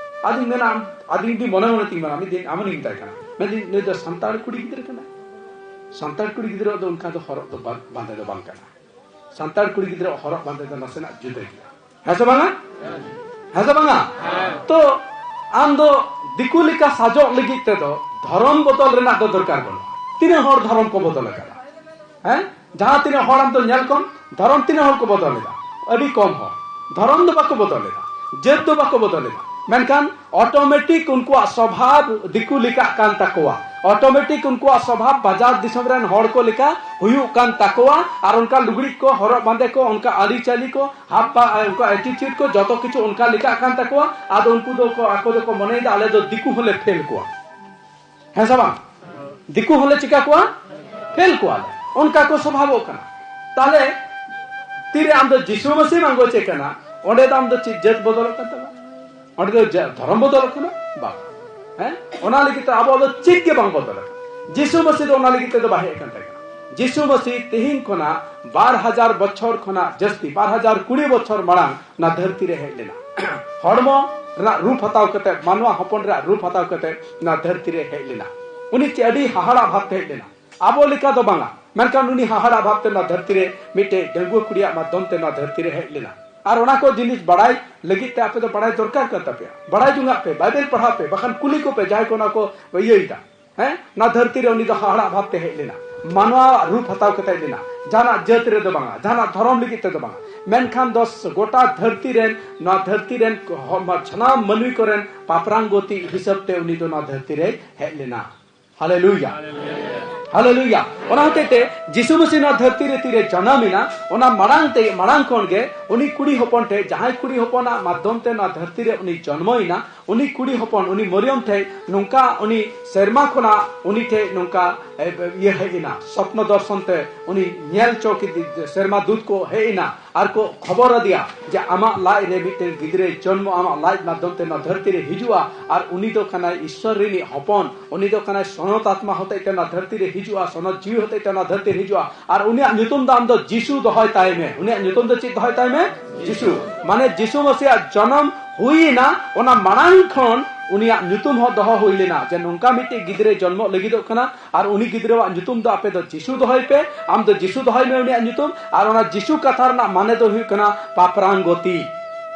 ᱟᱫᱚᱧ ᱢᱮᱱᱟ, ᱟᱢ, ᱟᱫᱚᱧ ᱡᱩᱫᱤ ᱢᱚᱱᱮ ᱢᱚᱱᱮ ᱛᱤᱧ ᱢᱮᱱᱟ, ᱢᱤᱫ ᱫᱤᱱ ᱟᱢ ᱦᱚᱸᱧ ᱢᱮᱛᱟᱭ ᱠᱟᱱᱟ, ᱢᱮᱱᱫᱟᱹᱧ, "ᱱᱩᱭ ᱫᱚ ᱥᱟᱱᱛᱟᱲ ᱠᱩᱲᱤ ᱜᱤᱫᱽᱨᱟᱹ ᱠᱟᱱᱟᱭ?" ᱥᱟᱱᱛᱟᱲ ᱠᱩᱲᱤ ᱜᱤᱫᱽᱨᱟᱹᱣᱟᱜ ᱫᱚ ᱚᱱᱠᱟ ᱫᱚ ᱦᱚᱨᱚᱜ ᱫᱚ ᱵᱟ-, ᱵᱟᱸᱫᱮ ᱫᱚ ᱵᱟᱝ ᱠᱟᱱᱟ᱾ ᱥᱟᱱᱛᱟᱲ ᱠᱩᱲᱤ ᱜᱤᱫᱽᱨᱟᱹᱣᱟᱜ ᱦᱚᱨᱚᱜ ᱵᱟᱸᱫᱮ ᱫᱚ ᱱᱟᱥᱮᱱᱟᱜ ᱡᱩᱫᱟᱹ ᱜᱮᱭᱟ᱾ ᱦᱮᱸ ᱥᱮ ᱵᱟᱝᱟ? ᱦᱮᱸ ᱥᱮ ᱵᱟᱝᱟ? ᱛᱚ, ᱟᱢ ᱫᱚ ᱫᱤᱠᱩ ᱞᱮᱠᱟ ᱥᱟᱡᱚᱜ ᱞᱟᱹᱜᱤᱫ ᱛᱮᱫᱚ ᱫᱷᱚᱨᱚᱢ ᱵᱚᱫᱚᱞ ᱨᱮᱱᱟᱜ ᱫᱚ ᱫᱚᱨᱠᱟᱨ ᱵᱟᱹᱱᱩᱜᱼᱟ᱾ ᱛᱤᱱᱟᱹᱜ ᱦᱚᱲ ᱫᱷᱚᱨᱚᱢ ᱠᱚ ᱵᱚᱫᱚᱞ ᱟᱠᱟᱫᱟ? ᱦᱮᱸ? ᱡᱟᱦᱟᱸ ᱛᱤᱱᱟᱹᱜ ᱦᱚᱲ ᱟᱢ ᱫᱚ ᱧᱮᱞ ᱠᱚᱢ, ᱫᱷᱚᱨᱚᱢ ᱛᱤᱱᱟᱹᱜ ᱦᱚᱲ ᱠᱚ ᱵᱚᱫᱚᱞ ᱮᱫᱟ? ᱟᱹᱰᱤ ᱠᱚᱢ ᱦᱚᱲ᱾ ᱫᱷᱚᱨᱚᱢ ᱫᱚ ᱵᱟᱠᱚ ᱵᱚᱫᱚᱞ ᱮᱫᱟ, ᱡᱟᱹᱛ ᱫᱚ ᱵᱟᱠᱚ ᱵᱚᱫᱚᱞ ᱮᱫᱟ, ᱢᱮᱱᱠᱷᱟᱱ ᱚᱴᱳᱢᱮᱴᱤᱠ ᱩᱱᱠᱩᱣᱟᱜ ᱥᱚᱵᱷᱟᱵ ᱫᱤᱠᱩ ᱞᱮᱠᱟᱜ ᱠᱟᱱ ᱛᱟᱠᱚᱣᱟ᱾ ᱚᱴᱳᱢᱮᱴᱤᱠ ᱩᱱᱠᱩᱣᱟᱜ ᱥᱚᱵᱷᱟᱵ ᱵᱟᱡᱟᱨ ᱫᱤᱥᱚᱢ ᱨᱮᱱ ᱦᱚᱲ ᱠᱚ ᱞᱮᱠᱟ ᱦᱩᱭᱩᱜ ᱠᱟᱱ ᱛᱟᱠᱚᱣᱟ᱾ ᱟᱨ ᱚᱱᱠᱟ ᱞᱩᱜᱽᱲᱤᱡ ᱠᱚ, ᱦᱚᱨᱚᱜ ᱵᱟᱸᱫᱮ ᱠᱚ, ᱚᱱᱠᱟ ᱟᱹᱨᱤᱪᱟᱹᱞᱤ ᱠᱚ, ᱦᱟᱵ ᱵᱟ-, ᱚᱱᱠᱟ ᱮᱴᱤᱪᱤᱭᱩᱰ ᱠᱚ, ᱡᱚᱛᱚ ᱠᱤᱪᱷᱩ ᱚᱱᱠᱟ ᱞᱮᱠᱟᱜ ᱠᱟᱱ ᱛᱟᱠᱚᱣᱟ᱾ ᱟᱫᱚ ᱩᱱᱠᱩ ᱫᱚ ᱠᱚ, ᱟᱠᱚ ᱫᱚᱠᱚ ᱢᱚᱱᱮᱭᱮᱫᱟ, "ᱟᱞᱮ ᱫᱚ ᱫᱤᱠᱩ ᱦᱚᱸᱞᱮ ᱯᱷᱮᱞ ᱠᱚᱣᱟ", ᱦᱮᱸ ᱥᱮ ᱵᱟᱝ? ᱫᱤᱠᱩ ᱦᱚᱸᱞᱮ ᱪᱤᱠᱟ ᱠᱚᱣᱟ? ᱯᱷᱮᱞ ᱠᱚᱣᱟᱞᱮ᱾ ᱚᱱᱠᱟ ᱠᱚ ᱥᱚᱵᱷᱟᱵᱚᱜ ᱠᱟᱱᱟ᱾ ᱛᱟᱦᱞᱮ ᱛᱤᱨᱮ ᱟᱢ ᱫᱚ ᱡᱤᱥᱩ ᱢᱟᱹᱥᱤ ᱵᱟᱝ ᱜᱚᱪᱮ ᱠᱟᱱᱟ, ᱚᱸᱰᱮ ᱫᱚ ᱟᱢ ᱫᱚ ᱪᱮᱫ ᱡᱟᱹᱛ ᱵᱚᱫᱚᱞᱚᱜ ᱠᱟᱱ ᱛᱟᱢᱟ? ᱚᱸᱰᱮ ᱫᱚ ᱡᱟ-, ᱫᱷᱚᱨᱚᱢ ᱵᱚᱫᱚᱞᱚᱜ ᱠᱟᱱᱟ? ᱵᱟᱝ᱾ ᱦᱮᱸ? ᱚᱱᱟ ᱞᱟᱹᱜᱤᱫ ᱛᱮ ᱟᱵᱚᱣᱟᱜ ᱫᱚ ᱪᱮᱫ ᱜᱮ ᱵᱟᱝ ᱵᱚᱫᱚᱞ ᱟᱠᱟᱱᱟ᱾ ᱡᱤᱥᱩ ᱢᱟᱹᱥᱤ ᱫᱚ ᱚᱱᱟ ᱞᱟᱹᱜᱤᱫ ᱛᱮᱫᱚ ᱵᱟᱭ ᱦᱮᱡ ᱟᱠᱟᱱ ᱛᱟᱦᱮᱸ ᱠᱟᱱᱟ᱾ ᱡᱤᱥᱩ ᱢᱟᱹᱥᱤ ᱛᱮᱦᱮᱧ ᱠᱷᱚᱱᱟᱜ ᱵᱟᱨ ᱦᱟᱡᱟᱨ ᱵᱚᱪᱷᱚᱨ ᱠᱷᱚᱱᱟᱜ ᱡᱟᱹᱥᱛᱤ, ᱵᱟᱨ ᱦᱟᱡᱟᱨ ᱠᱩᱲᱤ ᱵᱚᱪᱷᱚᱨ ᱢᱟᱲᱟᱝ ᱚᱱᱟ ᱫᱷᱟᱹᱨᱛᱤ ᱨᱮ ᱦᱮᱡ ᱞᱮᱱᱟ᱾ ᱦᱚᱲᱢᱚ ᱨᱮᱱᱟᱜ ᱨᱩᱯ ᱦᱟᱛᱟᱣ ᱠᱟᱛᱮ, ᱢᱟᱱᱣᱟ ᱦᱚᱯᱚᱱ ᱨᱮᱱᱟᱜ ᱨᱩᱯ ᱦᱟᱛᱟᱣ ᱠᱟᱛᱮ ᱚᱱᱟ ᱫᱷᱟᱹᱨᱛᱤ ᱨᱮ ᱦᱮᱡ ᱞᱮᱱᱟ᱾ ᱩᱱᱤ ᱪᱮᱫ ᱟᱹᱰᱤ ᱦᱟᱦᱟᱲᱟ ᱵᱷᱟᱵᱽ ᱛᱮ ᱦᱮᱡ ᱞᱮᱱᱟ᱾ ᱟᱵᱚ ᱞᱮᱠᱟ ᱫᱚ ᱵᱟᱝᱟ᱾ ᱢᱮᱱᱠᱷᱟᱱ ᱩᱱᱤ ᱦᱟᱦᱟᱲᱟ ᱵᱷᱟᱵᱽ ᱛᱮ ᱱᱚᱣᱟ ᱫᱷᱟᱹᱨᱛᱤ ᱨᱮ ᱢᱤᱫᱴᱮᱡ ᱰᱟᱺᱜᱩᱣᱟᱹ ᱠᱩᱲᱤᱭᱟᱜ ᱢᱟᱫᱽᱫᱷᱚᱢ ᱛᱮ ᱱᱚᱣᱟ ᱫᱷᱟᱹᱨᱛᱤ ᱨᱮ ᱦᱮᱡ ᱞᱮᱱᱟ᱾ ᱟᱨ ᱚᱱᱟ ᱠᱚ ᱡᱤᱱᱤᱥ ᱵᱟᱲᱟᱭ ᱞᱟᱹᱜᱤᱫ ᱛᱮ ᱟᱯᱮ ᱫᱚ ᱵᱟᱲᱟᱭ ᱫᱚᱨᱠᱟᱨ ᱠᱟᱱ ᱛᱟᱯᱮᱭᱟ᱾ ᱵᱟᱲᱟᱭ ᱡᱚᱝᱟᱜ ᱯᱮ, ᱵᱟᱭᱵᱮᱞ ᱯᱟᱲᱦᱟᱣ ᱯᱮ, ᱵᱟᱠᱷᱟᱱ ᱠᱩᱞᱤ ᱠᱚᱯᱮ ᱡᱟᱦᱟᱸᱭ ᱠᱚ ᱚᱱᱟ ᱠᱚ ᱤᱭᱟᱹᱭᱮᱫᱟ᱾ ᱦᱮᱸ, ᱱᱚᱣᱟ ᱫᱷᱟᱹᱨᱛᱤ ᱨᱮ ᱩᱱᱤ ᱫᱚ ᱦᱟᱦᱟᱲᱟ ᱵᱷᱟᱵᱽ ᱛᱮ ᱦᱮᱡ ᱞᱮᱱᱟ, ᱢᱟᱱᱣᱟ ᱨᱩᱯ ᱦᱟᱛᱟᱣ ᱠᱟᱛᱮ ᱦᱮᱡ ᱞᱮᱱᱟ᱾ ᱡᱟᱦᱟᱱᱟᱜ ᱡᱟᱹᱛ ᱨᱮᱫᱚ ᱵᱟᱝᱟ, ᱡᱟᱦᱟᱱᱟᱜ ᱫᱷᱚᱨᱚᱢ ᱞᱟᱹᱜᱤᱫ ᱛᱮᱫᱚ ᱵᱟᱝᱟ, ᱢᱮᱱᱠᱷᱟᱱ ᱫᱚ ᱜᱚᱴᱟ ᱫᱷᱟᱹᱨᱛᱤ ᱨᱮᱱ, ᱱᱚᱣᱟ ᱫᱷᱟᱹᱨᱛᱤ ᱨᱮᱱ ᱦᱚ-, ᱥᱟᱱᱟᱢ ᱢᱟᱹᱱᱢᱤ ᱠᱚᱨᱮᱱ ᱯᱟᱯᱨᱟᱝᱜᱚᱛᱤ ᱦᱤᱥᱟᱹᱵ ᱛᱮ ᱩᱱᱤ ᱫᱚ ᱱᱚᱣᱟ ᱫᱷᱟᱹᱨᱛᱤ ᱨᱮᱭ ᱦᱮᱡ ᱞᱮᱱᱟ᱾ ᱦᱟᱞᱮᱞᱩᱭᱟ, ᱦᱟᱞᱮᱞᱩᱭᱟ᱾ ᱚᱱᱟ ᱦᱚᱛᱮᱡ ᱛᱮ ᱡᱤᱥᱩ ᱢᱟᱹᱥᱤ ᱱᱚᱣᱟ ᱫᱷᱟᱹᱨᱛᱤ ᱨᱮ ᱛᱤᱨᱮ ᱡᱟᱱᱟᱢ ᱮᱱᱟ, ᱚᱱᱟ ᱢᱟᱲᱟᱝ ᱛᱮ, ᱢᱟᱲᱟᱝ ᱠᱷᱚᱱ ᱜᱮ ᱩᱱᱤ ᱠᱩᱲᱤ ᱦᱚᱯᱚᱱ ᱴᱷᱮᱡ, ᱡᱟᱦᱟᱸᱭ ᱠᱩᱲᱤ ᱦᱚᱯᱚᱱᱟᱜ ᱢᱟᱫᱽᱫᱷᱚᱢ ᱛᱮ ᱱᱚᱣᱟ ᱫᱷᱟᱹᱨᱛᱤ ᱨᱮ ᱩᱱᱤ ᱡᱚᱱᱢᱚᱭᱮᱱᱟ, ᱩᱱᱤ ᱠᱩᱲᱤ ᱦᱚᱯᱚᱱ, ᱩᱱᱤ ᱢᱚᱨᱤᱭᱚᱢ ᱴᱷᱮᱡ ᱱᱚᱝᱠᱟ ᱩᱱᱤ ᱥᱮᱨᱢᱟ ᱠᱷᱚᱱᱟᱜ ᱩᱱᱤ ᱴᱷᱮᱡ ᱱᱚᱝᱠᱟ, ᱮ, ᱤᱭᱟᱹ ᱦᱮᱡ ᱮᱱᱟ, ᱥᱚᱯᱱᱚ ᱫᱚᱨᱥᱚᱱ ᱛᱮ ᱩᱱᱤ ᱧᱮᱞ ᱪᱚ ᱠᱮᱫᱮ, ᱥᱮᱨᱢᱟ ᱫᱩᱛ ᱠᱚ ᱦᱮᱡ ᱮᱱᱟ ᱟᱨ ᱠᱚ ᱠᱷᱚᱵᱚᱨ ᱟᱫᱮᱭᱟ ᱡᱮ ᱟᱢᱟᱜ ᱞᱟᱡ ᱨᱮ ᱢᱤᱫᱴᱮᱱ ᱜᱤᱫᱽᱨᱟᱹᱭ ᱡᱚᱱᱢᱚ, ᱟᱢᱟᱜ ᱞᱟᱡ ᱢᱟᱫᱽᱫᱷᱚᱢ ᱛᱮ ᱱᱚᱣᱟ ᱫᱷᱟᱹᱨᱛᱤ ᱨᱮ ᱦᱤᱡᱩᱜᱼᱟ, ᱟᱨ ᱩᱱᱤ ᱫᱚ ᱠᱟᱱᱟᱭ ᱤᱥᱥᱚᱨ ᱨᱤᱱᱤᱡ ᱦᱚᱯᱚᱱ, ᱩᱱᱤ ᱫᱚ ᱠᱟᱱᱟᱭ ᱥᱚᱱᱚᱛ ᱟᱛᱢᱟ ᱦᱚᱛᱮᱡ ᱛᱮ ᱱᱚᱣᱟ ᱫᱷᱟᱹᱨᱛᱤ ᱨᱮ ᱦᱤᱡᱩᱜᱼᱟ, ᱥᱚᱱᱚᱛ ᱡᱤᱣᱤ ᱦᱚᱛᱮᱡ ᱛᱮ ᱱᱚᱣᱟ ᱫᱷᱟᱹᱨᱛᱤ ᱨᱮ ᱦᱤᱡᱩᱜᱼᱟ, ᱟᱨ ᱩᱱᱤᱭᱟᱜ ᱧᱩᱛᱩᱢ ᱫᱚ ᱟᱢ ᱫᱚ ᱡᱤᱥᱩ ᱫᱚᱦᱚᱭ ᱛᱟᱭ ᱢᱮ᱾ ᱩᱱᱤᱭᱟᱜ ᱧᱩᱛᱩᱢ ᱫᱚ ᱪᱮᱫ ᱫᱚᱦᱚᱭ ᱛᱟᱭ ᱢᱮ? ᱡᱤᱥᱩ᱾ ᱢᱟᱱᱮ ᱡᱤᱥᱩ ᱢᱟᱥᱤᱭᱟᱜ ᱡᱚᱱᱚᱢ ᱦᱩᱭ ᱮᱱᱟ, ᱚᱱᱟ ᱢᱟᱲᱟᱝ ᱠᱷᱚᱱ ᱩᱱᱤᱭᱟᱜ ᱧᱩᱛᱩᱢ ᱦᱚᱸ ᱫᱚᱦᱚ ᱦᱩᱭ ᱞᱮᱱᱟ ᱡᱮ ᱱᱚᱝᱠᱟ ᱢᱤᱫᱴᱮᱡ ᱜᱤᱫᱽᱨᱟᱹᱭ ᱡᱚᱱᱢᱚᱜ ᱞᱟᱹᱜᱤᱫᱚᱜ ᱠᱟᱱᱟ, ᱟᱨ ᱩᱱᱤ ᱜᱤᱫᱽᱨᱟᱹᱣᱟᱜ ᱧᱩᱛᱩᱢ ᱫᱚ ᱟᱯᱮ ᱫᱚ ᱡᱤᱥᱩ ᱫᱚᱦᱚᱭ ᱯᱮ, ᱟᱢ ᱫᱚ ᱡᱤᱥᱩ ᱫᱚᱦᱚᱭ ᱢᱮ ᱩᱱᱤᱭᱟᱜ ᱧᱩᱛᱩᱢ᱾ ᱟᱨ ᱚᱱᱟ ᱡᱤᱥᱩ ᱠᱟᱛᱷᱟ ᱨᱮᱱᱟᱜ ᱢᱟᱱᱮ ᱫᱚ ᱦᱩᱭᱩᱜ ᱠᱟᱱᱟ ᱯᱟᱯᱨᱟᱝᱜᱚᱛᱤ᱾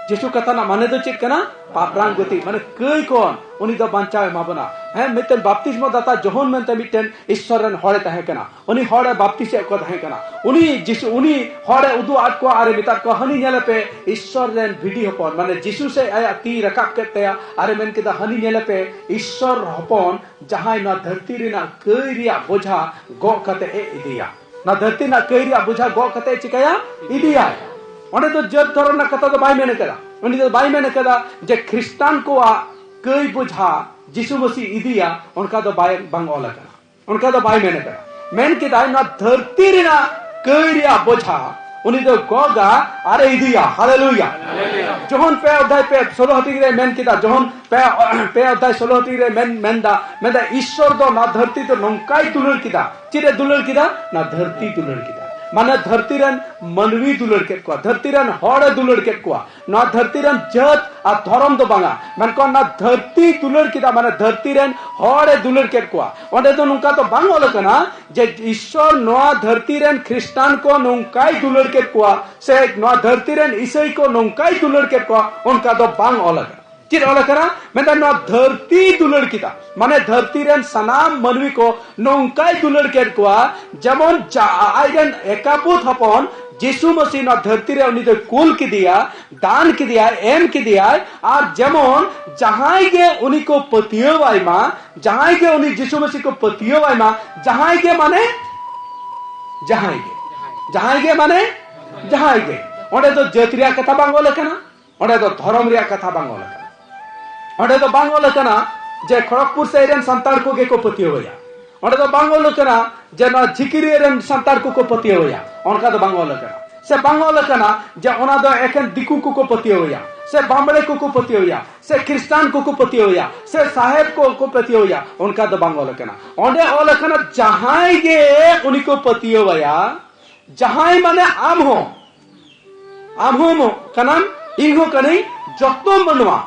ᱡᱤᱥᱩ ᱠᱟᱛᱷᱟ ᱨᱮᱱᱟᱜ ᱢᱟᱱᱮ ᱫᱚ ᱪᱮᱫ ᱠᱟᱱᱟ? ᱯᱟᱯᱨᱟᱝᱜᱚᱛᱤ, ᱢᱟᱱᱮ ᱠᱟᱹᱭ ᱠᱷᱚᱱ ᱩᱱᱤ ᱫᱚ ᱵᱟᱧᱪᱟᱣ ᱮᱢᱟ ᱵᱚᱱᱟ᱾ ᱦᱮᱸ, ᱢᱤᱫᱴᱮᱱ ᱵᱟᱯᱛᱤᱥᱢᱚ ᱫᱟᱛᱟ ᱡᱚᱦᱚᱱ ᱢᱮᱱᱛᱮ ᱢᱤᱫᱴᱮᱱ ᱤᱥᱥᱚᱨ ᱨᱮᱱ ᱦᱚᱲᱮ ᱛᱟᱦᱮᱸ ᱠᱟᱱᱟ᱾ ᱩᱱᱤ ᱦᱚᱲᱮ ᱵᱟᱯᱛᱤᱥᱮᱫ ᱠᱚ ᱛᱟᱦᱮᱸ ᱠᱟᱱᱟ᱾ ᱩᱱᱤ ᱡᱤᱥᱩ, ᱩᱱᱤ ᱦᱚᱲᱮ ᱩᱫᱩᱜ ᱟᱫ ᱠᱚᱣᱟ ᱟᱨᱮ ᱢᱮᱛᱟᱫ ᱠᱚᱣᱟ, ᱦᱟᱹᱱᱤ ᱧᱮᱞᱮ ᱯᱮ, ᱤᱥᱥᱚᱨ ᱨᱮᱱ ᱵᱷᱤᱰᱤ ᱦᱚᱯᱚᱱ᱾ ᱢᱟᱱᱮ ᱡᱤᱥᱩ ᱥᱮᱫ ᱟᱭᱟᱜ ᱛᱤ ᱨᱟᱠᱟᱵ ᱠᱮᱫ ᱛᱟᱭᱟ ᱟᱨᱮ ᱢᱮᱱ ᱠᱮᱫᱟ, ᱦᱟᱹᱱᱤ ᱧᱮᱞᱮ ᱯᱮ, ᱤᱥᱥᱚᱨ ᱦᱚᱯᱚᱱ, ᱡᱟᱦᱟᱸᱭ ᱱᱚᱣᱟ ᱫᱷᱟᱹᱨᱛᱤ ᱨᱮᱱᱟᱜ ᱠᱟᱹᱭ ᱨᱮᱭᱟᱜ ᱵᱚᱡᱷᱟ ᱜᱚᱜ ᱠᱟᱛᱮ ᱮ ᱤᱫᱤᱭᱟ᱾ ᱱᱚᱣᱟ ᱫᱷᱟᱹᱨᱛᱤ ᱨᱮᱱᱟᱜ ᱠᱟᱹᱭ ᱨᱮᱭᱟᱜ ᱵᱚᱡᱷᱟ ᱜᱚᱜ ᱠᱟᱛᱮ ᱮ ᱪᱤᱠᱟᱹᱭᱟ? ᱤᱫᱤᱭᱟᱭ᱾ ᱚᱸᱰᱮ ᱫᱚ ᱡᱟᱹᱛ ᱫᱷᱚᱨᱚᱢ ᱨᱮᱱᱟᱜ ᱠᱟᱛᱷᱟ ᱫᱚ ᱵᱟᱭ ᱢᱮᱱ ᱠᱟᱫᱟ᱾ ᱩᱱᱤ ᱫᱚ ᱵᱟᱭ ᱢᱮᱱ ᱠᱟᱫᱟ ᱡᱮ ᱠᱷᱨᱤᱥᱴᱟᱱ ᱠᱚᱣᱟᱜ ᱠᱟᱹᱭ ᱵᱚᱡᱷᱟ ᱡᱤᱥᱩ ᱢᱟᱹᱥᱤ ᱤᱫᱤᱭᱟ, ᱚᱱᱠᱟ ᱫᱚ ᱵᱟᱭ, ᱵᱟᱝ ᱚᱞ ᱟᱠᱟᱱᱟ᱾ ᱚᱱᱠᱟ ᱫᱚ ᱵᱟᱭ ᱢᱮᱱ ᱠᱟᱫᱟ᱾ ᱢᱮᱱ ᱠᱮᱫᱟᱭ, ᱱᱚᱣᱟ ᱫᱷᱟᱹᱨᱛᱤ ᱨᱮᱱᱟᱜ ᱠᱟᱹᱭ ᱨᱮᱭᱟᱜ ᱵᱚᱡᱷᱟ ᱩᱱᱤ ᱫᱚ ᱜᱚᱜᱟ ᱟᱨᱮ ᱤᱫᱤᱭᱟ᱾ ᱦᱟᱞᱮᱞᱩᱭᱟ᱾ ᱡᱚᱦᱚᱱ ᱯᱮ ᱚᱫᱷᱟᱭ ᱯᱮ ᱥᱳᱞᱳ ᱦᱟᱹᱴᱤᱧ ᱨᱮ ᱢᱮᱱ ᱠᱮᱫᱟ, ᱡᱚᱦᱚᱱ ᱯᱮ, ᱯᱮ ᱚᱫᱷᱟᱭ ᱥᱳᱞᱳ ᱦᱟᱹᱴᱤᱧ ᱨᱮ ᱢᱮᱱ, ᱢᱮᱱᱫᱟ, ᱢᱮᱱᱫᱟ, ᱤᱥᱥᱚᱨ ᱫᱚ ᱱᱚᱣᱟ ᱫᱷᱟᱹᱨᱛᱤ ᱫᱚ ᱱᱚᱝᱠᱟᱭ ᱫᱩᱞᱟᱹᱲ ᱠᱮᱫᱟ᱾ ᱪᱮᱫ ᱮ ᱫᱩᱞᱟᱹᱲ ᱠᱮᱫᱟ? ᱱᱚᱣᱟ ᱫᱷᱟᱹᱨᱛᱤ ᱫᱩᱞᱟᱹᱲ ᱠᱮᱫᱟ᱾ ᱢᱟᱱᱮ ᱫᱷᱟᱹᱨᱛᱤ ᱨᱮᱱ ᱢᱟᱹᱱᱢᱤ ᱫᱩᱞᱟᱹᱲ ᱠᱮᱫ ᱠᱚᱣᱟ, ᱫᱷᱟᱹᱨᱛᱤ ᱨᱮᱱ ᱦᱚᱲᱮ ᱫᱩᱞᱟᱹᱲ ᱠᱮᱫ ᱠᱚᱣᱟ᱾ ᱱᱚᱣᱟ ᱫᱷᱟᱹᱨᱛᱤ ᱨᱮᱱ ᱡᱟᱹᱛ ᱟᱨ ᱫᱷᱚᱨᱚᱢ ᱫᱚ ᱵᱟᱝᱟ, ᱢᱮᱱᱠᱷᱟᱱ ᱱᱚᱣᱟ ᱫᱷᱟᱹᱨᱛᱤ ᱫᱩᱞᱟᱹᱲ ᱠᱮᱫᱟ, ᱢᱟᱱᱮ ᱫᱷᱟᱹᱨᱛᱤ ᱨᱮᱱ ᱦᱚᱲᱮ ᱫᱩᱞᱟᱹᱲ ᱠᱮᱫ ᱠᱚᱣᱟ᱾ ᱚᱸᱰᱮ ᱫᱚ ᱱᱚᱝᱠᱟ ᱫᱚ ᱵᱟᱝ ᱚᱞ ᱟᱠᱟᱱᱟ ᱡᱮ ᱤᱥᱥᱚᱨ ᱱᱚᱣᱟ ᱫᱷᱟᱹᱨᱛᱤ ᱨᱮᱱ ᱠᱷᱨᱤᱥᱴᱟᱱ ᱠᱚ ᱱᱚᱝᱠᱟᱭ ᱫᱩᱞᱟᱹᱲ ᱠᱮᱫ ᱠᱚᱣᱟ, ᱥᱮ ᱱᱚᱣᱟ ᱫᱷᱟᱹᱨᱛᱤ ᱨᱮᱱ ᱤᱥᱟᱹᱭ ᱠᱚ ᱱᱚᱝᱠᱟᱭ ᱫᱩᱞᱟᱹᱲ ᱠᱮᱫ ᱠᱚᱣᱟ, ᱚᱱᱠᱟ ᱫᱚ ᱵᱟᱝ ᱚᱞ ᱟᱠᱟᱱᱟ᱾ ᱪᱮᱫ ᱚᱞ ᱟᱠᱟᱱᱟ? ᱢᱮᱱᱫᱟ ᱱᱚᱣᱟ ᱫᱷᱟᱹᱨᱛᱤ ᱫᱩᱞᱟᱹᱲ ᱠᱮᱫᱟ, ᱢᱟᱱᱮ ᱫᱷᱟᱹᱨᱛᱤ ᱨᱮᱱ ᱥᱟᱱᱟᱢ ᱢᱟᱹᱱᱢᱤ ᱠᱚ ᱱᱚᱝᱠᱟᱭ ᱫᱩᱞᱟᱹᱲ ᱠᱮᱫ ᱠᱚᱣᱟ, ᱡᱮᱢᱚᱱ ᱡᱟ-, ᱟᱡ ᱨᱮᱱ ᱮᱠᱟᱯᱩᱛ ᱦᱚᱯᱚᱱ ᱡᱤᱥᱩ ᱢᱟᱹᱥᱤ ᱱᱚᱣᱟ ᱫᱷᱟᱹᱨᱛᱤ ᱨᱮ ᱩᱱᱤ ᱫᱚᱭ ᱠᱩᱞ ᱠᱮᱫᱮᱭᱟ, ᱫᱟᱱ ᱠᱮᱫᱮᱭᱟᱭ, ᱮᱢ ᱠᱮᱫᱮᱭᱟᱭ, ᱟᱨ ᱡᱮᱢᱚᱱ ᱡᱟᱦᱟᱸᱭ ᱜᱮ ᱩᱱᱤ ᱠᱚ ᱯᱟᱹᱛᱭᱟᱹᱣᱟᱭ ᱢᱟ, ᱡᱟᱦᱟᱸᱭ ᱜᱮ ᱩᱱᱤ ᱡᱤᱥᱩ ᱢᱟᱹᱥᱤ ᱠᱚ ᱯᱟᱹᱛᱭᱟᱹᱣᱟᱭ ᱢᱟ, ᱡᱟᱦᱟᱸᱭ ᱜᱮ ᱢᱟᱱᱮ ᱡᱟᱦᱟᱸᱭ ᱜᱮ, ᱡᱟᱦᱟᱸᱭ ᱜᱮ ᱢᱟᱱᱮ ᱡᱟᱦᱟᱸᱭ ᱜᱮ᱾ ᱚᱸᱰᱮ ᱫᱚ ᱡᱟᱹᱛ ᱨᱮᱭᱟᱜ ᱠᱟᱛᱷᱟ ᱵᱟᱝ ᱚᱞ ᱟᱠᱟᱱᱟ, ᱚᱸᱰᱮ ᱫᱚ ᱫᱷᱚᱨᱚᱢ ᱨᱮᱭᱟᱜ ᱠᱟᱛᱷᱟ ᱵᱟᱝ ᱚᱞ ᱟᱠᱟᱱᱟ᱾ ᱚᱸᱰᱮ ᱫᱚ ᱵᱟᱝ ᱚᱞ ᱟᱠᱟᱱᱟ ᱡᱮ ᱠᱷᱚᱲᱚᱜᱽᱯᱩᱨ ᱥᱮᱫ ᱨᱮᱱ ᱥᱟᱱᱛᱟᱲ ᱠᱚᱜᱮ ᱠᱚ ᱯᱟᱹᱛᱭᱟᱹᱣ ᱟᱭᱟ᱾ ᱚᱸᱰᱮ ᱫᱚ ᱵᱟᱝ ᱚᱞ ᱟᱠᱟᱱᱟ ᱡᱮ ᱱᱚᱣᱟ ᱡᱷᱤᱠᱤᱨᱤᱭᱟᱹ ᱨᱮᱱ ᱥᱟᱱᱛᱟᱲ ᱠᱚᱠᱚ ᱯᱟᱹᱛᱭᱟᱹᱣ ᱟᱭᱟ, ᱚᱱᱠᱟ ᱫᱚ ᱵᱟᱝ ᱚᱞ ᱟᱠᱟᱱᱟ᱾ ᱥᱮ ᱵᱟᱝ ᱚᱞ ᱟᱠᱟᱱᱟ ᱡᱮ ᱚᱱᱟ ᱫᱚ ᱮᱠᱷᱮᱱ ᱫᱤᱠᱩ ᱠᱚᱠᱚ ᱯᱟᱹᱛᱭᱟᱹᱣ ᱟᱭᱟ, ᱥᱮ ᱵᱟᱢᱵᱲᱮ ᱠᱚᱠᱚ ᱯᱟᱹᱛᱭᱟᱹᱣ ᱟᱭᱟ, ᱥᱮ ᱠᱷᱨᱤᱥᱴᱟᱱ ᱠᱚᱠᱚ ᱯᱟᱹᱛᱭᱟᱹᱣ ᱟᱭᱟ, ᱥᱮ ᱥᱟᱦᱮᱵ ᱠᱚᱠᱚ ᱯᱟᱹᱛᱭᱟᱹᱣ ᱟᱭᱟ, ᱚᱱᱠᱟ ᱫᱚ ᱵᱟᱝ ᱚᱞ ᱟᱠᱟᱱᱟ᱾ ᱚᱸᱰᱮ ᱚᱞ ᱟᱠᱟᱱᱟ ᱡᱟᱦᱟᱸᱭ ᱜᱮ ᱩᱱᱤ ᱠᱚ ᱯᱟᱹᱛᱭᱟᱹᱣ ᱟᱭᱟ, ᱡᱟᱦᱟᱸᱭ ᱢᱟᱱᱮ ᱟᱢ ᱦᱚᱸ, ᱟᱢ ᱦᱚᱸ ᱠᱟᱱᱟᱢ, ᱤᱧ ᱦᱚᱸ ᱠᱟᱹᱱᱟᱹᱧ, ᱡᱚᱛᱚ ᱢᱟᱱᱣᱟ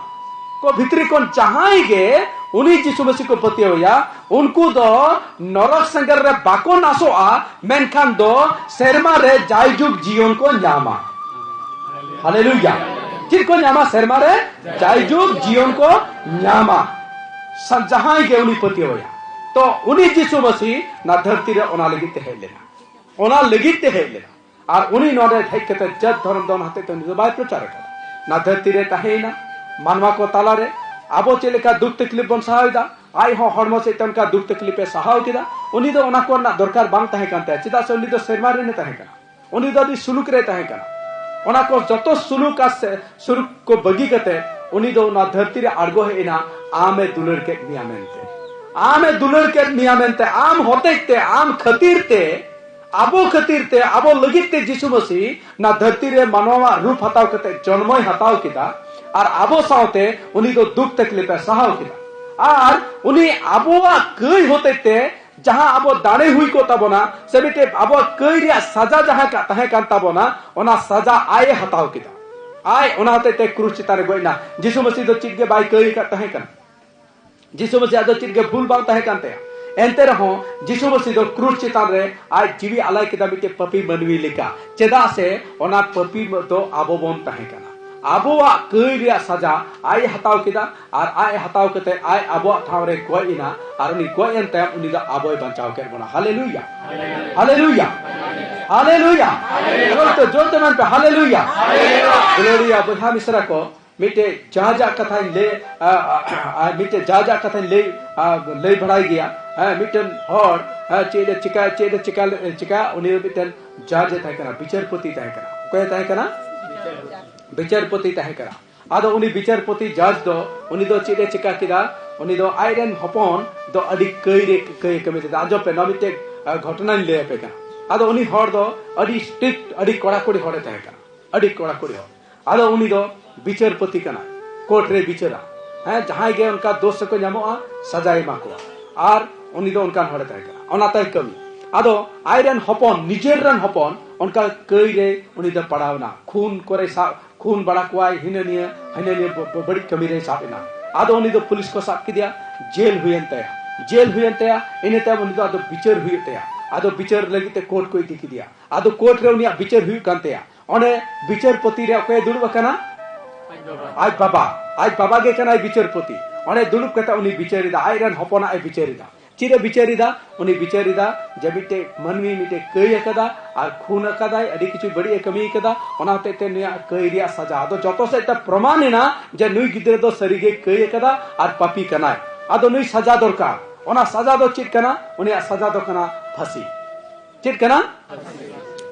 ᱠᱚ ᱵᱷᱤᱛᱨᱤ ᱠᱷᱚᱱ ᱡᱟᱦᱟᱸᱭ ᱜᱮ ᱩᱱᱤ ᱡᱤᱥᱩ ᱢᱟᱹᱥᱤ ᱠᱚ ᱯᱟᱹᱛᱭᱟᱹᱣ ᱟᱭᱟ, ᱩᱱᱠᱩ ᱫᱚ ᱱᱚᱨᱚᱠ ᱥᱮᱸᱜᱮᱞ ᱨᱮ ᱵᱟᱠᱚ ᱱᱟᱥᱚᱜᱼᱟ, ᱢᱮᱱᱠᱷᱟᱱ ᱫᱚ ᱥᱮᱨᱢᱟ ᱨᱮ ᱡᱟᱭᱡᱩᱜᱽ ᱡᱤᱭᱚᱱ ᱠᱚ ᱧᱟᱢᱟ᱾ ᱦᱟᱞᱮᱞᱩᱭᱟ! ᱪᱮᱫ ᱠᱚ ᱧᱟᱢᱟ? ᱥᱮᱨᱢᱟ ᱨᱮ ᱡᱟᱭᱡᱩᱜᱽ ᱡᱤᱭᱚᱱ ᱠᱚ ᱧᱟᱢᱟ᱾ ᱥᱟ-, ᱡᱟᱦᱟᱸᱭ ᱜᱮ ᱩᱱᱤ ᱯᱟᱹᱛᱭᱟᱹᱣ ᱟᱭᱟ᱾ ᱛᱚ ᱩᱱᱤ ᱡᱤᱥᱩ ᱢᱟᱹᱥᱤ ᱱᱟ ᱫᱷᱟᱹᱨᱛᱤ ᱨᱮ ᱚᱱᱟ ᱞᱟᱹᱜᱤᱫ ᱛᱮ ᱦᱮᱡ ᱞᱮᱱᱟ, ᱚᱱᱟ ᱞᱟᱹᱜᱤᱫ ᱛᱮ ᱦᱮᱡ ᱞᱮᱱᱟ᱾ ᱟᱨ ᱩᱱᱤ ᱱᱚᱰᱮ ᱦᱮᱡ ᱠᱟᱛᱮ ᱡᱟᱹᱛ ᱫᱷᱚᱨᱚᱢ ᱫᱚ ᱚᱱᱟ ᱦᱚᱛᱮᱡ ᱛᱮ ᱩᱱᱤ ᱫᱚ ᱵᱟᱭ ᱯᱨᱚᱪᱟᱨ ᱟᱠᱟᱫᱟ᱾ ᱱᱟ ᱫᱷᱟᱹᱨᱛᱤ ᱨᱮ ᱛᱟᱦᱮᱸᱭᱮᱱᱟ, ᱢᱟᱱᱣᱟ ᱠᱚ ᱛᱟᱞᱟᱨᱮ ᱟᱵᱚ ᱪᱮᱫ ᱞᱮᱠᱟ ᱫᱩᱠ ᱛᱟᱠᱞᱤᱯ ᱵᱚᱱ ᱥᱟᱦᱟᱣ ᱮᱫᱟ, ᱟᱡ ᱦᱚᱸ ᱦᱚᱲᱢᱚ ᱥᱮᱫ ᱛᱮ ᱚᱱᱠᱟ ᱫᱩᱠ ᱛᱟᱠᱞᱤᱯ ᱮ ᱥᱟᱦᱟᱣ ᱠᱮᱫᱟ᱾ ᱩᱱᱤ ᱫᱚ ᱚᱱᱟ ᱠᱚ ᱨᱮᱱᱟᱜ ᱫᱚᱨᱠᱟᱨ ᱵᱟᱝ ᱛᱟᱦᱮᱸ ᱠᱟᱱ ᱛᱟᱭᱟ, ᱪᱮᱫᱟᱜ ᱥᱮ ᱩᱱᱤ ᱫᱚ ᱥᱮᱨᱢᱟ ᱨᱮᱱ ᱮ ᱛᱟᱦᱮᱸ ᱠᱟᱱᱟ, ᱩᱱᱤ ᱫᱚ ᱟᱹᱰᱤ ᱥᱩᱞᱩᱠ ᱨᱮ ᱛᱟᱦᱮᱸ ᱠᱟᱱᱟ᱾ ᱚᱱᱟ ᱠᱚ ᱡᱚᱛᱚ ᱥᱩᱞᱩᱠ ᱟᱨ ᱥᱮ-, ᱥᱩᱞᱩᱠ ᱠᱚ ᱵᱟᱹᱜᱤ ᱠᱟᱛᱮ ᱩᱱᱤ ᱫᱚ ᱚᱱᱟ ᱫᱷᱟᱹᱨᱛᱤ ᱨᱮ ᱟᱬᱜᱚ ᱦᱮᱡ ᱮᱱᱟ, ᱟᱢ ᱮ ᱫᱩᱞᱟᱹᱲ ᱠᱮᱫ ᱢᱮᱭᱟ ᱢᱮᱱᱛᱮ, ᱟᱢ ᱮ ᱫᱩᱞᱟᱹᱲ ᱠᱮᱫ ᱢᱮᱭᱟ ᱢᱮᱱᱛᱮ, ᱟᱢ ᱦᱚᱛᱮᱡ ᱛᱮ, ᱟᱢ ᱠᱷᱟᱹᱛᱤᱨ ᱛᱮ, ᱟᱵᱚ ᱠᱷᱟᱹᱛᱤᱨ ᱛᱮ, ᱟᱵᱚ ᱞᱟᱹᱜᱤᱫ ᱛᱮ ᱡᱤᱥᱩ ᱢᱟᱹᱥᱤ ᱱᱟ ᱫᱷᱟᱹᱨᱛᱤ ᱨᱮ ᱢᱟᱱᱣᱟᱣᱟᱜ ᱨᱩᱯ ᱦᱟᱛᱟᱣ ᱠᱟᱛᱮ ᱡᱚᱱᱢᱚᱭ ᱦᱟᱛᱟᱣ ᱠᱮᱫᱟ᱾ ᱟᱨ ᱟᱵᱚ ᱥᱟᱶᱛᱮ ᱩᱱᱤ ᱫᱚ ᱫᱩᱠ ᱛᱟᱠᱞᱤᱯ ᱮ ᱥᱟᱦᱟᱣ ᱠᱮᱫᱟ᱾ ᱟᱨ ᱩᱱᱤ ᱟᱵᱚᱣᱟᱜ ᱠᱟᱹᱭ ᱦᱚᱛᱮᱡ ᱛᱮ ᱡᱟᱦᱟᱸ ᱟᱵᱚ ᱫᱟᱲᱮ ᱦᱩᱭ ᱠᱚᱜ ᱛᱟᱵᱚᱱᱟ, ᱥᱮ ᱢᱤᱫᱴᱮᱡ ᱟᱵᱚᱣᱟᱜ ᱠᱟᱹᱭ ᱨᱮᱭᱟᱜ ᱥᱟᱡᱟ ᱡᱟᱦᱟᱸ ᱠᱟ-, ᱛᱟᱦᱮᱸ ᱠᱟᱱ ᱛᱟᱵᱚᱱᱟ, ᱚᱱᱟ ᱥᱟᱡᱟ ᱟᱡ ᱮ ᱦᱟᱛᱟᱣ ᱠᱮᱫᱟ᱾ ᱟᱡ ᱚᱱᱟ ᱦᱚᱛᱮᱡ ᱛᱮ ᱠᱨᱩᱥ ᱪᱮᱛᱟᱱ ᱨᱮ ᱜᱚᱡ ᱮᱱᱟ᱾ ᱡᱤᱥᱩ ᱢᱟᱹᱥᱤ ᱫᱚ ᱪᱮᱫ ᱜᱮ ᱵᱟᱭ ᱠᱟᱹᱭ ᱟᱠᱟᱫ ᱛᱟᱦᱮᱸ ᱠᱟᱱᱟ᱾ ᱡᱤᱥᱩ ᱢᱟᱹᱥᱤᱭᱟᱜ ᱫᱚ ᱪᱮᱫ ᱜᱮ ᱵᱷᱩᱞ ᱵᱟᱝ ᱛᱟᱦᱮᱸ ᱠᱟᱱ ᱛᱟᱭᱟ᱾ ᱮᱱᱛᱮ ᱨᱮᱦᱚᱸ ᱡᱤᱥᱩ ᱢᱟᱹᱥᱤ ᱫᱚ ᱠᱨᱩᱥ ᱪᱮᱛᱟᱱ ᱨᱮ ᱟᱡ ᱡᱤᱣᱤ ᱟᱞᱟᱭ ᱠᱮᱫᱟ ᱢᱤᱫᱴᱮᱡ ᱯᱟᱯᱤ ᱢᱟᱹᱱᱢᱤ ᱞᱮᱠᱟ᱾ ᱪᱮᱫᱟᱜ ᱥᱮ ᱚᱱᱟ ᱯᱟᱯᱤ ᱫᱚ ᱟᱵᱚ ᱵᱚᱱ ᱛᱟᱦᱮᱸ ᱠᱟᱱᱟ᱾ ᱟᱵᱚᱣᱟᱜ ᱠᱟᱹᱭ ᱨᱮᱭᱟᱜ ᱥᱟᱡᱟ ᱟᱡ ᱮ ᱦᱟᱛᱟᱣ ᱠᱮᱫᱟ, ᱟᱨ ᱟᱡ ᱮ ᱦᱟᱛᱟᱣ ᱠᱟᱛᱮ ᱟᱡ ᱟᱵᱚᱣᱟᱜ ᱴᱷᱟᱶ ᱨᱮ ᱜᱚᱡ ᱮᱱᱟ, ᱟᱨ ᱩᱱᱤ ᱜᱚᱡ ᱮᱱ ᱛᱟᱭᱚᱢ ᱩᱱᱤ ᱫᱚ ᱟᱵᱚᱭ ᱵᱟᱧᱪᱟᱣ ᱠᱮᱫ ᱵᱚᱱᱟ᱾ ᱦᱟᱞᱮᱞᱩᱭᱟ, ᱦᱟᱞᱮᱞᱩᱭᱟ, ᱦᱟᱞᱮᱞᱩᱭᱟ᱾ ᱡᱳᱨ ᱛᱮ, ᱡᱳᱨ ᱛᱮ ᱢᱮᱱ ᱯᱮ, ᱦᱟᱞᱮᱞᱩᱭᱟ, ᱦᱟᱞᱮᱞᱩᱭᱟ᱾ ᱵᱚᱭᱦᱟ ᱢᱤᱥᱨᱟ ᱠᱚ, ᱢᱤᱫᱴᱮᱡ ᱡᱟᱡᱽ ᱟᱜ ᱠᱟᱛᱷᱟᱧ ᱞᱟᱹᱭ, ᱟ, ᱟ, ᱟ, ᱢᱤᱫᱴᱮᱡ ᱡᱟᱡᱽ ᱟᱜ ᱠᱟᱛᱷᱟᱧ ᱞᱟᱹᱭ, ᱟ, ᱞᱟᱹᱭ ᱵᱟᱲᱟᱭ ᱜᱮᱭᱟ᱾ ᱦᱮᱸ, ᱢᱤᱫᱴᱮᱱ ᱦᱚᱲ, ᱦᱮᱸ, ᱪᱮᱫ ᱮ ᱪᱤᱠᱟ, ᱪᱮᱫ ᱮ ᱪᱤᱠᱟ, ᱪᱤᱠᱟ, ᱩᱱᱤ ᱫᱚ ᱢᱤᱫᱴᱮᱱ ᱡᱟᱡᱽ ᱮ ᱛᱟᱦᱮᱸ ᱠᱟᱱᱟ, ᱵᱤᱪᱟᱹᱨᱯᱚᱛᱤ ᱛᱟᱦᱮᱸ ᱠᱟᱱᱟ᱾ ᱚᱠᱚᱭᱮ ᱛᱟᱦᱮᱸ ᱠᱟᱱᱟ? ᱵᱤᱪᱟᱹᱨᱯᱚᱛᱤ ᱛᱟᱦᱮᱸ ᱠᱟᱱᱟ᱾ ᱟᱫᱚ ᱩᱱᱤ ᱵᱤᱪᱟᱹᱨᱯᱚᱛᱤ ᱡᱟᱡᱽ ᱫᱚ, ᱩᱱᱤ ᱫᱚ ᱪᱮᱫ ᱮ ᱪᱤᱠᱟ ᱠᱮᱫᱟ? ᱩᱱᱤ ᱫᱚ ᱟᱡᱨᱮᱱ ᱦᱚᱯᱚᱱ ᱫᱚ ᱟᱹᱰᱤ ᱠᱟᱹᱭ ᱨᱮ, ᱠᱟᱹᱭ ᱮ ᱠᱟᱹᱢᱤ ᱞᱮᱫᱟ᱾ ᱟᱸᱡᱚᱢ ᱯᱮ, ᱱᱚᱣᱟ ᱢᱤᱫᱴᱮᱡ, ᱟ, ᱜᱷᱚᱴᱚᱱᱟᱧ ᱞᱟᱹᱭ ᱟᱯᱮ ᱠᱟᱱᱟ᱾ ᱟᱫᱚ ᱩᱱᱤ ᱦᱚᱲ ᱫᱚ ᱟᱹᱰᱤ ᱥᱴᱨᱤᱠᱴ, ᱟᱹᱰᱤ ᱠᱚᱲᱟᱠᱩᱲᱤ ᱦᱚᱲᱮ ᱛᱟᱦᱮᱸ ᱠᱟᱱᱟ᱾ ᱟᱹᱰᱤ ᱠᱚᱲᱟᱠᱩᱲᱤ ᱦᱚᱲ᱾ ᱟᱫᱚ ᱩᱱᱤ ᱫᱚ ᱵᱤᱪᱟᱹᱨᱯᱚᱛᱤ ᱠᱟᱱᱟᱭ, ᱠᱳᱨᱴ ᱨᱮ ᱵᱤᱪᱟᱹᱨᱟ᱾ ᱦᱮᱸ, ᱡᱟᱦᱟᱸᱭ ᱜᱮ ᱚᱱᱠᱟ ᱫᱳᱥ ᱨᱮᱠᱚ ᱧᱟᱢᱚᱜᱼᱟ, ᱥᱟᱡᱟᱭ ᱮᱢᱟ ᱠᱚᱣᱟ᱾ ᱟᱨ ᱩᱱᱤ ᱫᱚ ᱚᱱᱠᱟᱱ ᱦᱚᱲᱮ ᱛᱟᱦᱮᱸ ᱠᱟᱱᱟ, ᱚᱱᱟ ᱛᱟᱭ ᱠᱟᱹᱢᱤ᱾ ᱟᱫᱚ ᱟᱡᱨᱮᱱ ᱦᱚᱯᱚᱱ, ᱱᱤᱡᱮᱨ ᱨᱮᱱ ᱦᱚᱯᱚᱱ, ᱚᱱᱠᱟ ᱠᱟᱹᱭ ᱨᱮ ᱩᱱᱤ ᱫᱚ ᱯᱟᱲᱟᱣ ᱮᱱᱟ᱾ ᱠᱷᱩᱱ ᱠᱚᱨᱮ ᱥᱟᱵ, ᱠᱷᱩᱱ ᱵᱟᱲᱟ ᱠᱚᱣᱟᱭ, ᱦᱤᱱᱟᱹ ᱱᱤᱭᱟᱹ, ᱦᱤᱱᱟᱹ ᱱᱤᱭᱟᱹ ᱵᱟ-, ᱵᱟ-, ᱵᱟᱹᱲᱤᱡ ᱠᱟᱹᱢᱤ ᱨᱮᱭ ᱥᱟᱵ ᱮᱱᱟ᱾ ᱟᱫᱚ ᱩᱱᱤ ᱫᱚ ᱯᱩᱞᱤᱥ ᱠᱚ ᱥᱟᱵ ᱠᱮᱫᱮᱭᱟ, ᱡᱮᱞ ᱦᱩᱭᱮᱱ ᱛᱟᱭᱟ᱾ ᱡᱮᱞ ᱦᱩᱭᱮᱱ ᱛᱟᱭᱟ, ᱤᱱᱟᱹ ᱛᱟᱭᱚᱢ ᱩᱱᱤ ᱫᱚ ᱟᱫᱚ ᱵᱤᱪᱟᱹᱨ ᱦᱩᱭᱩᱜ ᱛᱟᱭᱟ᱾ ᱟᱫᱚ ᱵᱤᱪᱟᱹᱨ ᱞᱟᱹᱜᱤᱫ ᱛᱮ ᱠᱳᱨᱴ ᱠᱚ ᱤᱫᱤ ᱠᱮᱫᱮᱭᱟ᱾ ᱟᱫᱚ ᱠᱳᱨᱴ ᱨᱮ ᱩᱱᱤᱭᱟᱜ ᱵᱤᱪᱟᱹᱨ ᱦᱩᱭᱩᱜ ᱠᱟᱱ ᱛᱟᱭᱟ᱾ ᱚᱸᱰᱮ ᱵᱤᱪᱟᱹᱨᱯᱚᱛᱤ ᱨᱮ ᱚᱠᱚᱭᱮ ᱫᱩᱲᱩᱵ ᱟᱠᱟᱱᱟ? ᱟᱡ ᱵᱟᱵᱟ᱾ ᱟᱡ ᱵᱟᱵᱟ ᱜᱮ ᱠᱟᱱᱟᱭ ᱵᱤᱪᱟᱹᱨᱯᱚᱛᱤ᱾ ᱚᱸᱰᱮ ᱫᱩᱲᱩᱵ ᱠᱟᱛᱮ ᱩᱱᱤ ᱵᱤᱪᱟᱹᱨ ᱮᱫᱟ, ᱟᱡᱨᱮᱱ ᱦᱚᱯᱚᱱᱟᱜ ᱮ ᱵᱤᱪᱟᱹᱨ ᱮᱫᱟ᱾ ᱪᱮᱫ ᱮ ᱵᱤᱪᱟᱹᱨ ᱮᱫᱟ? ᱩᱱᱤ ᱵᱤᱪᱟᱹᱨ ᱮᱫᱟ ᱡᱮ ᱢᱤᱫᱴᱮᱡ ᱢᱟᱹᱱᱢᱤ ᱢᱤᱫᱴᱮᱡ ᱠᱟᱹᱭ ᱟᱠᱟᱫᱟ ᱟᱨ ᱠᱷᱩᱱ ᱟᱠᱟᱫᱟᱭ, ᱟᱹᱰᱤ ᱠᱤᱪᱷᱩ ᱵᱟᱹᱲᱤᱡ ᱮ ᱠᱟᱹᱢᱤ ᱟᱠᱟᱫᱟ, ᱚᱱᱟ ᱦᱚᱛᱮᱡ ᱛᱮ ᱱᱩᱭᱟᱜ ᱠᱟᱹᱭ ᱨᱮᱭᱟᱜ ᱥᱟᱡᱟ᱾ ᱟᱫᱚ ᱡᱚᱛᱚ ᱥᱮᱫ ᱛᱮ ᱯᱨᱚᱢᱟᱱ ᱮᱱᱟ ᱡᱮ ᱱᱩᱭ ᱜᱤᱫᱽᱨᱟᱹ ᱫᱚ ᱥᱟᱹᱨᱤᱜᱮ ᱠᱟᱹᱭ ᱟᱠᱟᱫᱟ ᱟᱨ ᱯᱟᱯᱤ ᱠᱟᱱᱟᱭ᱾ ᱟᱫᱚ ᱱᱩᱭ ᱥᱟᱡᱟ ᱫᱚᱨᱠᱟᱨ᱾ ᱚᱱᱟ ᱥᱟᱡᱟ ᱫᱚ ᱪᱮᱫ ᱠᱟᱱᱟ? ᱩᱱᱤᱭᱟᱜ ᱥᱟᱡᱟ ᱫᱚ ᱠᱟᱱᱟ ᱯᱷᱟᱹᱥᱤ᱾ ᱪᱮᱫ ᱠᱟᱱᱟ?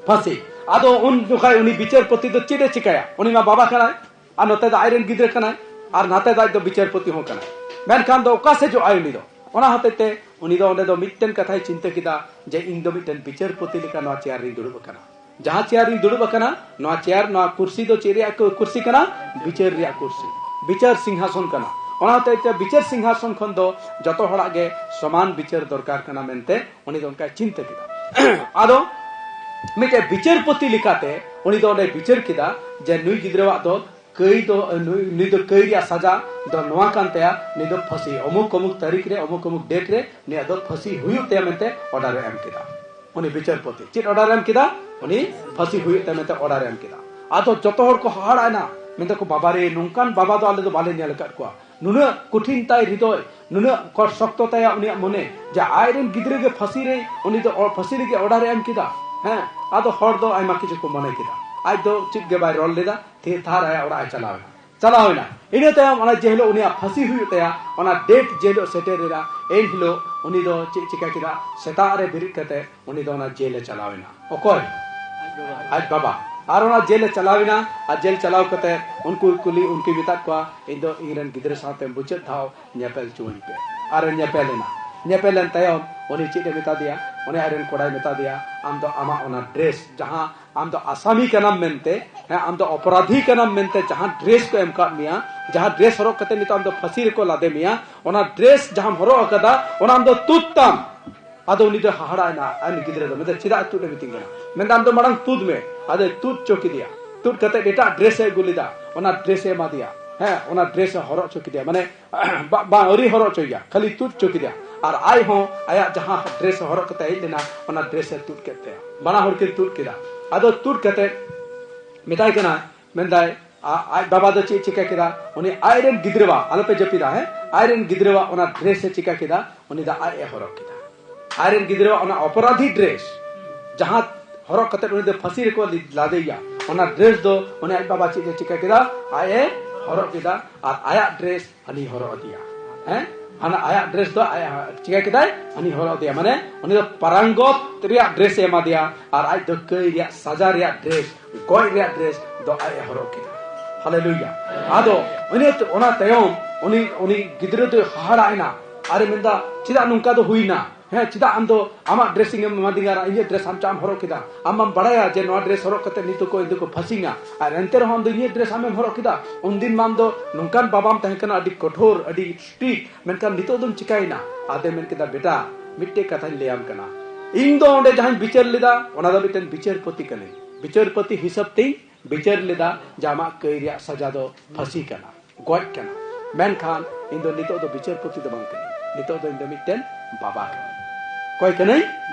ᱯᱷᱟᱹᱥᱤ᱾ ᱟᱫᱚ ᱩᱱ ᱡᱚᱠᱷᱟᱡ ᱩᱱᱤ ᱵᱤᱪᱟᱹᱨᱯᱚᱛᱤ ᱫᱚ ᱪᱮᱫ ᱮ ᱪᱤᱠᱟᱹᱭᱟ? ᱩᱱᱤ ᱢᱟ ᱵᱟᱵᱟ ᱠᱟᱱᱟᱭ, ᱟᱨ ᱱᱚᱛᱮ ᱫᱚ ᱟᱡᱨᱮᱱ ᱜᱤᱫᱽᱨᱟᱹ ᱠᱟᱱᱟᱭ, ᱟᱨ ᱱᱟᱛᱮ ᱫᱚ ᱟᱡ ᱫᱚ ᱵᱤᱪᱟᱹᱨᱯᱚᱛᱤ ᱦᱚᱸ ᱠᱟᱱᱟᱭ᱾ ᱢᱮᱱᱠᱷᱟᱱ ᱫᱚ ᱚᱠᱟ ᱥᱮᱡᱚᱜ ᱟᱭ ᱩᱱᱤ ᱫᱚ? ᱚᱱᱟ ᱦᱚᱛᱮᱡ ᱛᱮ ᱩᱱᱤ ᱫᱚ ᱚᱸᱰᱮ ᱫᱚ ᱢᱤᱫᱴᱮᱱ ᱠᱟᱛᱷᱟᱭ ᱪᱤᱱᱛᱟᱹ ᱠᱮᱫᱟ ᱡᱮ ᱤᱧ ᱫᱚ ᱢᱤᱫᱴᱮᱱ ᱵᱤᱪᱟᱹᱨᱯᱚᱛᱤ ᱞᱮᱠᱟ ᱱᱚᱣᱟ ᱪᱮᱭᱟᱨ ᱨᱤᱧ ᱫᱩᱲᱩᱵ ᱟᱠᱟᱱᱟ᱾ ᱡᱟᱦᱟᱸ ᱪᱮᱭᱟᱨ ᱨᱤᱧ ᱫᱩᱲᱩᱵ ᱟᱠᱟᱱᱟ, ᱱᱚᱣᱟ ᱪᱮᱭᱟᱨ, ᱱᱚᱣᱟ ᱠᱩᱨᱥᱤ ᱫᱚ ᱪᱮᱫ ᱨᱮᱭᱟᱜ ᱠᱩ-, ᱠᱩᱨᱥᱤ ᱠᱟᱱᱟ? ᱵᱤᱪᱟᱹᱨ ᱨᱮᱭᱟᱜ ᱠᱩᱨᱥᱤ, ᱵᱤᱪᱟᱹᱨ ᱥᱤᱝᱦᱟᱥᱚᱱ ᱠᱟᱱᱟ᱾ ᱚᱱᱟ ᱦᱚᱛᱮᱡ ᱛᱮ ᱵᱤᱪᱟᱹᱨ ᱥᱤᱝᱦᱟᱥᱚᱱ ᱠᱷᱚᱱ ᱫᱚ ᱡᱚᱛᱚ ᱦᱚᱲᱟᱜ ᱜᱮ ᱥᱚᱢᱟᱱ ᱵᱤᱪᱟᱹᱨ ᱫᱚᱨᱠᱟᱨ ᱠᱟᱱᱟ ᱢᱮᱱᱛᱮ ᱩᱱᱤ ᱫᱚ ᱚᱱᱠᱟᱭ ᱪᱤᱱᱛᱟᱹ ᱠᱮᱫᱟ᱾ ᱟᱫᱚ ᱢᱤᱫᱴᱮᱡ ᱵᱤᱪᱟᱹᱨᱯᱚᱛᱤ ᱞᱮᱠᱟᱛᱮ ᱩᱱᱤ ᱫᱚ ᱚᱸᱰᱮ ᱵᱤᱪᱟᱹᱨ ᱠᱮᱫᱟ ᱡᱮ ᱱᱩᱭ ᱜᱤᱫᱽᱨᱟᱹᱣᱟᱜ ᱫᱚ ᱠᱟᱹᱭ ᱫᱚ, ᱱᱩᱭ, ᱱᱩᱭ ᱫᱚ ᱠᱟᱹᱭ ᱨᱮᱭᱟᱜ ᱥᱟᱡᱟ ᱫᱚ ᱱᱚᱣᱟ ᱠᱟᱱ ᱛᱟᱭᱟ, ᱱᱩᱭ ᱫᱚ ᱯᱷᱟᱹᱥᱤ, ᱚᱢᱩᱠ ᱚᱢᱩᱠ ᱛᱟᱹᱨᱤᱠᱷ ᱨᱮ, ᱚᱢᱩᱠ ᱚᱢᱩᱠ date ᱨᱮ ᱱᱩᱭᱟᱜ ᱫᱚ ᱯᱷᱟᱹᱥᱤ ᱦᱩᱭᱩᱜ ᱛᱟᱭᱟ ᱢᱮᱱᱛᱮ order ᱮ ᱮᱢ ᱠᱮᱫᱟ᱾ ᱩᱱᱤ ᱵᱤᱪᱟᱹᱨᱯᱚᱛᱤ ᱪᱮᱫ order ᱮ ᱮᱢ ᱠᱮᱫᱟ? ᱩᱱᱤ ᱯᱷᱟᱹᱥᱤ ᱦᱩᱭᱩᱜ ᱛᱟᱭᱟ ᱢᱮᱱᱛᱮ order ᱮ ᱮᱢ ᱠᱮᱫᱟ᱾ ᱟᱫᱚ ᱡᱚᱛᱚ ᱦᱚᱲ ᱠᱚ ᱦᱟᱦᱟᱲᱟᱜ ᱮᱱᱟ, ᱢᱮᱱᱫᱟᱠᱚ, "ᱵᱟᱵᱟᱨᱮ, ᱱᱚᱝᱠᱟᱱ ᱵᱟᱵᱟ ᱫᱚ ᱟᱞᱮ ᱫᱚ ᱵᱟᱞᱮ ᱧᱮᱞ ᱟᱠᱟᱫ ᱠᱚᱣᱟ, ᱱᱩᱱᱟᱹᱜ ᱠᱚᱴᱷᱤᱱ ᱛᱟᱭ ᱦᱨᱤᱫᱚᱭ, ᱱᱩᱱᱟᱹᱜ ᱠᱚ-, ᱥᱚᱠᱛᱚ ᱛᱟᱭᱟ ᱩᱱᱤᱭᱟᱜ ᱢᱚᱱᱮ, ᱡᱮ ᱟᱡᱨᱮᱱ ᱜᱤᱫᱽᱨᱟᱹ ᱜᱮ ᱯᱷᱟᱹᱥᱤ ᱨᱮ, ᱩᱱᱤ ᱫᱚ ᱚ-, ᱯᱷᱟᱹᱥᱤ ᱞᱟᱹᱜᱤᱫ order ᱮ ᱮᱢ ᱠᱮᱫᱟ?" ᱦᱮᱸ, ᱟᱫᱚ ᱦᱚᱲ ᱫᱚ ᱟᱭᱢᱟ ᱠᱤᱪᱷᱩ ᱠᱚ ᱢᱚᱱᱮ ᱠᱮᱫᱟ᱾ ᱟᱡ ᱫᱚ ᱪᱮᱫ ᱜᱮ ᱵᱟᱭ ᱨᱚᱲ ᱞᱮᱫᱟ, ᱛᱷᱤᱨ ᱛᱷᱟᱨ ᱟᱭᱟᱜ ᱚᱲᱟᱜ ᱮ ᱪᱟᱞᱟᱣ ᱮᱱᱟ᱾ ᱪᱟᱞᱟᱣ ᱮᱱᱟ᱾ ᱤᱱᱟᱹ ᱛᱟᱭᱚᱢ ᱚᱱᱟ ᱡᱮ ᱦᱤᱞᱳᱜ ᱩᱱᱤᱭᱟᱜ ᱯᱷᱟᱹᱥᱤ ᱦᱩᱭᱩᱜ ᱛᱟᱭᱟ, ᱚᱱᱟ date ᱡᱮ ᱦᱤᱞᱳᱜ ᱥᱮᱴᱮᱨ ᱮᱱᱟ, ᱮᱱ ᱦᱤᱞᱳᱜ ᱩᱱᱤ ᱫᱚ ᱪᱮᱫ ᱪᱤᱠᱟ ᱠᱮᱫᱟ? ᱥᱮᱛᱟᱜ ᱨᱮ ᱵᱮᱨᱮᱫ ᱠᱟᱛᱮ ᱩᱱᱤ ᱫᱚ ᱚᱱᱟ ᱡᱮᱞ ᱮ ᱪᱟᱞᱟᱣ ᱮᱱᱟ᱾ ᱚᱠᱚᱭ? ᱟᱡ ᱵᱟᱵᱟ᱾ ᱟᱨ ᱚᱱᱟ ᱡᱮᱞ ᱮ ᱪᱟᱞᱟᱣ ᱮᱱᱟ, ᱟᱨ ᱡᱮᱞ ᱪᱟᱞᱟᱣ ᱠᱟᱛᱮ ᱩᱱᱠᱩ ᱠᱩᱞᱤ, ᱩᱱᱠᱩᱭ ᱢᱮᱛᱟᱫ ᱠᱚᱣᱟ, "ᱤᱧ ᱫᱚ ᱤᱧ ᱨᱮᱱ ᱜᱤᱫᱽᱨᱟᱹ ᱥᱟᱶᱛᱮ ᱢᱩᱪᱟᱹᱫ ᱫᱷᱟᱣ ᱧᱮᱯᱮᱞ ᱦᱚᱪᱚᱣᱟᱹᱧ ᱯᱮ᱾" ᱟᱨ ᱮ ᱧᱮᱯᱮᱞ ᱮᱱᱟ᱾ ᱧᱮᱯᱮᱞ ᱮᱱ ᱛᱟᱭᱚᱢ ᱩᱱᱤ ᱪᱮᱫ ᱮ ᱢᱮᱛᱟ ᱫᱮᱭᱟ? ᱩᱱᱤ ᱟᱡ ᱨᱮᱱ ᱠᱚᱲᱟᱭ ᱢᱮᱛᱟ ᱫᱮᱭᱟ, "ᱟᱢ ᱫᱚ ᱟᱢᱟᱜ ᱚᱱᱟ dress, ᱡᱟᱦᱟᱸ ᱟᱢ ᱫᱚ ᱟᱥᱟᱢᱤ ᱠᱟᱱᱟᱢ ᱢᱮᱱᱛᱮ, ᱦᱮᱸ, ᱟᱢ ᱫᱚ ᱚᱯᱚᱨᱟᱫᱷᱤ ᱠᱟᱱᱟᱢ ᱢᱮᱱᱛᱮ ᱡᱟᱦᱟᱸ dress ᱠᱚ ᱮᱢ ᱠᱟᱫ ᱢᱮᱭᱟ, ᱡᱟᱦᱟᱸ dress ᱦᱚᱨᱚᱜ ᱠᱟᱛᱮ ᱱᱤᱛᱚᱜ ᱟᱢ ᱫᱚ ᱯᱷᱟᱹᱥᱤ ᱨᱮᱠᱚ ᱞᱟᱫᱮ ᱢᱮᱭᱟ, ᱚᱱᱟ dress ᱡᱟᱦᱟᱸᱢ ᱦᱚᱨᱚᱜ ᱟᱠᱟᱫᱟ, ᱚᱱᱟ ᱟᱢ ᱫᱚ ᱛᱩᱫ ᱛᱟᱢ᱾" ᱟᱫᱚ ᱩᱱᱤ ᱫᱚ ᱦᱟᱦᱟᱲᱟ ᱮᱱᱟ, ᱟᱡ ᱨᱤᱱ ᱜᱤᱫᱽᱨᱟᱹ ᱫᱚ ᱢᱮᱱᱫᱟ, "ᱪᱮᱫᱟᱜ ᱛᱩᱫ ᱮ ᱢᱤᱛᱟᱹᱧ ᱠᱟᱱᱟ?" ᱢᱮᱱᱫᱟ, "ᱟᱢ ᱫᱚ ᱢᱟᱲᱟᱝ ᱛᱩᱫ ᱢᱮ᱾" ᱟᱫᱚᱭ ᱛᱩᱫ ᱦᱚᱪᱚ ᱠᱮᱫᱮᱭᱟ᱾ ᱛᱩᱫ ᱠᱟᱛᱮ ᱮᱴᱟᱜ dress ᱮ ᱟᱹᱜᱩ ᱞᱮᱫᱟ, ᱚᱱᱟ dress ᱮ ᱮᱢᱟ ᱫᱮᱭᱟ, ᱦᱮᱸ, ᱚᱱᱟ dress ᱮ ᱦᱚᱨᱚᱜ ᱦᱚᱪᱚ ᱠᱮᱫᱮᱭᱟ, ᱢᱟᱱᱮ ᱵᱟ-, ᱵᱟᱝ, ᱟᱹᱣᱨᱤ ᱦᱚᱨᱚᱜ ᱦᱚᱪᱚᱭᱮᱭᱟ, ᱠᱷᱟᱹᱞᱤ ᱛᱩᱫ ᱦᱚᱪᱚ ᱠᱮᱫᱮᱭᱟ᱾ ᱟᱨ ᱟᱡ ᱦᱚᱸ ᱟᱭᱟᱜ ᱡᱟᱦᱟᱸ dress ᱮ ᱦᱚᱨᱚᱜ ᱠᱟᱛᱮ ᱦᱮᱡ ᱞᱮᱱᱟ, ᱚᱱᱟ dress ᱮ ᱛᱩᱫ ᱠᱮᱫ ᱛᱟᱭᱟ᱾ ᱵᱟᱱᱟ ᱦᱚᱲ ᱠᱤᱱ ᱛᱩᱫ ᱠᱮᱫᱟ᱾ ᱟᱫᱚ ᱛᱩᱫ ᱠᱟᱛᱮ ᱢᱮᱛᱟᱭ ᱠᱟᱱᱟ, ᱢᱮᱱᱫᱟᱭ, ᱟ-, ᱟᱡ ᱵᱟᱵᱟ ᱫᱚ ᱪᱮᱫ ᱮ ᱪᱤᱠᱟ ᱠᱮᱫᱟ? ᱩᱱᱤ ᱟᱡ ᱨᱮᱱ ᱜᱤᱫᱽᱨᱟᱹᱣᱟᱜ, ᱟᱞᱚᱯᱮ ᱡᱟᱹᱯᱤᱫᱟ, ᱦᱮᱸ, ᱟᱡ ᱨᱮᱱ ᱜᱤᱫᱽᱨᱟᱹᱣᱟᱜ ᱚᱱᱟ dress ᱮ ᱪᱤᱠᱟ ᱠᱮᱫᱟ? ᱩᱱᱤ ᱫᱚ ᱟᱡ ᱮ ᱦᱚᱨᱚᱜ ᱠᱮᱫᱟ᱾ ᱟᱡ ᱨᱮᱱ ᱜᱤᱫᱽᱨᱟᱹᱣᱟᱜ ᱚᱱᱟ ᱚᱯᱚᱨᱟᱫᱷᱤ dress, ᱡᱟᱦᱟᱸ ᱦᱚᱨᱚᱜ ᱠᱟᱛᱮ ᱩᱱᱤ ᱫᱚ ᱯᱷᱟᱹᱥᱤ ᱨᱮᱠᱚ ᱞᱟᱫᱮᱭᱟ, ᱚᱱᱟ dress ᱫᱚ ᱩᱱᱤ ᱟᱡ ᱵᱟᱵᱟ ᱪᱮᱫ ᱮ ᱪᱤᱠᱟ ᱠᱮᱫᱟ? ᱟᱡ ᱮ ᱦᱚᱨᱚᱜ ᱠᱮᱫᱟ᱾ ᱟᱨ ᱟᱭᱟᱜ dress ᱦᱟᱹᱱᱤ ᱦᱚᱨᱚᱜ ᱟᱫᱮᱭᱟ᱾ ᱦᱮᱸ? ᱦᱟᱱᱟ ᱟᱭᱟᱜ dress ᱫᱚ ᱟᱡ ᱪᱤᱠᱟ ᱠᱮᱫᱟᱭ? ᱦᱟᱹᱱᱤ ᱦᱚᱨᱚᱜ ᱟᱫᱮᱭᱟ᱾ ᱢᱟᱱᱮ ᱩᱱᱤ ᱫᱚ ᱯᱟᱨᱟᱝᱜᱚᱛ ᱨᱮᱭᱟᱜ dress ᱮ ᱮᱢᱟ ᱫᱮᱭᱟ ᱟᱨ ᱟᱡ ᱫᱚ ᱠᱟᱹᱭ ᱨᱮᱭᱟᱜ ᱥᱟᱡᱟ ᱨᱮᱭᱟᱜ dress, ᱜᱚᱡ ᱨᱮᱭᱟᱜ dress ᱫᱚ ᱟᱡ ᱮ ᱦᱚᱨᱚᱜ ᱠᱮᱫᱟ᱾ ᱦᱟᱞᱮᱞᱩᱭᱟ᱾ ᱟᱫᱚ ᱩᱱᱤ, ᱚᱱᱟ ᱛᱟᱭᱚᱢ ᱩᱱᱤ, ᱩᱱᱤ ᱜᱤᱫᱽᱨᱟᱹ ᱫᱚᱭ ᱦᱟᱦᱟᱲᱟ ᱮᱱᱟ᱾ ᱟᱨᱮ ᱢᱮᱱᱫᱟ, "ᱪᱮᱫᱟᱜ ᱱᱚᱝᱠᱟ ᱫᱚ ᱦᱩᱭᱱᱟ? ᱦᱮᱸ, ᱪᱮᱫᱟᱜ ᱟᱢ ᱫᱚ ᱟᱢᱟᱜ dressing ᱮᱢ ᱮᱢᱟᱫᱤᱧᱟ ᱟᱨ ᱤᱧᱟᱹᱜ dress ᱟᱢ ᱪᱮᱫᱟᱜ ᱮᱢ ᱦᱚᱨᱚᱜ ᱠᱮᱫᱟ? ᱟᱢ ᱢᱟᱢ ᱵᱟᱲᱟᱭᱟ ᱡᱮ ᱱᱚᱣᱟ dress ᱦᱚᱨᱚᱜ ᱠᱟᱛᱮ ᱱᱤᱛᱚᱜ ᱠᱚ ᱤᱧ ᱫᱚᱠᱚ ᱯᱷᱟᱹᱥᱤᱧᱟ, ᱟᱨ ᱮᱱᱛᱮ ᱨᱮᱦᱚᱸ ᱟᱢ ᱫᱚ ᱤᱧᱟᱹᱜ dress ᱟᱢᱮᱢ ᱦᱚᱨᱚᱜ ᱠᱮᱫᱟ? ᱩᱱᱫᱤᱱ ᱢᱟ ᱟᱢ ᱫᱚ ᱱᱚᱝᱠᱟᱱ ᱵᱟᱵᱟᱢ ᱛᱟᱦᱮᱸ ᱠᱟᱱᱟ, ᱟᱹᱰᱤ ᱠᱚᱴᱷᱳᱨ, ᱟᱹᱰᱤ strict, ᱢᱮᱱᱠᱷᱟᱱ ᱱᱤᱛᱚᱜ ᱫᱚᱢ ᱪᱤᱠᱟᱭᱮᱱᱟ?" ᱟᱫᱚᱭ ᱢᱮᱱ ᱠᱮᱫᱟ, "ᱵᱮᱴᱟ, ᱢᱤᱫᱴᱮᱡ ᱠᱟᱛᱷᱟᱧ ᱞᱟᱹᱭᱟᱢ ᱠᱟᱱᱟ, ᱤᱧ ᱫᱚ ᱚᱸᱰᱮ ᱡᱟᱦᱟᱸᱧ ᱵᱤᱪᱟᱹᱨ ᱞᱮᱫᱟ, ᱚᱱᱟ ᱫᱚ ᱢᱤᱫᱴᱮᱱ ᱵᱤᱪᱟᱹᱨᱯᱚᱛᱤ ᱠᱟᱹᱱᱟᱹᱧ, ᱵᱤᱪᱟᱹᱨᱯᱚᱛᱤ ᱦᱤᱥᱟᱹᱵ ᱛᱤᱧ ᱵᱤᱪᱟᱹᱨ ᱞᱮᱫᱟ ᱡᱮ ᱟᱢᱟᱜ ᱠᱟᱹᱭ ᱨᱮᱭᱟᱜ ᱥᱟᱡᱟ ᱫᱚ ᱯᱷᱟᱹᱥᱤ ᱠᱟᱱᱟ, ᱜᱚᱡ ᱠᱟᱱᱟ᱾ ᱢᱮᱱᱠᱷᱟᱱ ᱤᱧ ᱫᱚ ᱱᱤᱛᱚᱜ ᱫᱚ ᱵᱤᱪᱟᱹᱨᱯᱚᱛᱤ ᱫᱚ ᱵᱟᱝ ᱠᱟᱹᱱᱟᱹᱧ, ᱱᱤᱛᱚᱜ ᱫᱚ ᱤᱧ ᱫᱚ ᱢᱤᱫᱴᱮᱱ ᱵᱟᱵᱟ ᱠᱟᱹᱱᱟᱹᱧ᱾" ᱚᱠᱚᱭ ᱠᱟᱹᱱᱟᱹᱧ?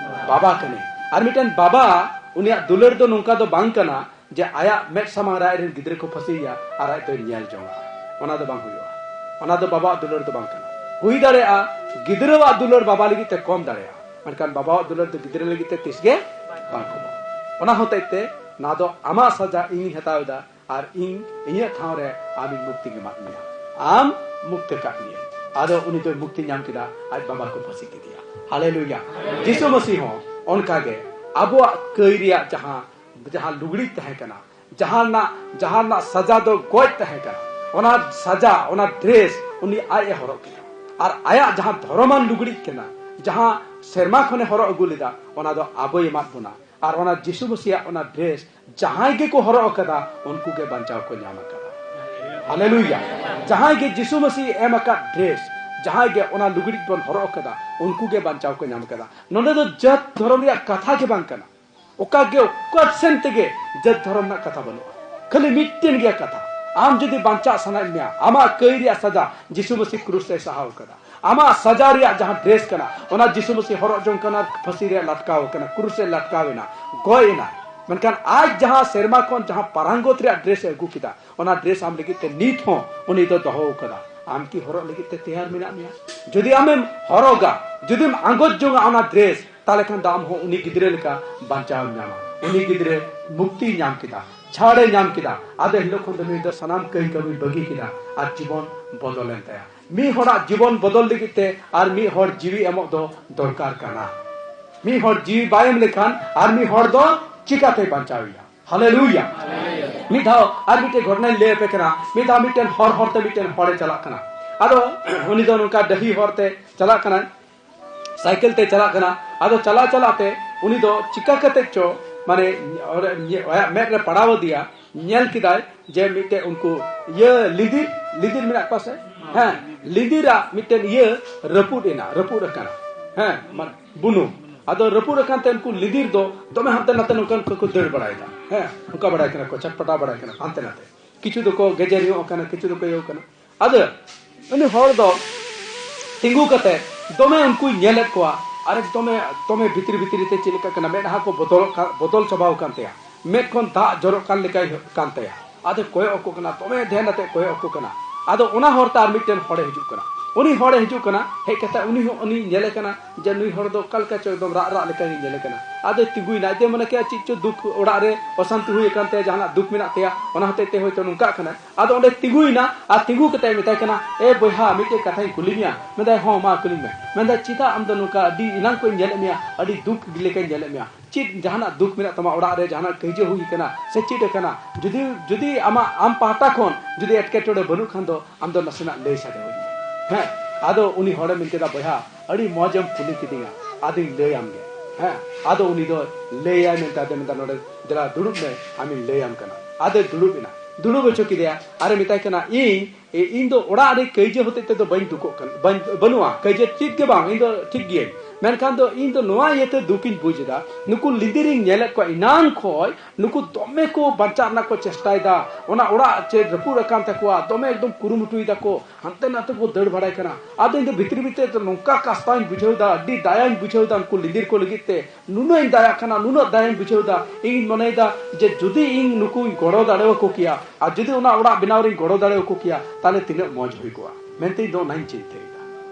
ᱵᱟᱵᱟ ᱠᱟᱹᱱᱟᱹᱧ᱾ ᱟᱨ ᱢᱤᱫᱴᱮᱱ ᱵᱟᱵᱟ, ᱩᱱᱤᱭᱟᱜ ᱫᱩᱞᱟᱹᱲ ᱫᱚ ᱱᱚᱝᱠᱟ ᱫᱚ ᱵᱟᱝ ᱠᱟᱱᱟ ᱡᱮ ᱟᱭᱟᱜ ᱢᱮᱫ ᱥᱟᱢᱟᱝ ᱨᱮ ᱟᱡ ᱨᱮᱱ ᱜᱤᱫᱽᱨᱟᱹ ᱠᱚ ᱯᱷᱟᱹᱥᱤᱭᱮᱭᱟ ᱟᱨ ᱟᱡ ᱫᱚᱭ ᱧᱮᱞ ᱡᱚᱝᱟ᱾ ᱚᱱᱟ ᱫᱚ ᱵᱟᱝ ᱦᱩᱭᱩᱜᱼᱟ᱾ ᱚᱱᱟ ᱫᱚ ᱵᱟᱵᱟᱣᱟᱜ ᱫᱩᱞᱟᱹᱲ ᱫᱚ ᱵᱟᱝ ᱠᱟᱱᱟ᱾ ᱦᱩᱭ ᱫᱟᱲᱮᱭᱟᱜᱼᱟ ᱜᱤᱫᱽᱨᱟᱹᱣᱟᱜ ᱫᱩᱞᱟᱹᱲ ᱵᱟᱵᱟ ᱞᱟᱹᱜᱤᱫ ᱛᱮ ᱠᱚᱢ ᱫᱟᱲᱮᱭᱟᱜᱼᱟ, ᱢᱮᱱᱠᱷᱟᱱ ᱵᱟᱵᱟᱣᱟᱜ ᱫᱩᱞᱟᱹᱲ ᱫᱚ ᱜᱤᱫᱽᱨᱟᱹ ᱞᱟᱹᱜᱤᱫ ᱛᱮ ᱛᱤᱥ ᱜᱮ ᱵᱟᱝ ᱠᱚᱢᱚᱜᱼᱟ᱾ ᱚᱱᱟ ᱦᱚᱛᱮᱡ ᱛᱮ ᱱᱚᱣᱟ ᱫᱚ ᱟᱢᱟᱜ ᱥᱟᱡᱟ ᱤᱧᱤᱧ ᱦᱟᱛᱟᱣ ᱮᱫᱟ, ᱟᱨ ᱤᱧ ᱤᱧᱟᱹᱜ ᱴᱷᱟᱶ ᱨᱮ ᱟᱢᱤᱧ ᱢᱩᱠᱛᱤᱧ ᱮᱢᱟᱫ ᱢᱮᱭᱟ, ᱟᱢ ᱢᱩᱠᱛ ᱟᱠᱟᱫ ᱢᱮᱭᱟ᱾ ᱟᱫᱚ ᱩᱱᱤ ᱫᱚᱭ ᱢᱩᱠᱛᱤ ᱧᱟᱢ ᱠᱮᱫᱟ, ᱟᱡ ᱵᱟᱵᱟ ᱠᱚ ᱯᱷᱟᱹᱥᱤ ᱠᱮᱫᱮᱭᱟ᱾ ᱦᱟᱞᱮᱞᱩᱭᱟ᱾ ᱡᱤᱥᱩ ᱢᱟᱹᱥᱤ ᱦᱚᱸ ᱚᱱᱠᱟᱜᱮ ᱟᱵᱚᱣᱟᱜ ᱠᱟᱹᱭ ᱨᱮᱭᱟᱜ ᱡᱟᱦᱟᱸ, ᱡᱟᱦᱟᱸ ᱞᱩᱜᱽᱲᱤᱡ ᱛᱟᱦᱮᱸ ᱠᱟᱱᱟ, ᱡᱟᱦᱟᱸ ᱨᱮᱱᱟᱜ, ᱡᱟᱦᱟᱸ ᱨᱮᱱᱟᱜ ᱥᱟᱡᱟ ᱫᱚ ᱜᱚᱡ ᱛᱟᱦᱮᱸ ᱠᱟᱱᱟ, ᱚᱱᱟ ᱥᱟᱡᱟ, ᱚᱱᱟ dress ᱩᱱᱤ ᱟᱡ ᱮ ᱦᱚᱨᱚᱜ ᱠᱮᱫᱟ᱾ ᱟᱨ ᱟᱭᱟᱜ ᱡᱟᱦᱟᱸ ᱫᱷᱚᱨᱚᱢᱟᱱ ᱞᱩᱜᱽᱲᱤᱡ ᱠᱟᱱᱟ, ᱡᱟᱦᱟᱸ ᱥᱮᱨᱢᱟ ᱠᱷᱚᱱᱮ ᱦᱚᱨᱚᱜ ᱟᱹᱜᱩ ᱞᱮᱫᱟ, ᱚᱱᱟ ᱫᱚ ᱟᱵᱚᱭ ᱮᱢᱟᱫ ᱵᱚᱱᱟ᱾ ᱟᱨ ᱚᱱᱟ ᱡᱤᱥᱩ ᱢᱟᱹᱥᱤᱭᱟᱜ ᱚᱱᱟ dress ᱡᱟᱦᱟᱸᱭ ᱜᱮᱠᱚ ᱦᱚᱨᱚᱜ ᱟᱠᱟᱫᱟ, ᱩᱱᱠᱩ ᱜᱮ ᱵᱟᱧᱪᱟᱣ ᱠᱚ ᱧᱟᱢ ᱟᱠᱟᱫᱟ᱾ ᱦᱟᱞᱮᱞᱩᱭᱟ᱾ ᱡᱟᱦᱟᱸᱭ ᱜᱮ ᱡᱤᱥᱩ ᱢᱟᱹᱥᱤ ᱮᱢ ᱟᱠᱟᱫ dress, ᱡᱟᱦᱟᱸᱭ ᱜᱮ ᱚᱱᱟ ᱞᱩᱜᱽᱲᱤᱡ ᱵᱚᱱ ᱦᱚᱨᱚᱜ ᱟᱠᱟᱫᱟ, ᱩᱱᱠᱩ ᱜᱮ ᱵᱟᱧᱪᱟᱣ ᱠᱚ ᱧᱟᱢ ᱟᱠᱟᱫᱟ᱾ ᱱᱚᱰᱮ ᱫᱚ ᱡᱟᱹᱛ ᱫᱷᱚᱨᱚᱢ ᱨᱮᱭᱟᱜ ᱠᱟᱛᱷᱟ ᱜᱮ ᱵᱟᱝ ᱠᱟᱱᱟ᱾ ᱚᱠᱟ ᱜᱮ, ᱚᱠᱟ ᱥᱮᱱ ᱛᱮᱜᱮ ᱡᱟᱹᱛ ᱫᱷᱚᱨᱚᱢ ᱨᱮᱱᱟᱜ ᱠᱟᱛᱷᱟ ᱵᱟᱹᱱᱩᱜᱼᱟ᱾ ᱠᱷᱟᱹᱞᱤ ᱢᱤᱫᱴᱮᱱ ᱜᱮᱭᱟ ᱠᱟᱛᱷᱟ, ᱟᱢ ᱡᱩᱫᱤ ᱵᱟᱧᱪᱟᱜ ᱥᱟᱱᱟᱭᱮᱫ ᱢᱮᱭᱟ, ᱟᱢᱟᱜ ᱠᱟᱹᱭ ᱨᱮᱭᱟᱜ ᱥᱟᱡᱟ ᱡᱤᱥᱩ ᱢᱟᱹᱥᱤ ᱠᱨᱩᱥ ᱨᱮᱭ ᱥᱟᱦᱟᱣ ᱟᱠᱟᱫᱟ᱾ ᱟᱢᱟᱜ ᱥᱟᱡᱟ ᱨᱮᱭᱟᱜ ᱡᱟᱦᱟᱸ dress ᱠᱟᱱᱟ, ᱚᱱᱟ ᱡᱤᱥᱩ ᱢᱟᱹᱥᱤ ᱦᱚᱨᱚᱜ ᱡᱚᱝ ᱠᱟᱱᱟ, ᱯᱷᱟᱹᱥᱤ ᱨᱮ ᱞᱟᱴᱠᱟᱣ ᱟᱠᱟᱱᱟ, ᱠᱨᱩᱥ ᱨᱮ ᱞᱟᱴᱠᱟᱣ ᱮᱱᱟ, ᱜᱚᱡ ᱮᱱᱟ᱾ ᱢᱮᱱᱠᱷᱟᱱ ᱟᱡ ᱡᱟᱦᱟᱸ ᱥᱮᱨᱢᱟ ᱠᱷᱚᱱ ᱡᱟᱦᱟᱸ ᱯᱟᱨᱟᱝᱜᱚᱛ ᱨᱮᱭᱟᱜ dress ᱮ ᱟᱹᱜᱩ ᱠᱮᱫᱟ, ᱚᱱᱟ dress ᱟᱢ ᱞᱟᱹᱜᱤᱫ ᱛᱮ ᱱᱤᱛ ᱦᱚᱸ ᱩᱱᱤ ᱫᱚ ᱫᱚᱦᱚ ᱟᱠᱟᱫᱟ᱾ ᱟᱢ ᱠᱤ ᱦᱚᱨᱚᱜ ᱞᱟᱹᱜᱤᱫ ᱛᱮ ᱛᱮᱭᱟᱨ ᱢᱮᱱᱟᱜ ᱢᱮᱭᱟ? ᱡᱩᱫᱤ ᱟᱢᱮᱢ ᱦᱚᱨᱚᱜᱟ, ᱡᱩᱫᱤᱢ ᱟᱸᱜᱚᱪ ᱡᱚᱝᱟ ᱚᱱᱟ dress, ᱛᱟᱦᱞᱮ ᱠᱷᱟᱱ ᱫᱚ ᱟᱢ ᱦᱚᱸ ᱩᱱᱤ ᱜᱤᱫᱽᱨᱟᱹ ᱞᱮᱠᱟ ᱵᱟᱧᱪᱟᱣ ᱮᱢ ᱧᱟᱢᱟ᱾ ᱩᱱᱤ ᱜᱤᱫᱽᱨᱟᱹ ᱢᱩᱠᱛᱤᱭ ᱧᱟᱢ ᱠᱮᱫᱟ, ᱪᱷᱟᱲᱮ ᱧᱟᱢ ᱠᱮᱫᱟ᱾ ᱟᱫᱚ ᱦᱤᱞᱳᱜ ᱠᱷᱚᱱ ᱫᱚ ᱱᱩᱭ ᱫᱚ ᱥᱟᱱᱟᱢ ᱠᱟᱹᱭ ᱠᱟᱹᱢᱤ ᱵᱟᱹᱜᱤ ᱠᱮᱫᱟ ᱟᱨ ᱡᱤᱵᱚᱱ ᱵᱚᱫᱚᱞᱮᱱ ᱛᱟᱭᱟ᱾ ᱢᱤᱫ ᱦᱚᱲᱟᱜ ᱡᱤᱵᱚᱱ ᱵᱚᱫᱚᱞ ᱞᱟᱹᱜᱤᱫ ᱛᱮ ᱟᱨ ᱢᱤᱫ ᱦᱚᱲ ᱡᱤᱣᱤ ᱮᱢᱚᱜ ᱫᱚ ᱫᱚᱨᱠᱟᱨ ᱠᱟᱱᱟ᱾ ᱢᱤᱫ ᱦᱚᱲ ᱡᱤᱣᱤ ᱵᱟᱭ ᱮᱢ ᱞᱮᱠᱷᱟᱱ ᱟᱨ ᱢᱤᱫ ᱦᱚᱲ ᱫᱚ ᱪᱤᱠᱟᱛᱮᱭ ᱵᱟᱧᱪᱟᱣᱮᱭᱟ? ᱦᱟᱞᱮᱞᱩᱭᱟ᱾ ᱢᱤᱫ ᱫᱷᱟᱣ ᱟᱨ ᱢᱤᱫᱴᱮᱱ ᱜᱷᱚᱴᱚᱱᱟᱧ ᱞᱟᱹᱭ ᱟᱯᱮ ᱠᱟᱱᱟ᱾ ᱢᱤᱫ ᱫᱷᱟᱣ ᱢᱤᱫᱴᱮᱱ ᱦᱚᱨ ᱦᱚᱨᱛᱮ ᱢᱤᱫᱴᱮᱱ ᱦᱚᱲᱮ ᱪᱟᱞᱟᱜ ᱠᱟᱱᱟ᱾ ᱟᱫᱚ ᱩᱱᱤ ᱫᱚ ᱱᱚᱝᱠᱟ ᱰᱟᱹᱦᱤ ᱦᱚᱨ ᱛᱮ ᱪᱟᱞᱟᱜ ᱠᱟᱱᱟᱭ, ᱥᱟᱭᱠᱮᱞ ᱛᱮ ᱪᱟᱞᱟᱜ ᱠᱟᱱᱟ᱾ ᱟᱫᱚ ᱪᱟᱞᱟᱣ ᱪᱟᱞᱟᱣ ᱛᱮ ᱩᱱᱤ ᱫᱚ ᱪᱤᱠᱟ ᱠᱟᱛᱮ ᱪᱚ, ᱢᱟᱱᱮ, ᱚᱸᱰᱮ ᱧᱮ-, ᱟᱭᱟᱜ ᱢᱮᱫ ᱨᱮ ᱯᱟᱲᱟᱣ ᱟᱫᱮᱭᱟ, ᱧᱮᱞ ᱠᱮᱫᱟᱭ ᱡᱮ ᱢᱤᱫᱴᱮᱡ ᱩᱱᱠᱩ ᱤᱭᱟᱹ ᱞᱤᱫᱤᱨ, ᱞᱤᱫᱤᱨ ᱢᱮᱱᱟᱜ ᱠᱚᱣᱟ ᱥᱮ? ᱦᱮᱸ, ᱞᱤᱫᱤᱨᱟᱜ ᱢᱤᱫᱴᱮᱱ ᱤᱭᱟᱹ ᱨᱟᱹᱯᱩᱫ ᱮᱱᱟ, ᱨᱟᱹᱯᱩᱫ ᱟᱠᱟᱱᱟ᱾ ᱦᱮᱸ, ᱢᱟᱱᱮ ᱵᱩᱱᱩᱢ᱾ ᱟᱫᱚ ᱨᱟᱹᱯᱩᱫ ᱟᱠᱟᱱ ᱛᱮ ᱩᱱᱠᱩ ᱞᱤᱫᱤᱨ ᱫᱚ ᱫᱚᱢᱮ ᱦᱟᱱᱛᱮ ᱱᱟᱛᱮ ᱱᱚᱝᱠᱟ ᱠᱚ ᱫᱟᱹᱲ ᱵᱟᱲᱟᱭᱮᱫᱟ᱾ ᱦᱮᱸ, ᱚᱱᱠᱟ ᱵᱟᱲᱟᱭ ᱠᱟᱱᱟ ᱠᱚ, ᱪᱷᱟᱴᱯᱟᱴᱟ ᱵᱟᱲᱟᱭ ᱠᱟᱱᱟ ᱠᱚ ᱦᱟᱱᱛᱮ ᱱᱟᱛᱮ᱾ ᱠᱤᱪᱷᱩ ᱫᱚᱠᱚ ᱜᱮᱡᱮᱨ ᱧᱚᱜ ᱟᱠᱟᱱᱟ, ᱠᱤᱪᱷᱩ ᱫᱚᱠᱚ ᱤᱭᱟᱹ ᱠᱟᱱᱟ᱾ ᱟᱫᱚ ᱩᱱᱤ ᱦᱚᱲ ᱫᱚ ᱛᱤᱸᱜᱩ ᱠᱟᱛᱮ ᱫᱚᱢᱮ ᱩᱱᱠᱩᱭ ᱧᱮᱞᱮᱫ ᱠᱚᱣᱟ᱾ ᱟᱨ ᱫᱚᱢᱮ, ᱫᱚᱢᱮ ᱵᱷᱤᱛᱨᱤ ᱵᱷᱤᱛᱨᱤ ᱛᱮ ᱪᱮᱫ ᱞᱮᱠᱟ ᱠᱟᱱᱟ, ᱢᱮᱫᱦᱟ ᱠᱚ ᱵᱚᱫᱚᱞᱚᱜ ᱠᱟᱱ, ᱵᱚᱫᱚᱞ ᱪᱟᱵᱟᱣ ᱟᱠᱟᱱ ᱛᱟᱭᱟ᱾ ᱢᱮᱫ ᱠᱷᱚᱱ ᱫᱟᱜ ᱡᱚᱨᱚᱜ ᱠᱟᱱ ᱞᱮᱠᱟᱭ ᱠᱟᱱ ᱛᱟᱭᱟ᱾ ᱟᱫᱚ ᱠᱚᱭᱚᱜ ᱟᱠᱚ ᱠᱟᱱᱟ, ᱫᱚᱢᱮ ᱫᱷᱮᱭᱟᱱ ᱟᱛᱮ ᱠᱚᱭᱚᱜ ᱟᱠᱚ ᱠᱟᱱᱟ᱾ ᱟᱫᱚ ᱚᱱᱟ ᱦᱚᱨ ᱛᱮ ᱟᱨ ᱢᱤᱫᱴᱮᱱ ᱦᱚᱲᱮ ᱦᱤᱡᱩᱜ ᱠᱟᱱᱟ᱾ ᱩᱱᱤ ᱦᱚᱲᱮ ᱦᱤᱡᱩᱜ ᱠᱟᱱᱟ, ᱦᱮᱡ ᱠᱟᱛᱮ ᱩᱱᱤ ᱦᱚᱸ, ᱩᱱᱤ ᱧᱮᱞᱮ ᱠᱟᱱᱟ ᱡᱮ ᱱᱩᱭ ᱦᱚᱲ ᱫᱚ ᱚᱠᱟ ᱞᱮᱠᱟ ᱪᱚ ᱮᱠᱫᱚᱢ ᱨᱟᱜ ᱨᱟᱜ ᱞᱮᱠᱟᱭ ᱧᱮᱞᱮ ᱠᱟᱱᱟ᱾ ᱟᱫᱚᱭ ᱛᱤᱸᱜᱩᱭᱮᱱᱟ, ᱟᱡ ᱫᱚᱭ ᱢᱚᱱᱮ ᱠᱮᱜᱼᱟ ᱪᱮᱫ ᱪᱚ ᱫᱩᱠ, ᱚᱲᱟᱜ ᱨᱮ ᱚᱥᱟᱱᱛᱤ ᱦᱩᱭ ᱟᱠᱟᱱ ᱛᱟᱭᱟ, ᱡᱟᱦᱟᱱᱟᱜ ᱫᱩᱠ ᱢᱮᱱᱟᱜ ᱛᱟᱭᱟ, ᱚᱱᱟ ᱦᱚᱛᱮᱡ ᱛᱮ ᱦᱚᱭᱛᱳ ᱱᱚᱝᱠᱟᱜ ᱠᱟᱱᱟ᱾ ᱟᱫᱚ ᱚᱸᱰᱮ ᱛᱤᱸᱜᱩᱭᱮᱱᱟ ᱟᱨ ᱛᱤᱸᱜᱩ ᱠᱟᱛᱮ ᱢᱮᱛᱟᱭ ᱠᱟᱱᱟ, "ᱮ ᱵᱚᱭᱦᱟ, ᱢᱤᱫᱴᱮᱡ ᱠᱟᱛᱷᱟᱧ ᱠᱩᱞᱤ ᱢᱮᱭᱟ?" ᱢᱮᱱᱫᱟᱭ, "ᱦᱚᱸ, ᱢᱟ ᱠᱩᱞᱤᱧ ᱢᱮ᱾" ᱢᱮᱱᱫᱟᱭ, "ᱪᱮᱫᱟᱜ ᱟᱢ ᱫᱚ ᱱᱚᱝᱠᱟ ᱟᱹᱰᱤ ᱮᱱᱟᱝ ᱠᱷᱚᱱ ᱧᱮᱞᱮᱫ ᱢᱮᱭᱟ, ᱟᱹᱰᱤ ᱫᱩᱠ ᱞᱮᱠᱟᱧ ᱧᱮᱞᱮᱫ ᱢᱮᱭᱟ? ᱪᱮᱫ ᱡᱟᱦᱟᱱᱟᱜ ᱫᱩᱠ ᱢᱮᱱᱟᱜ ᱛᱟᱢᱟ? ᱚᱲᱟᱜ ᱨᱮ ᱡᱟᱦᱟᱱᱟᱜ ᱠᱟᱹᱭᱡᱟᱹ ᱦᱩᱭ ᱟᱠᱟᱱᱟ ᱥᱮ ᱪᱮᱫ ᱟᱠᱟᱱᱟ? ᱡᱩᱫᱤ, ᱡᱩᱫᱤ ᱟᱢᱟᱜ, ᱟᱢ ᱯᱟᱦᱴᱟ ᱠᱷᱚᱱ ᱡᱩᱫᱤ ᱮᱴᱠᱮᱴᱚᱬᱮ ᱵᱟᱹᱱᱩᱜ ᱠᱷᱟᱱ ᱫᱚ ᱟᱢ ᱫᱚ ᱱᱟᱥᱮᱱᱟᱜ ᱞᱟᱹᱭ ᱥᱟᱰᱮ ᱟᱹᱧ ᱢᱮ᱾" ᱦᱮᱸ, ᱟᱫᱚ ᱩᱱᱤ ᱦᱚᱲᱮ ᱢᱮᱱ ᱠᱮᱫᱟ, "ᱵᱚᱭᱦᱟ, ᱟᱹᱰᱤ ᱢᱚᱡᱽ ᱮᱢ ᱠᱩᱞᱤ ᱠᱤᱫᱤᱧᱟ, ᱟᱫᱚᱧ ᱞᱟᱹᱭᱟᱢ ᱜᱮ᱾" ᱦᱮᱸ, ᱟᱫᱚ ᱩᱱᱤ ᱫᱚ ᱞᱟᱹᱭᱟᱭ ᱢᱮᱱᱛᱮ ᱟᱫᱚ ᱢᱮᱱᱫᱟ, "ᱱᱚᱰᱮ ᱫᱮᱞᱟ ᱫᱩᱲᱩᱵ ᱢᱮ, ᱟᱢᱤᱧ ᱞᱟᱹᱭᱟᱢ ᱠᱟᱱᱟ᱾" ᱟᱫᱚᱭ ᱫᱩᱲᱩᱵ ᱮᱱᱟ, ᱫᱩᱲᱩᱵ ᱦᱚᱪᱚ ᱠᱮᱫᱮᱭᱟ᱾ ᱟᱨᱮ ᱢᱮᱛᱟᱭ ᱠᱟᱱᱟ, ᱤᱧ ᱤᱧ ᱫᱚ ᱚᱲᱟᱜ ᱨᱮ ᱠᱟᱹᱭᱡᱟᱹ ᱦᱚᱛᱮᱡ ᱛᱮᱫᱚ ᱵᱟᱹᱧ ᱫᱩᱠᱚᱜ ᱠᱟᱱᱟ, ᱵᱟᱹᱧ, ᱵᱟᱹᱱᱩᱜᱼᱟ, ᱠᱟᱹᱭᱡᱟᱹ ᱪᱮᱫ ᱜᱮ ᱵᱟᱝ, ᱤᱧ ᱫᱚ ᱴᱷᱤᱠ ᱜᱤᱭᱟᱹᱧ᱾ ᱢᱮᱱᱠᱷᱟᱱ ᱫᱚ ᱤᱧ ᱫᱚ ᱱᱚᱣᱟ ᱤᱭᱟᱹᱛᱮ ᱫᱩᱠᱤᱧ ᱵᱩᱡᱽ ᱮᱫᱟ, ᱱᱩᱠᱩ ᱞᱤᱫᱤᱨᱤᱧ ᱧᱮᱞᱮᱫ ᱠᱚᱣᱟ ᱮᱱᱟᱝ ᱠᱷᱚᱡ, ᱱᱩᱠᱩ ᱫᱚᱢᱮ ᱠᱚ ᱵᱟᱧᱪᱟᱜ ᱨᱮᱱᱟᱜ ᱠᱚ ᱪᱮᱥᱴᱟᱭᱮᱫᱟ, ᱚᱱᱟ ᱚᱲᱟᱜ ᱪᱮ ᱨᱟᱹᱯᱩᱫ ᱟᱠᱟᱱ ᱛᱟᱠᱚᱣᱟ, ᱫᱚᱢᱮ ᱮᱠᱫᱚᱢ ᱠᱩᱨᱩᱢᱩᱴᱩᱭ ᱫᱟᱠᱚ, ᱦᱟᱱᱛᱮ ᱱᱟᱛᱮ ᱠᱚ ᱫᱟᱹᱲ ᱵᱟᱲᱟᱭ ᱠᱟᱱᱟ᱾ ᱟᱫᱚ ᱤᱧ ᱫᱚ ᱵᱷᱤᱛᱨᱤ ᱵᱷᱤᱛᱨᱤ ᱛᱮ ᱱᱚᱝᱠᱟ ᱠᱟᱥᱛᱟᱧ ᱵᱩᱡᱷᱟᱹᱣ ᱮᱫᱟ, ᱟᱹᱰᱤ ᱫᱟᱭᱟᱧ ᱵᱩᱡᱷᱟᱹᱣ ᱮᱫᱟ ᱩᱱᱠᱩ ᱞᱤᱫᱤᱨ ᱠᱚ ᱞᱟᱹᱜᱤᱫ ᱛᱮ᱾ ᱱᱩᱱᱟᱹᱜ ᱤᱧ ᱫᱟᱭᱟᱜ ᱠᱟᱱᱟ, ᱱᱩᱱᱟᱹᱜ ᱫᱟᱭᱟᱧ ᱵᱩᱡᱷᱟᱹᱣ ᱮᱫᱟ, ᱤᱧ ᱢᱚᱱᱮᱭᱮᱫᱟ ᱡᱮ ᱡᱩᱫᱤ ᱤᱧ ᱱᱩᱠᱩᱧ ᱜᱚᱲᱚ ᱫᱟᱲᱮᱭᱟᱠᱚ ᱠᱮᱭᱟ, ᱟᱨ ᱡᱩᱫᱤ ᱚᱱᱟ ᱚᱲᱟᱜ ᱵᱮᱱᱟᱣ ᱨᱤᱧ ᱜᱚᱲᱚ ᱫᱟᱲᱮᱭᱟᱠᱚ ᱠᱮᱭᱟ, ᱛᱟᱦᱞᱮ ᱛᱤᱱᱟᱹᱜ ᱢᱚᱡᱽ ᱦᱩᱭ ᱠᱚᱜᱼᱟ ᱢᱮᱱᱛᱮ ᱤᱧ ᱫᱚ ᱚᱱᱟᱧ ᱪᱤᱱᱛᱟᱹᱭᱮᱫᱟ᱾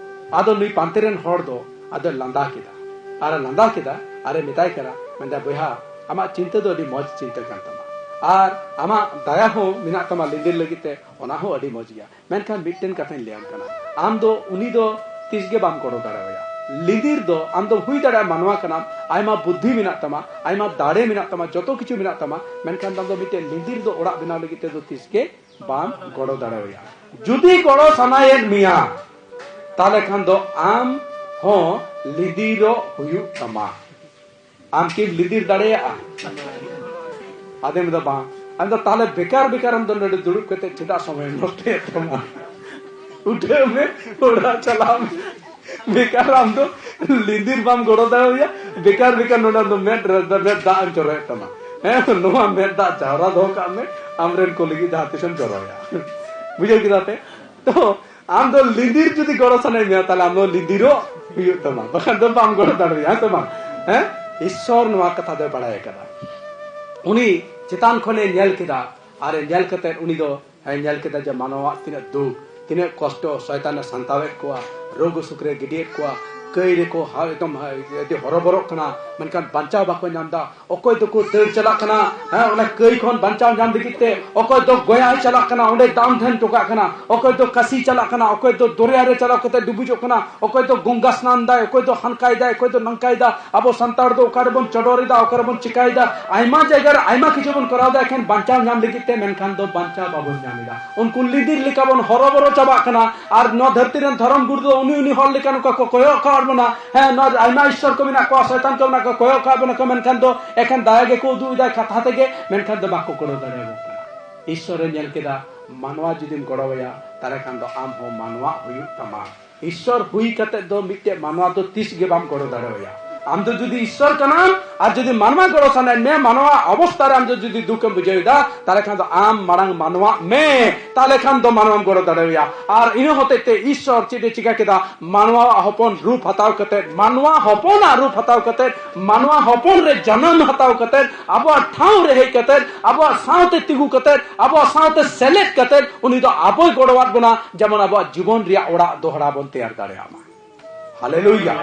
ᱟᱫᱚ ᱱᱩᱭ ᱯᱟᱱᱛᱮ ᱨᱮᱱ ᱦᱚᱲ ᱫᱚ ᱟᱫᱚᱭ ᱞᱟᱸᱫᱟ ᱠᱮᱫᱟ, ᱟᱨᱮ ᱞᱟᱸᱫᱟ ᱠᱮᱫᱟ, ᱟᱨᱮ ᱢᱮᱛᱟᱭ ᱠᱟᱱᱟ, ᱢᱮᱱᱫᱟ, ᱵᱚᱭᱦᱟ, ᱟᱢᱟᱜ ᱪᱤᱱᱛᱟᱹ ᱫᱚ ᱟᱹᱰᱤ ᱢᱚᱡᱽ ᱪᱤᱱᱛᱟᱹ ᱠᱟᱱ ᱛᱟᱢᱟ, ᱟᱨ ᱟᱢᱟᱜ ᱫᱟᱭᱟ ᱦᱚᱸ ᱢᱮᱱᱟᱜ ᱛᱟᱢᱟ ᱞᱤᱫᱤᱨ ᱞᱟᱹᱜᱤᱫ ᱛᱮ, ᱚᱱᱟ ᱦᱚᱸ ᱟᱹᱰᱤ ᱢᱚᱡᱽ ᱜᱮᱭᱟ᱾ ᱢᱮᱱᱠᱷᱟᱱ ᱢᱤᱫᱴᱮᱱ ᱠᱟᱛᱷᱟᱧ ᱞᱟᱹᱭᱟᱢ ᱠᱟᱱᱟ, ᱟᱢ ᱫᱚ ᱩᱱᱤ ᱫᱚ ᱛᱤᱥ ᱜᱮ ᱵᱟᱢ ᱜᱚᱲᱚ ᱫᱟᱲᱮᱣᱟᱭᱟ᱾ ᱞᱤᱸᱫᱤᱨ ᱫᱚ ᱟᱢ ᱫᱚ ᱦᱩᱭ ᱫᱟᱲᱮᱭᱟᱜᱼᱟ ᱢᱟᱱᱣᱟ ᱠᱟᱱᱟᱢ, ᱟᱭᱢᱟ ᱵᱩᱫᱽᱫᱷᱤ ᱢᱮᱱᱟᱜ ᱛᱟᱢᱟ, ᱟᱭᱢᱟ ᱫᱟᱲᱮ ᱢᱮᱱᱟᱜ ᱛᱟᱢᱟ, ᱡᱚᱛᱚ ᱠᱤᱪᱷᱩ ᱢᱮᱱᱟᱜ ᱛᱟᱢᱟ, ᱢᱮᱱᱠᱷᱟᱱ ᱫᱚ ᱟᱢ ᱫᱚ ᱢᱤᱫᱴᱮᱱ ᱞᱤᱸᱫᱤᱨ ᱫᱚ ᱚᱲᱟᱜ ᱵᱮᱱᱟᱣ ᱞᱟᱹᱜᱤᱫ ᱛᱮᱫᱚ ᱛᱤᱥ ᱜᱮ ᱵᱟᱢ ᱜᱚᱲᱚ ᱫᱟᱲᱮᱣᱟᱭᱟ᱾ ᱡᱩᱫᱤ ᱜᱚᱲᱚ ᱥᱟᱱᱟᱭᱮᱫ ᱢᱮᱭᱟ, ᱛᱟᱦᱞᱮ ᱠᱷᱟᱱ ᱫᱚ ᱟᱢ ᱦᱚᱸ ᱞᱤᱸᱫᱤᱨᱚᱜ ᱦᱩᱭᱩᱜ ᱛᱟᱢᱟ᱾ ᱟᱢ ᱠᱤᱢ ᱞᱤᱸᱫᱤᱨ ᱫᱟᱲᱮᱭᱟᱜᱼᱟ? ᱟᱫᱚᱢ ᱫᱚ ᱵᱟᱝ᱾ ᱟᱢ ᱫᱚ ᱛᱟᱦᱞᱮ ᱵᱮᱠᱟᱨ ᱵᱮᱠᱟᱨ ᱟᱢ ᱫᱚ ᱱᱚᱰᱮ ᱫᱩᱲᱩᱵ ᱠᱟᱛᱮ ᱪᱮᱫᱟᱜ ᱥᱚᱢᱚᱭ ᱱᱚᱥᱴᱚᱭᱮᱫ ᱛᱟᱢᱟ? ᱩᱴᱷᱟᱹᱣ ᱢᱮ, ᱚᱲᱟᱜ ᱪᱟᱞᱟᱣ ᱢᱮ᱾ ᱵᱮᱠᱟᱨ ᱟᱢ ᱫᱚ ᱞᱤᱸᱫᱤᱨ ᱵᱟᱢ ᱜᱚᱲᱚ ᱫᱟᱲᱮᱭᱟᱭᱟ, ᱵᱮᱠᱟᱨ ᱵᱮᱠᱟᱨ ᱱᱚᱰᱮ ᱟᱢ ᱫᱚ ᱢᱮᱫ ᱨᱮ ᱢᱮᱫ ᱫᱟᱜ ᱮᱢ ᱡᱚᱨᱚᱭᱮᱫ ᱛᱟᱢᱟ᱾ ᱦᱮᱸ, ᱱᱚᱣᱟ ᱢᱮᱫ ᱫᱟᱜ ᱡᱟᱣᱨᱟ ᱫᱚᱦᱚ ᱠᱟᱜ ᱢᱮ, ᱟᱢᱨᱮᱱ ᱠᱚ ᱞᱟᱹᱜᱤᱫ ᱡᱟᱦᱟᱸ ᱛᱤᱥᱮᱢ ᱡᱚᱨᱚᱭᱟ᱾ ᱵᱩᱡᱷᱟᱹᱣ ᱠᱮᱫᱟ ᱯᱮ? ᱛᱚ ᱟᱢ ᱫᱚ ᱞᱤᱸᱫᱤᱨ ᱡᱩᱫᱤ ᱜᱚᱲᱚ ᱥᱟᱱᱟᱭᱮᱫ ᱢᱮᱭᱟ, ᱛᱟᱦᱞᱮ ᱟᱢ ᱫᱚ ᱞᱤᱸᱫᱤᱨᱚᱜ ᱦᱩᱭᱩᱜ ᱛᱟᱢᱟ, ᱵᱟᱠᱷᱟᱱ ᱫᱚ ᱵᱟᱢ ᱜᱚᱲᱚ ᱫᱟᱲᱮᱭᱟᱜᱼᱟ, ᱦᱮᱸ ᱥᱮ ᱵᱟᱝ? ᱦᱮᱸ, ᱤᱥᱥᱚᱨ ᱱᱚᱣᱟ ᱠᱟᱛᱷᱟ ᱫᱚᱭ ᱵᱟᱲᱟᱭ ᱟᱠᱟᱫᱟ᱾ ᱩᱱᱤ ᱪᱮᱛᱟᱱ ᱠᱷᱚᱱᱮ ᱧᱮᱞ ᱠᱮᱫᱟ, ᱟᱨ ᱧᱮᱞ ᱠᱟᱛᱮ ᱩᱱᱤ ᱫᱚ ᱧᱮᱞ ᱠᱮᱫᱟ ᱡᱮ ᱢᱟᱱᱣᱟᱜ ᱛᱤᱱᱟᱹᱜ ᱫᱩᱠ, ᱛᱤᱱᱟᱹᱜ ᱠᱚᱥᱴᱚ, ᱥᱚᱭᱛᱟᱱᱮ ᱥᱟᱱᱛᱟᱣᱮᱫ ᱠᱚᱣᱟ, ᱨᱳᱜᱽ ᱚᱥᱩᱠ ᱨᱮ ᱜᱤᱰᱤᱭᱮᱫ ᱠᱚᱣᱟ, ᱠᱟᱹᱭ ᱨᱮᱠᱚ ᱦᱟ-, ᱮᱠᱫᱚᱢ ᱦᱟ-, ᱟᱹᱰᱤ ᱦᱚᱨᱚᱵᱚᱨᱚᱜ ᱠᱟᱱᱟ, ᱢᱮᱱᱠᱷᱟᱱ ᱵᱟᱧᱪᱟᱣ ᱵᱟᱠᱚ ᱧᱟᱢ ᱮᱫᱟ᱾ ᱚᱠᱚᱭ ᱫᱚᱠᱚ ᱫᱟᱹᱲ ᱪᱟᱞᱟᱜ ᱠᱟᱱᱟ, ᱦᱮᱸ, ᱚᱱᱟ ᱠᱟᱹᱭ ᱠᱷᱚᱱ ᱵᱟᱧᱪᱟᱣ ᱧᱟᱢ ᱞᱟᱹᱜᱤᱫ ᱛᱮ, ᱚᱠᱚᱭ ᱫᱚ ᱜᱚᱭᱟᱭ ᱪᱟᱞᱟᱜ ᱠᱟᱱᱟ, ᱚᱸᱰᱮ ᱫᱟᱢ ᱫᱷᱮᱱ ᱦᱚᱴᱚ ᱠᱟᱜ ᱠᱟᱱᱟ, ᱚᱠᱚᱭ ᱫᱚ ᱠᱟᱥᱤ ᱪᱟᱞᱟᱜ ᱠᱟᱱᱟ, ᱚᱠᱚᱭ ᱫᱚ ᱫᱚᱨᱭᱟ ᱨᱮ ᱪᱟᱞᱟᱣ ᱠᱟᱛᱮ ᱰᱩᱵᱩᱡᱚᱜ ᱠᱟᱱᱟ, ᱚᱠᱚᱭ ᱫᱚ ᱜᱚᱝᱜᱟ ᱥᱱᱟᱱ ᱫᱟᱭ, ᱚᱠᱚᱭ ᱫᱚ ᱦᱟᱱᱠᱟᱭ ᱫᱟᱭ, ᱚᱠᱚᱭ ᱫᱚ ᱱᱟᱝᱠᱟᱭ ᱫᱟ᱾ ᱟᱵᱚ ᱥᱟᱱᱛᱟᱲ ᱫᱚ ᱚᱠᱟ ᱨᱮᱵᱚᱱ ᱪᱚᱰᱚᱨ ᱮᱫᱟ, ᱚᱠᱟ ᱨᱮᱵᱚᱱ ᱪᱤᱠᱟᱭ ᱫᱟ, ᱟᱭᱢᱟ ᱡᱟᱭᱜᱟ ᱨᱮ ᱟᱭᱢᱟ ᱠᱤᱪᱷᱩ ᱵᱚᱱ ᱠᱚᱨᱟᱣ ᱮᱫᱟ ᱮᱠᱷᱮᱱ ᱵᱟᱧᱪᱟᱣ ᱧᱟᱢ ᱞᱟᱹᱜᱤᱫ ᱛᱮ, ᱢᱮᱱᱠᱷᱟᱱ ᱫᱚ ᱵᱟᱧᱪᱟᱣ ᱵᱟᱵᱚᱱ ᱧᱟᱢ ᱮᱫᱟ᱾ ᱩᱱᱠᱩ ᱞᱤᱸᱫᱤᱨ ᱞᱮᱠᱟ ᱵᱚᱱ ᱦᱚᱨᱚᱵᱚᱨᱚ ᱪᱟᱵᱟᱜ ᱠᱟᱱᱟ᱾ ᱟᱨ ᱱᱚᱣᱟ ᱫᱷᱟᱹᱨᱛᱤ ᱨᱮᱱ ᱫᱷᱚᱨᱚᱢ ᱜᱩᱨᱩ ᱫᱚ ᱩᱱᱤ ᱩᱱᱤ ᱦᱚᱲ ᱞᱮᱠᱟ ᱱᱚᱝᱠᱟ ᱠᱚ ᱠᱚᱭᱚᱜ ᱠᱟᱜ ᱵᱚᱱᱟ᱾ ᱦᱮᱸ, ᱱᱚᱣᱟ ᱟᱭᱢᱟ ᱤᱥᱥᱚᱨ ᱠᱚ ᱢᱮᱱᱟᱜ ᱠᱚᱣᱟ, ᱥᱚᱭᱛᱟᱱ ᱠᱚ ᱢᱮᱱᱟᱜ ᱠᱚᱣᱟ, ᱠᱚᱭᱚᱜ ᱠᱟᱜ ᱵᱚᱱᱟ ᱠᱚ, ᱢᱮᱱᱠᱷᱟᱱ ᱫᱚ ᱮᱠᱷᱮᱱ ᱫᱟᱭᱟ ᱜᱮᱠᱚ ᱩᱫᱩᱜ ᱮᱫᱟ ᱠᱟᱛᱷᱟ ᱛᱮᱜᱮ, ᱢᱮᱱᱠᱷᱟᱱ ᱫᱚ ᱵᱟᱠᱚ ᱜᱚᱲᱚ ᱫᱟᱲᱮᱭᱟᱵᱚᱱ ᱠᱟᱱᱟ᱾ ᱤᱥᱥᱚᱨᱮ ᱧᱮᱞ ᱠᱮᱫᱟ, ᱢᱟᱱᱣᱟ ᱡᱩᱫᱤᱢ ᱜᱚᱲᱚᱣᱟᱭᱟ, ᱛᱟᱦᱞᱮ ᱠᱷᱟᱱ ᱫᱚ ᱟᱢ ᱦᱚᱸ ᱢᱟᱱᱣᱟ ᱦᱩᱭᱩᱜ ᱛᱟᱢᱟ᱾ ᱤᱥᱥᱚᱨ ᱦᱩᱭ ᱠᱟᱛᱮ ᱫᱚ ᱢᱤᱫᱴᱮᱡ ᱢᱟᱱᱣᱟ ᱫᱚ ᱛᱤᱥ ᱜᱮ ᱵᱟᱢ ᱜᱚᱲᱚ ᱫᱟᱲᱮᱣᱟᱭᱟ᱾ ᱟᱢ ᱫᱚ ᱡᱩᱫᱤ ᱤᱥᱥᱚᱨ ᱠᱟᱱᱟᱢ ᱟᱨ ᱡᱩᱫᱤ ᱢᱟᱱᱣᱟ ᱜᱚᱲᱚ ᱥᱟᱱᱟᱭᱮᱫ ᱢᱮᱭᱟ, ᱢᱟᱱᱣᱟ ᱚᱵᱚᱥᱛᱟ ᱨᱮ ᱟᱢ ᱫᱚ ᱡᱩᱫᱤ ᱫᱩᱠᱮᱢ ᱵᱩᱡᱷᱟᱹᱣ ᱮᱫᱟ, ᱛᱟᱦᱞᱮ ᱠᱷᱟᱱ ᱫᱚ ᱟᱢ ᱢᱟᱲᱟᱝ ᱢᱟᱱᱣᱟᱜ ᱢᱮ, ᱛᱟᱦᱞᱮ ᱠᱷᱟᱱ ᱫᱚ ᱢᱟᱱᱣᱟᱢ ᱜᱚᱲᱚ ᱫᱟᱲᱮᱣᱟᱭᱟ᱾ ᱟᱨ ᱤᱱᱟᱹ ᱦᱚᱛᱮᱡ ᱛᱮ ᱤᱥᱥᱚᱨ ᱪᱮᱫ ᱮ ᱪᱤᱠᱟ ᱠᱮᱫᱟ? ᱢᱟᱱᱣᱟ ᱦᱚᱯᱚᱱ ᱨᱩᱯ ᱦᱟᱛᱟᱣ ᱠᱟᱛᱮ, ᱢᱟᱱᱣᱟ ᱦᱚᱯᱚᱱᱟᱜ ᱨᱩᱯ ᱦᱟᱛᱟᱣ ᱠᱟᱛᱮ, ᱢᱟᱱᱣᱟ ᱦᱚᱯᱚᱱ ᱨᱮ ᱡᱟᱱᱟᱢ ᱦᱟᱛᱟᱣ ᱠᱟᱛᱮ, ᱟᱵᱚᱣᱟᱜ ᱴᱷᱟᱶ ᱨᱮ ᱦᱮᱡ ᱠᱟᱛᱮ, ᱟᱵᱚᱣᱟᱜ ᱥᱟᱶᱛᱮ ᱛᱤᱸᱜᱩ ᱠᱟᱛᱮ, ᱟᱵᱚᱣᱟᱜ ᱥᱟᱶᱛᱮ ᱥᱮᱞᱮᱫ ᱠᱟᱛᱮ, ᱩᱱᱤ ᱫᱚ ᱟᱵᱚᱭ ᱜᱚᱲᱚᱣᱟᱫ ᱵᱚᱱᱟ, ᱡᱮᱢᱚᱱ ᱟᱵᱚᱣᱟᱜ ᱡᱤᱵᱚᱱ ᱨᱮᱭᱟᱜ ᱚᱲᱟᱜ ᱫᱚᱦᱲᱟ ᱵᱚᱱ ᱛᱮᱭᱟᱨ ᱫᱟᱲᱮᱭᱟᱜ ᱢᱟ᱾ ᱦᱟᱞᱮᱞᱩᱭᱟ᱾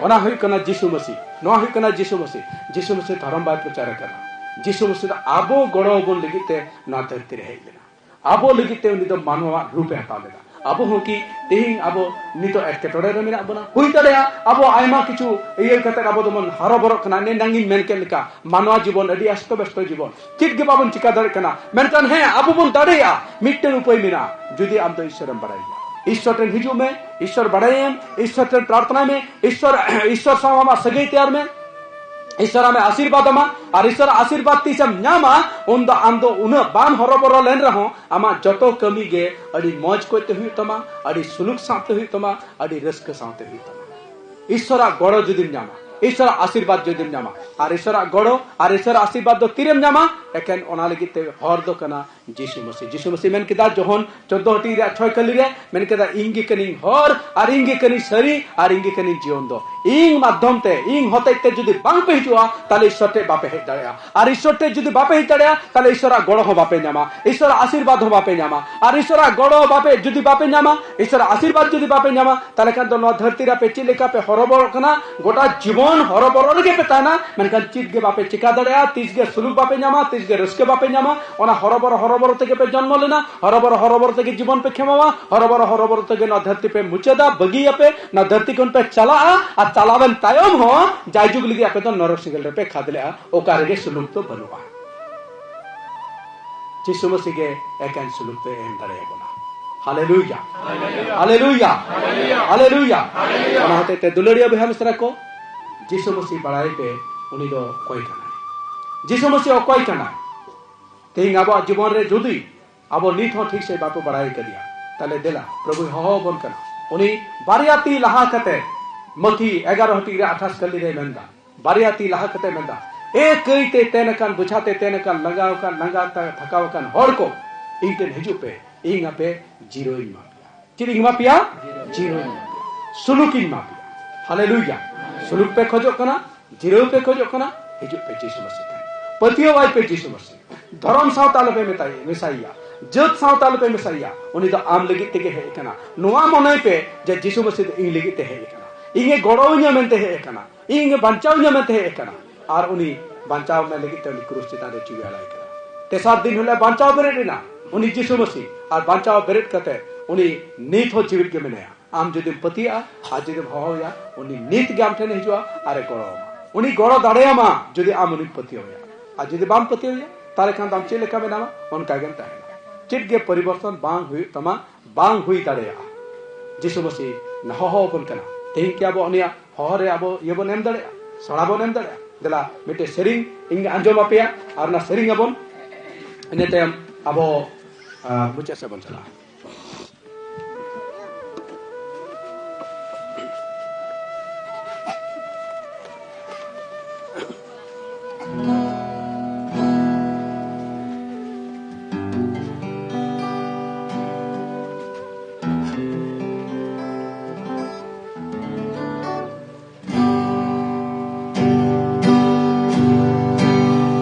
ᱚᱱᱟ ᱦᱩᱭᱩᱜ ᱠᱟᱱᱟ ᱡᱤᱥᱩ ᱢᱟᱹᱥᱤ᱾ ᱱᱚᱣᱟ ᱦᱩᱭᱩᱜ ᱠᱟᱱᱟ ᱡᱤᱥᱩ ᱢᱟᱹᱥᱤ᱾ ᱡᱤᱥᱩ ᱢᱟᱹᱥᱤ ᱫᱷᱚᱨᱚᱢ ᱵᱟᱭ ᱯᱨᱚᱪᱟᱨ ᱟᱠᱟᱫᱟ᱾ ᱡᱤᱥᱩ ᱢᱟᱹᱥᱤ ᱫᱚ ᱟᱵᱚ ᱜᱚᱲᱚ ᱟᱵᱚᱱ ᱞᱟᱹᱜᱤᱫ ᱛᱮ ᱱᱚᱣᱟ ᱫᱷᱟᱹᱨᱛᱤ ᱨᱮ ᱦᱮᱡ ᱞᱮᱱᱟ᱾ ᱟᱵᱚ ᱞᱟᱹᱜᱤᱫ ᱛᱮ ᱩᱱᱤ ᱫᱚ ᱢᱟᱱᱣᱟᱣᱟᱜ ᱨᱩᱯ ᱮ ᱦᱟᱛᱟᱣ ᱞᱮᱫᱟ᱾ ᱟᱵᱚ ᱦᱚᱸ ᱠᱤ ᱛᱮᱦᱮᱧ ᱟᱵᱚ ᱱᱤᱛᱚᱜ ᱮᱴᱠᱮᱴᱚᱬᱮ ᱨᱮ ᱢᱮᱱᱟᱜ ᱵᱚᱱᱟ? ᱦᱩᱭ ᱫᱟᱲᱮᱭᱟᱜᱼᱟ ᱟᱵᱚ ᱟᱭᱢᱟ ᱠᱤᱪᱷᱩ ᱤᱭᱟᱹ ᱠᱟᱛᱮ ᱟᱵᱚ ᱫᱚᱵᱚᱱ ᱦᱚᱨᱚᱵᱚᱨᱚᱜ ᱠᱟᱱᱟ᱾ ᱮᱱᱟᱝ ᱤᱧ ᱢᱮᱱ ᱠᱮᱫ ᱞᱮᱠᱟ, ᱢᱟᱱᱣᱟ ᱡᱤᱵᱚᱱ ᱟᱹᱰᱤ ᱟᱥᱛᱚ ᱵᱮᱥᱛᱚ ᱡᱤᱵᱚᱱ, ᱪᱮᱫ ᱜᱮ ᱵᱟᱵᱚᱱ ᱪᱤᱠᱟ ᱫᱟᱲᱮᱭᱟᱜ ᱠᱟᱱᱟ᱾ ᱢᱮᱱᱠᱷᱟᱱ ᱦᱮᱸ, ᱟᱵᱚ ᱵᱚᱱ ᱫᱟᱲᱮᱭᱟᱜᱼᱟ᱾ ᱢᱤᱫᱴᱮᱱ ᱩᱯᱟᱹᱭ ᱢᱮᱱᱟᱜᱼᱟ, ᱡᱩᱫᱤ ᱟᱢ ᱫᱚ ᱤᱥᱚᱨᱮᱢ ᱵᱟᱲᱟᱭᱟ, ᱤᱥᱚᱨ ᱴᱷᱮᱱ ᱦᱤᱡᱩᱜ ᱢᱮ, ᱤᱥᱚᱨ ᱵᱟᱲᱟᱭᱮᱢ, ᱤᱥᱚᱨ ᱴᱷᱮᱱ ᱯᱨᱟᱨᱛᱷᱱᱟᱭ ᱢᱮ, ᱤᱥᱚᱨ ᱤᱥᱚᱨ ᱥᱟᱶ ᱟᱢᱟᱜ ᱥᱟᱹᱜᱟᱹᱭ ᱛᱮᱭᱟᱨ ᱢᱮ᱾ ᱤᱥᱚᱨ ᱟᱢᱮ ᱟᱥᱤᱨᱵᱟᱫ ᱟᱢᱟ, ᱟᱨ ᱤᱥᱚᱨᱟᱜ ᱟᱥᱤᱨᱵᱟᱫ ᱛᱤᱥᱮᱢ ᱧᱟᱢᱟ, ᱩᱱᱫᱚ ᱟᱢ ᱫᱚ ᱩᱱᱟᱹᱜ ᱵᱟᱢ ᱦᱚᱨᱚᱵᱚᱨᱚ ᱞᱮᱱ ᱨᱮᱦᱚᱸ ᱟᱢᱟᱜ ᱡᱚᱛᱚ ᱠᱟᱹᱢᱤ ᱜᱮ ᱟᱹᱰᱤ ᱢᱚᱡᱽ ᱠᱚᱡ ᱛᱮ ᱦᱩᱭᱩᱜ ᱛᱟᱢᱟ, ᱟᱹᱰᱤ ᱥᱩᱞᱩᱠ ᱥᱟᱶᱛᱮ ᱦᱩᱭᱩᱜ ᱛᱟᱢᱟ, ᱟᱹᱰᱤ ᱨᱟᱹᱥᱠᱟᱹ ᱥᱟᱶᱛᱮ ᱦᱩᱭᱩᱜ ᱛᱟᱢᱟ᱾ ᱤᱥᱚᱨᱟᱜ ᱜᱚᱲᱚ ᱡᱩᱫᱤᱢ ᱧᱟᱢᱟ, ᱤᱥᱚᱨᱟᱜ ᱟᱥᱤᱨᱵᱟᱫ ᱡᱩᱫᱤᱢ ᱧᱟᱢᱟ, ᱟᱨ ᱤᱥᱚᱨᱟᱜ ᱜᱚᱲᱚ ᱟᱨ ᱤᱥᱚᱨᱟᱜ ᱟᱥᱤᱨᱵᱟᱫ ᱫᱚ ᱛᱤᱨᱮᱢ ᱧᱟᱢᱟ? ᱮᱠᱮᱱ ᱚᱱᱟ ᱞᱟᱹᱜᱤᱫ ᱛᱮ ᱦᱚᱨ ᱫᱚ ᱠᱟᱱᱟ ᱡᱤᱥᱩ ᱢᱟᱹᱥᱤ᱾ ᱡᱤᱥᱩ ᱢᱟᱹᱥᱤ ᱢᱮᱱ ᱠᱮᱫᱟ ᱡᱚᱦᱚᱱ ᱪᱳᱫᱽᱫᱳ ᱴᱤ ᱨᱮᱭᱟᱜ ᱪᱷᱚᱭ ᱠᱟᱹᱞᱤ ᱨᱮ, ᱢᱮᱱ ᱠᱮᱫᱟ, "ᱤᱧ ᱜᱮ ᱠᱟᱹᱱᱟᱹᱧ ᱦᱚᱨ, ᱟᱨ ᱤᱧ ᱜᱮ ᱠᱟᱹᱱᱟᱹᱧ ᱥᱟᱹᱨᱤ, ᱟᱨ ᱤᱧ ᱜᱮ ᱠᱟᱹᱱᱟᱹᱧ ᱡᱤᱭᱚᱱ ᱫᱚ᱾ ᱤᱧ ᱢᱟᱫᱽᱫᱷᱚᱢ ᱛᱮ, ᱤᱧ ᱦᱚᱛᱮᱡ ᱛᱮ ᱡᱩᱫᱤ ᱵᱟᱝ ᱯᱮ ᱦᱤᱡᱩᱜᱼᱟ, ᱛᱟᱦᱞᱮ ᱤᱥᱚᱨ ᱴᱷᱮᱡ ᱵᱟᱯᱮ ᱦᱮᱡ ᱫᱟᱲᱮᱭᱟᱜᱼᱟ᱾ ᱟᱨ ᱤᱥᱚᱨ ᱴᱷᱮᱡ ᱡᱩᱫᱤ ᱵᱟᱯᱮ ᱦᱮᱡ ᱫᱟᱲᱮᱭᱟᱜᱼᱟ, ᱛᱟᱦᱞᱮ ᱤᱥᱚᱨᱟᱜ ᱜᱚᱲᱚ ᱦᱚᱸ ᱵᱟᱯᱮ ᱧᱟᱢᱟ᱾ ᱤᱥᱚᱨᱟᱜ ᱟᱥᱤᱨᱵᱟᱫ ᱦᱚᱸ ᱵᱟᱯᱮ ᱧᱟᱢᱟ᱾ ᱟᱨ ᱤᱥᱚᱨᱟᱜ ᱜᱚᱲᱚ ᱵᱟᱯᱮ, ᱡᱩᱫᱤ ᱵᱟᱯᱮ ᱧᱟᱢᱟ, ᱤᱥᱚᱨᱟᱜ ᱟᱥᱤᱨᱵᱟᱫ ᱡᱩᱫᱤ ᱵᱟᱯᱮ ᱧᱟᱢᱟ, ᱛᱟᱦᱞᱮ ᱠᱷᱟᱱ ᱫᱚ ᱱᱚᱣᱟ ᱫᱷᱟᱹᱨᱛᱤ ᱨᱮ ᱟᱯᱮ ᱪᱮᱫ ᱞᱮᱠᱟ ᱯᱮ ᱦᱚᱨᱚᱵᱚᱨᱚᱜ ᱠᱟᱱᱟ? ᱜᱚᱴᱟ ᱡᱤᱵᱚᱱ ᱦᱚᱨᱚᱵᱚᱨᱚ ᱨᱮᱜᱮ ᱯᱮ ᱛᱟᱦᱮᱱᱟ, ᱢᱮᱱᱠᱷᱟᱱ ᱪᱮᱫ ᱜᱮ ᱵᱟᱯᱮ ᱪᱮᱠᱟ ᱫᱟᱲᱮᱭᱟᱜᱼᱟ᱾ ᱛᱤᱥ ᱜᱮ ᱥᱩᱞᱩᱠ ᱵᱟᱯᱮ ᱧᱟᱢᱟ, ᱛᱤᱥ ᱜᱮ ᱨᱟᱹᱥᱠᱟᱹ ᱵᱟᱯᱮ ᱧᱟᱢᱟ᱾ ᱚᱱᱟ ᱦᱚᱨᱚᱵᱚᱨᱚ ᱦᱚᱨᱚᱵᱚᱨᱚ ᱛᱮᱜᱮ ᱯᱮ ᱡᱚᱱᱢᱚ ᱞᱮᱱᱟ, ᱦᱚᱨᱚᱵᱚᱨᱚ ᱦᱚᱨᱚᱵᱚᱨᱚ ᱛᱮᱜᱮ ᱡᱤᱵᱚᱱ ᱯᱮ ᱠᱷᱮᱢᱟᱣᱟ, ᱦᱚᱨᱚᱵᱚᱨᱚ ᱦᱚᱨᱚᱵᱚᱨᱚ ᱛᱮᱜᱮ ᱱᱚᱣᱟ ᱫᱷᱟᱹᱨᱛᱤ ᱯᱮ ᱢᱩᱪᱟᱹᱫᱟ, ᱵᱟᱹᱜᱤᱭᱟᱯᱮ, ᱱᱚᱣᱟ ᱫᱷᱟᱹᱨᱛᱤ ᱠᱷᱚᱱ ᱯᱮ ᱪᱟᱞᱟᱜᱼᱟ᱾ ᱟᱨ ᱪᱟᱞᱟᱣᱮᱱ ᱛᱟᱭᱚᱢ ᱦᱚᱸ ᱡᱟᱭᱡᱩᱜᱽ ᱞᱟᱹᱜᱤᱫ ᱟᱯᱮ ᱫᱚ ᱱᱚᱨᱚᱠ ᱥᱮᱸᱜᱮᱞ ᱨᱮᱯᱮ ᱠᱷᱟᱫᱽᱞᱮᱜᱼᱟ, ᱚᱠᱟ ᱨᱮᱜᱮ ᱥᱩᱞᱩᱠ ᱫᱚ ᱵᱟᱹᱱᱩᱜᱼᱟ᱾ ᱡᱤᱥᱩ ᱢᱟᱹᱥᱤ ᱜᱮ ᱮᱠᱮᱱ ᱥᱩᱞᱩᱠ ᱫᱚᱭ ᱮᱢ ᱫᱟᱲᱮᱭᱟᱵᱚᱱᱟ᱾ ᱦᱟᱞᱮᱞᱩᱭᱟ, ᱦᱟᱞᱮᱞᱩᱭᱟ, ᱦᱟᱞᱮᱞᱩᱭᱟ᱾ ᱚᱱᱟ ᱦᱚᱛᱮᱡ ᱛᱮ ᱫᱩᱞᱟᱹᱲᱤᱭᱟᱹ ᱵᱚᱭᱦᱟ ᱢᱤᱥᱨᱟ ᱠᱚ, ᱡᱤᱥᱩ ᱢᱟᱹᱥᱤ ᱵᱟᱲᱟᱭ ᱯᱮ, ᱩᱱᱤ ᱫᱚ ᱚᱠᱚᱭ ᱠᱟᱱᱟᱭ᱾ ᱡᱤᱥᱩ ᱢᱟᱹᱥᱤ ᱚᱠᱚᱭ ᱠᱟᱱᱟᱭ? ᱛᱮᱦᱮᱧ ᱟᱵᱚᱣᱟᱜ ᱡᱤᱵᱚᱱ ᱨᱮ ᱡᱩᱫᱤ ᱟᱵᱚ ᱱᱤᱛ ᱦᱚᱸ ᱴᱷᱤᱠ ᱥᱟᱺᱦᱤᱡ ᱵᱟᱵᱚ ᱵᱟᱲᱟᱭ ᱠᱟᱫᱮᱭᱟ, ᱛᱟᱦᱞᱮ ᱫᱮᱞᱟ, ᱯᱨᱚᱵᱷᱩᱭ ᱦᱚᱦᱚ ᱟᱵᱚᱱ ᱠᱟᱱᱟ᱾ ᱩᱱᱤ ᱵᱟᱨᱭᱟ ᱛᱤ ᱞᱟᱦᱟ ᱠᱟᱛᱮ, ᱢᱟᱹᱛᱷᱤ ᱮᱜᱟᱨᱚ ᱴᱤ ᱨᱮ ᱟᱴᱷᱟᱥ ᱠᱟᱹᱞᱤ ᱨᱮ ᱢᱮᱱᱫᱟ, ᱵᱟᱨᱭᱟ ᱛᱤ ᱞᱟᱦᱟ ᱠᱟᱛᱮ ᱢᱮᱱᱫᱟ, "ᱮ ᱠᱟᱹᱭᱛᱮ ᱛᱮᱱ ᱟᱠᱟᱱ, ᱵᱚᱡᱷᱟ ᱛᱮ ᱛᱮᱱ ᱟᱠᱟᱱ, ᱞᱟᱸᱜᱟ ᱟᱠᱟᱱ, ᱞᱟᱸᱜᱟ ᱛᱮ ᱛᱷᱟᱠᱟᱣ ᱟᱠᱟᱱ ᱦᱚᱲ ᱠᱚ, ᱤᱧ ᱴᱷᱮᱱ ᱦᱤᱡᱩᱜ ᱯᱮ, ᱤᱧ ᱟᱯᱮ ᱡᱤᱨᱟᱹᱣᱤᱧ ᱮᱢᱟ ᱯᱮᱭᱟ᱾" ᱪᱮᱫ ᱤᱧ ᱮᱢᱟ ᱯᱮᱭᱟ? ᱡᱤᱨᱟᱹᱣᱤᱧ ᱮᱢᱟ ᱯᱮᱭᱟ᱾ ᱥᱩᱞᱩᱠᱤᱧ ᱮᱢᱟ ᱯᱮᱭᱟ᱾ ᱥᱩᱞᱩᱠ ᱯᱮ ᱠᱷᱚᱡᱚᱜ ᱠᱟᱱᱟ, ᱡᱤᱨᱟᱹᱣ ᱯᱮ ᱠᱷᱚᱡᱚᱜ ᱠᱟᱱᱟ, ᱦᱤᱡᱩᱜ ᱯᱮ ᱡᱤᱥᱩ ᱢᱟᱹᱥᱤ ᱴᱷᱮᱱ᱾ ᱯᱟᱹᱛᱭᱟᱹᱣᱟᱭ ᱯᱮ ᱡᱤᱥᱩ ᱢᱟᱹᱥᱤ᱾ ᱫᱷᱚᱨᱚᱢ ᱥᱟᱶᱛᱟ ᱟᱞᱚᱯᱮ ᱢᱮᱛᱟᱭ, ᱢᱮᱥᱟᱭᱮᱭᱟ᱾ ᱡᱟᱹᱛ ᱥᱟᱶᱛᱟ ᱟᱞᱚᱯᱮ ᱢᱮᱥᱟᱭᱮᱭᱟ᱾ ᱩᱱᱤ ᱫᱚ ᱟᱢ ᱞᱟᱹᱜᱤᱫ ᱛᱮᱜᱮ ᱦᱮᱡ ᱟᱠᱟᱱᱟ᱾ ᱱᱚᱣᱟ ᱢᱚᱱᱮᱭ ᱯᱮ ᱡᱮ ᱡᱤᱥᱩ ᱢᱟᱹᱥᱤ ᱫᱚ ᱤᱧ ᱞᱟᱹᱜᱤᱫ ᱛᱮ ᱦᱮᱡ ᱟᱠᱟᱱᱟ, ᱤᱧᱮ ᱜᱚᱲᱚᱣᱟᱹᱧᱟ ᱢᱮᱱᱛᱮ ᱦᱮᱡ ᱟᱠᱟᱱᱟ, ᱤᱧᱮ ᱵᱟᱧᱪᱟᱣᱤᱧᱟ ᱢᱮᱱᱛᱮ ᱦᱮᱡ ᱟᱠᱟᱱᱟ᱾ ᱟᱨ ᱩᱱᱤ ᱵᱟᱧᱪᱟᱣ ᱢᱮ ᱞᱟᱹᱜᱤᱫ ᱛᱮ ᱩᱱᱤ ᱠᱨᱩᱥ ᱪᱮᱛᱟᱱ ᱨᱮ ᱡᱤᱣᱤ ᱟᱞᱟᱭ ᱠᱟᱱᱟ᱾ ᱛᱮᱥᱟᱨ ᱫᱤᱱ ᱦᱤᱞᱳᱜ ᱵᱟᱧᱪᱟᱣ ᱵᱮᱨᱮᱫ ᱮᱱᱟ ᱩᱱᱤ ᱡᱤᱥᱩ ᱢᱟᱹᱥᱤ, ᱟᱨ ᱵᱟᱧᱪᱟᱣ ᱵᱮᱨᱮᱫ ᱠᱟᱛᱮ ᱩᱱᱤ ᱱᱤᱛ ᱦᱚᱸ ᱡᱤᱣᱤᱫ ᱜᱮ ᱢᱮᱱᱟᱭᱟ᱾ ᱟᱢ ᱡᱩᱫᱤᱢ ᱯᱟᱹᱛᱭᱟᱹᱜᱼᱟ ᱟᱨ ᱡᱩᱫᱤᱢ ᱦᱚᱦᱚᱣᱟᱭᱟ, ᱩᱱᱤ ᱱᱤᱛ ᱜᱮ ᱟᱢ ᱴᱷᱮᱱᱮ ᱦᱤᱡᱩᱜᱼᱟ ᱟᱨᱮ ᱜᱚᱲᱚ ᱟᱢᱟ᱾ ᱩᱱᱤ ᱜᱚᱲᱚ ᱫᱟᱲᱮᱭᱟᱢᱟ ᱡᱩᱫᱤ ᱟᱢ ᱩᱱᱤᱢ ᱯᱟᱹᱛᱭᱟᱹᱣᱟᱭᱟ᱾ ᱟᱨ ᱡᱩᱫᱤ ᱵᱟᱢ ᱯᱟᱹᱛᱭᱟᱹᱣᱟᱭᱟ, ᱛᱟᱦᱚᱞᱮ ᱠᱷᱟᱱ ᱫᱚ ᱟᱢ ᱪᱮᱫ ᱞᱮᱠᱟ ᱢᱮᱱᱟᱢᱟ, ᱚᱱᱠᱟ ᱜᱮᱢ ᱛᱟᱦᱮᱱᱟ᱾ ᱪᱮᱫ ᱜᱮ ᱯᱚᱨᱤᱵᱚᱨᱛᱚᱱ ᱵᱟᱝ ᱦᱩᱭᱩᱜ ᱛᱟᱢᱟ, ᱵᱟᱝ ᱦᱩᱭ ᱫᱟᱲᱮᱭᱟᱜᱼᱟ᱾ ᱡᱤᱥᱩ ᱢᱟᱹᱥᱤ ᱦᱚᱦᱚ ᱟᱵᱚᱱ ᱠᱟᱱᱟ᱾ ᱛᱮᱦᱮᱧ ᱠᱤ ᱟᱵᱚ ᱩᱱᱤᱭᱟᱜ ᱦᱚᱦᱚ ᱨᱮ ᱟᱵᱚ ᱤᱭᱟᱹ ᱵᱚᱱ ᱮᱢ ᱫᱟᱲᱮᱭᱟᱜᱼᱟ, ᱥᱟᱲᱟ ᱵᱚᱱ ᱮᱢ ᱫᱟᱲᱮᱭᱟᱜᱼᱟ? ᱫᱮᱞᱟ ᱢᱤᱫᱴᱮᱡ ᱥᱮᱨᱮᱧ ᱤᱧ ᱟᱸᱡᱚᱢ ᱟᱯᱮᱭᱟ ᱟᱨ ᱚᱱᱟ ᱥᱮᱨᱮᱧ ᱟᱵᱚᱱ, ᱤᱱᱟᱹ ᱛᱟᱭᱚᱢ ᱟᱵᱚ, ᱟᱸ, ᱢᱩᱪᱟᱹᱫ ᱥᱮᱫ ᱵᱚᱱ ᱪᱟᱞᱟᱜᱼᱟ᱾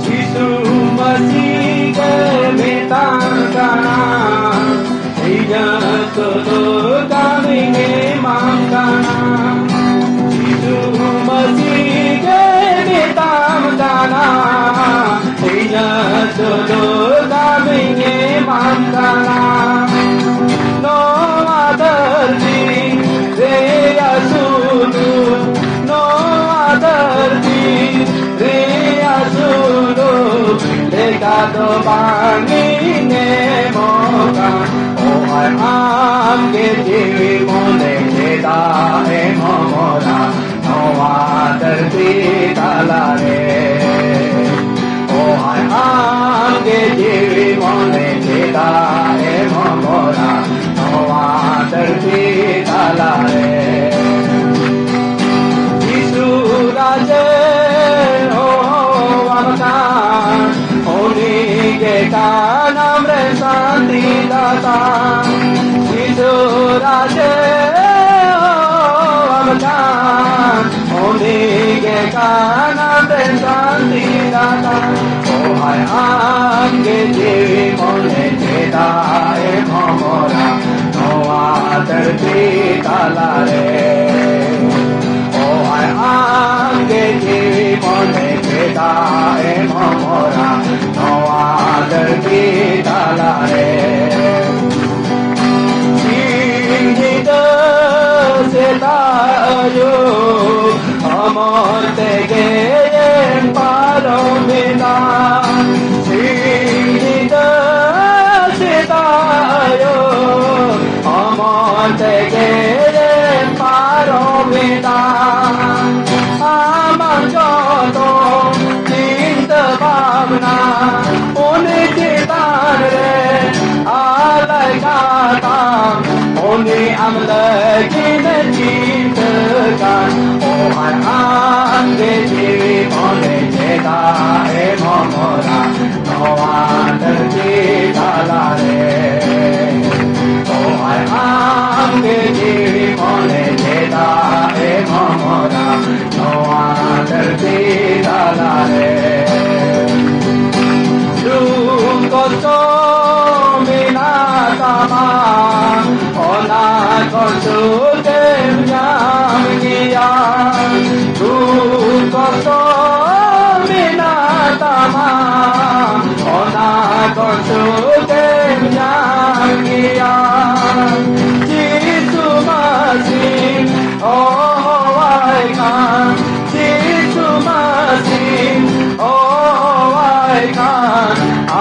ᱡᱤᱥᱩ ᱢᱟᱹᱥᱤ ᱜᱮ ᱢᱮᱛᱟᱢ ᱠᱟᱱᱟ, ᱤᱧᱟᱹᱜ ᱥᱩᱫᱩ ᱠᱟᱹᱢᱤᱧ ᱮᱢᱟᱢ ᱠᱟᱱᱟ᱾ ᱡᱤᱥᱩ ᱢᱟᱹᱥᱤ ᱜᱮ ᱢᱮᱛᱟᱢ ᱠᱟᱱᱟ, ᱤᱧᱟᱹᱜ ᱥᱩᱫᱩ ᱠᱟᱹᱢᱤᱧ ᱮᱢᱟᱢ ᱠᱟᱱᱟ᱾ ᱱᱚᱣᱟ ᱫᱷᱟᱹᱨᱛᱤ ᱨᱮᱭᱟᱜ ᱥᱩᱫᱩ, ᱱᱚᱣᱟ ᱫᱷᱟᱹᱨᱛᱤ ᱨᱮᱭᱟᱜ ᱥᱩᱫᱩ ᱞᱮᱠᱟ ᱫᱚ ᱵᱟᱝ ᱤᱧ ᱮᱢᱚᱜᱼᱟ᱾ ᱳ ᱟᱭ ᱟᱢ ᱜᱮ ᱡᱤᱣᱤ ᱢᱚᱱᱮ ᱪᱮᱫᱟᱜ ᱮᱢ ᱦᱚᱢᱚᱨᱟ ᱱᱚᱣᱟ ᱫᱷᱟᱹᱨᱛᱤ ᱛᱟᱞᱟᱨᱮ? ᱳ ᱟᱭ ᱟᱢ ᱜᱮ ᱡᱤᱣᱤ ᱢᱚᱱᱮ ᱪᱮᱫᱟᱜ ᱮᱢ ᱦᱚᱢᱚᱨᱟ ᱱᱚᱣᱟ ᱫᱷᱟᱹᱨᱛᱤ ᱛᱟᱞᱟᱨᱮ? ᱡᱤᱥᱩ ᱨᱟᱡᱮ ᱦᱚᱦᱚᱣᱟᱢ ᱠᱟᱱ, ᱩᱱᱤ ᱜᱮ ᱠᱟᱱᱟᱢ ᱨᱮ ᱥᱟᱱᱛᱤ ᱫᱟᱛᱟ᱾ ᱡᱤᱥᱩ ᱨᱟᱡᱮ ᱦᱚᱦᱚᱣᱟᱢ ᱠᱟᱱ, ᱩᱱᱤ ᱜᱮ ᱠᱟᱱᱟᱢ ᱨᱮ ᱥᱟᱱᱛᱤ ᱫᱟᱛᱟ᱾ ᱳ ᱟᱭ ᱟᱢ ᱜᱮ ᱡᱤᱣᱤ ᱢᱚᱱᱮ ᱪᱮᱫᱟᱜ ᱮᱢ ᱦᱚᱢᱚᱨᱟ ᱱᱚᱣᱟ ᱫᱷᱟᱹᱨᱛᱤ ᱛᱟᱞᱟᱨᱮ? ᱳ ᱟᱭ ᱟᱢ ᱜᱮ ᱡᱤᱣᱤ ᱢᱚᱱᱮ ᱪᱮᱫᱟᱜ ᱮᱢ ᱦᱚᱢᱚᱨᱟ ᱱᱚᱣᱟ ᱫᱷᱟᱹᱨᱛᱤ ᱛᱟᱞᱟᱨᱮ? ᱥᱮᱛᱟᱜ ᱟᱹᱭᱩᱵ ᱟᱢ ᱛᱮᱜᱮᱢ ᱯᱟᱨᱚᱢᱮᱫᱟ᱾ ᱥᱤᱧ ᱧᱤᱫᱟᱹ ᱥᱮᱛᱟᱜ ᱟᱹᱭᱩᱵ ᱟᱢ ᱛᱮᱜᱮᱢ ᱯᱟᱨᱚᱢᱮᱫᱟ᱾ ᱟᱢᱟᱜ ᱡᱚᱛᱚ ᱪᱤᱱᱛᱟᱹ ᱵᱷᱟᱵᱽᱱᱟ ᱩᱱᱤ ᱪᱮᱛᱟᱱ ᱨᱮ ᱟᱞᱟᱭ ᱠᱟᱛᱟᱢ, ᱩᱱᱤ ᱟᱢ ᱞᱟᱹᱜᱤᱫ ᱮ ᱪᱤᱱᱛᱟᱹ ᱠᱟᱱ᱾ ᱳ ᱟᱨ ᱟᱢ ᱜᱮ ᱡᱤᱣᱤ ᱢᱚᱱᱮ ᱪᱮᱫᱟᱜ ᱮᱢ ᱦᱚᱢᱚᱨᱟ ᱱᱚᱣᱟ ᱫᱷᱟᱹᱨᱛᱤ ᱛᱟᱞᱟᱨᱮ? ᱳ ᱟᱨ ᱟᱢ ᱜᱮ ᱡᱤᱣᱤ ᱢᱚᱱᱮ ᱪᱮᱫᱟᱜ ᱮᱢ ᱦᱚᱢᱚᱨᱟ ᱱᱚᱣᱟ ᱫᱷᱟᱹᱨᱛᱤ ᱛᱟᱞᱟᱨᱮ? ᱫᱩᱠ ᱠᱚᱥᱴᱚ ᱢᱮᱱᱟᱜ ᱛᱟᱢᱟ, ᱚᱱᱟ ᱠᱚ ᱥᱩᱠᱮᱢ ᱧᱟᱢ ᱜᱮᱭᱟ᱾ ᱫᱩᱠ ᱠᱚᱥᱴᱚ ᱢᱮᱱᱟᱜ ᱛᱟᱢᱟ, ᱚᱱᱟ ᱠᱚ ᱥᱩᱠᱮᱢ ᱧᱟᱢ ᱜᱮᱭᱟ᱾ ᱡᱤᱥᱩ ᱢᱟᱹᱥᱤ ᱦᱚᱦᱚᱣᱟᱭ ᱠᱷᱟᱱ, ᱡᱤᱥᱩ ᱢᱟᱹᱥᱤ ᱦᱚᱦᱚᱣᱟᱭ ᱠᱷᱟᱱ,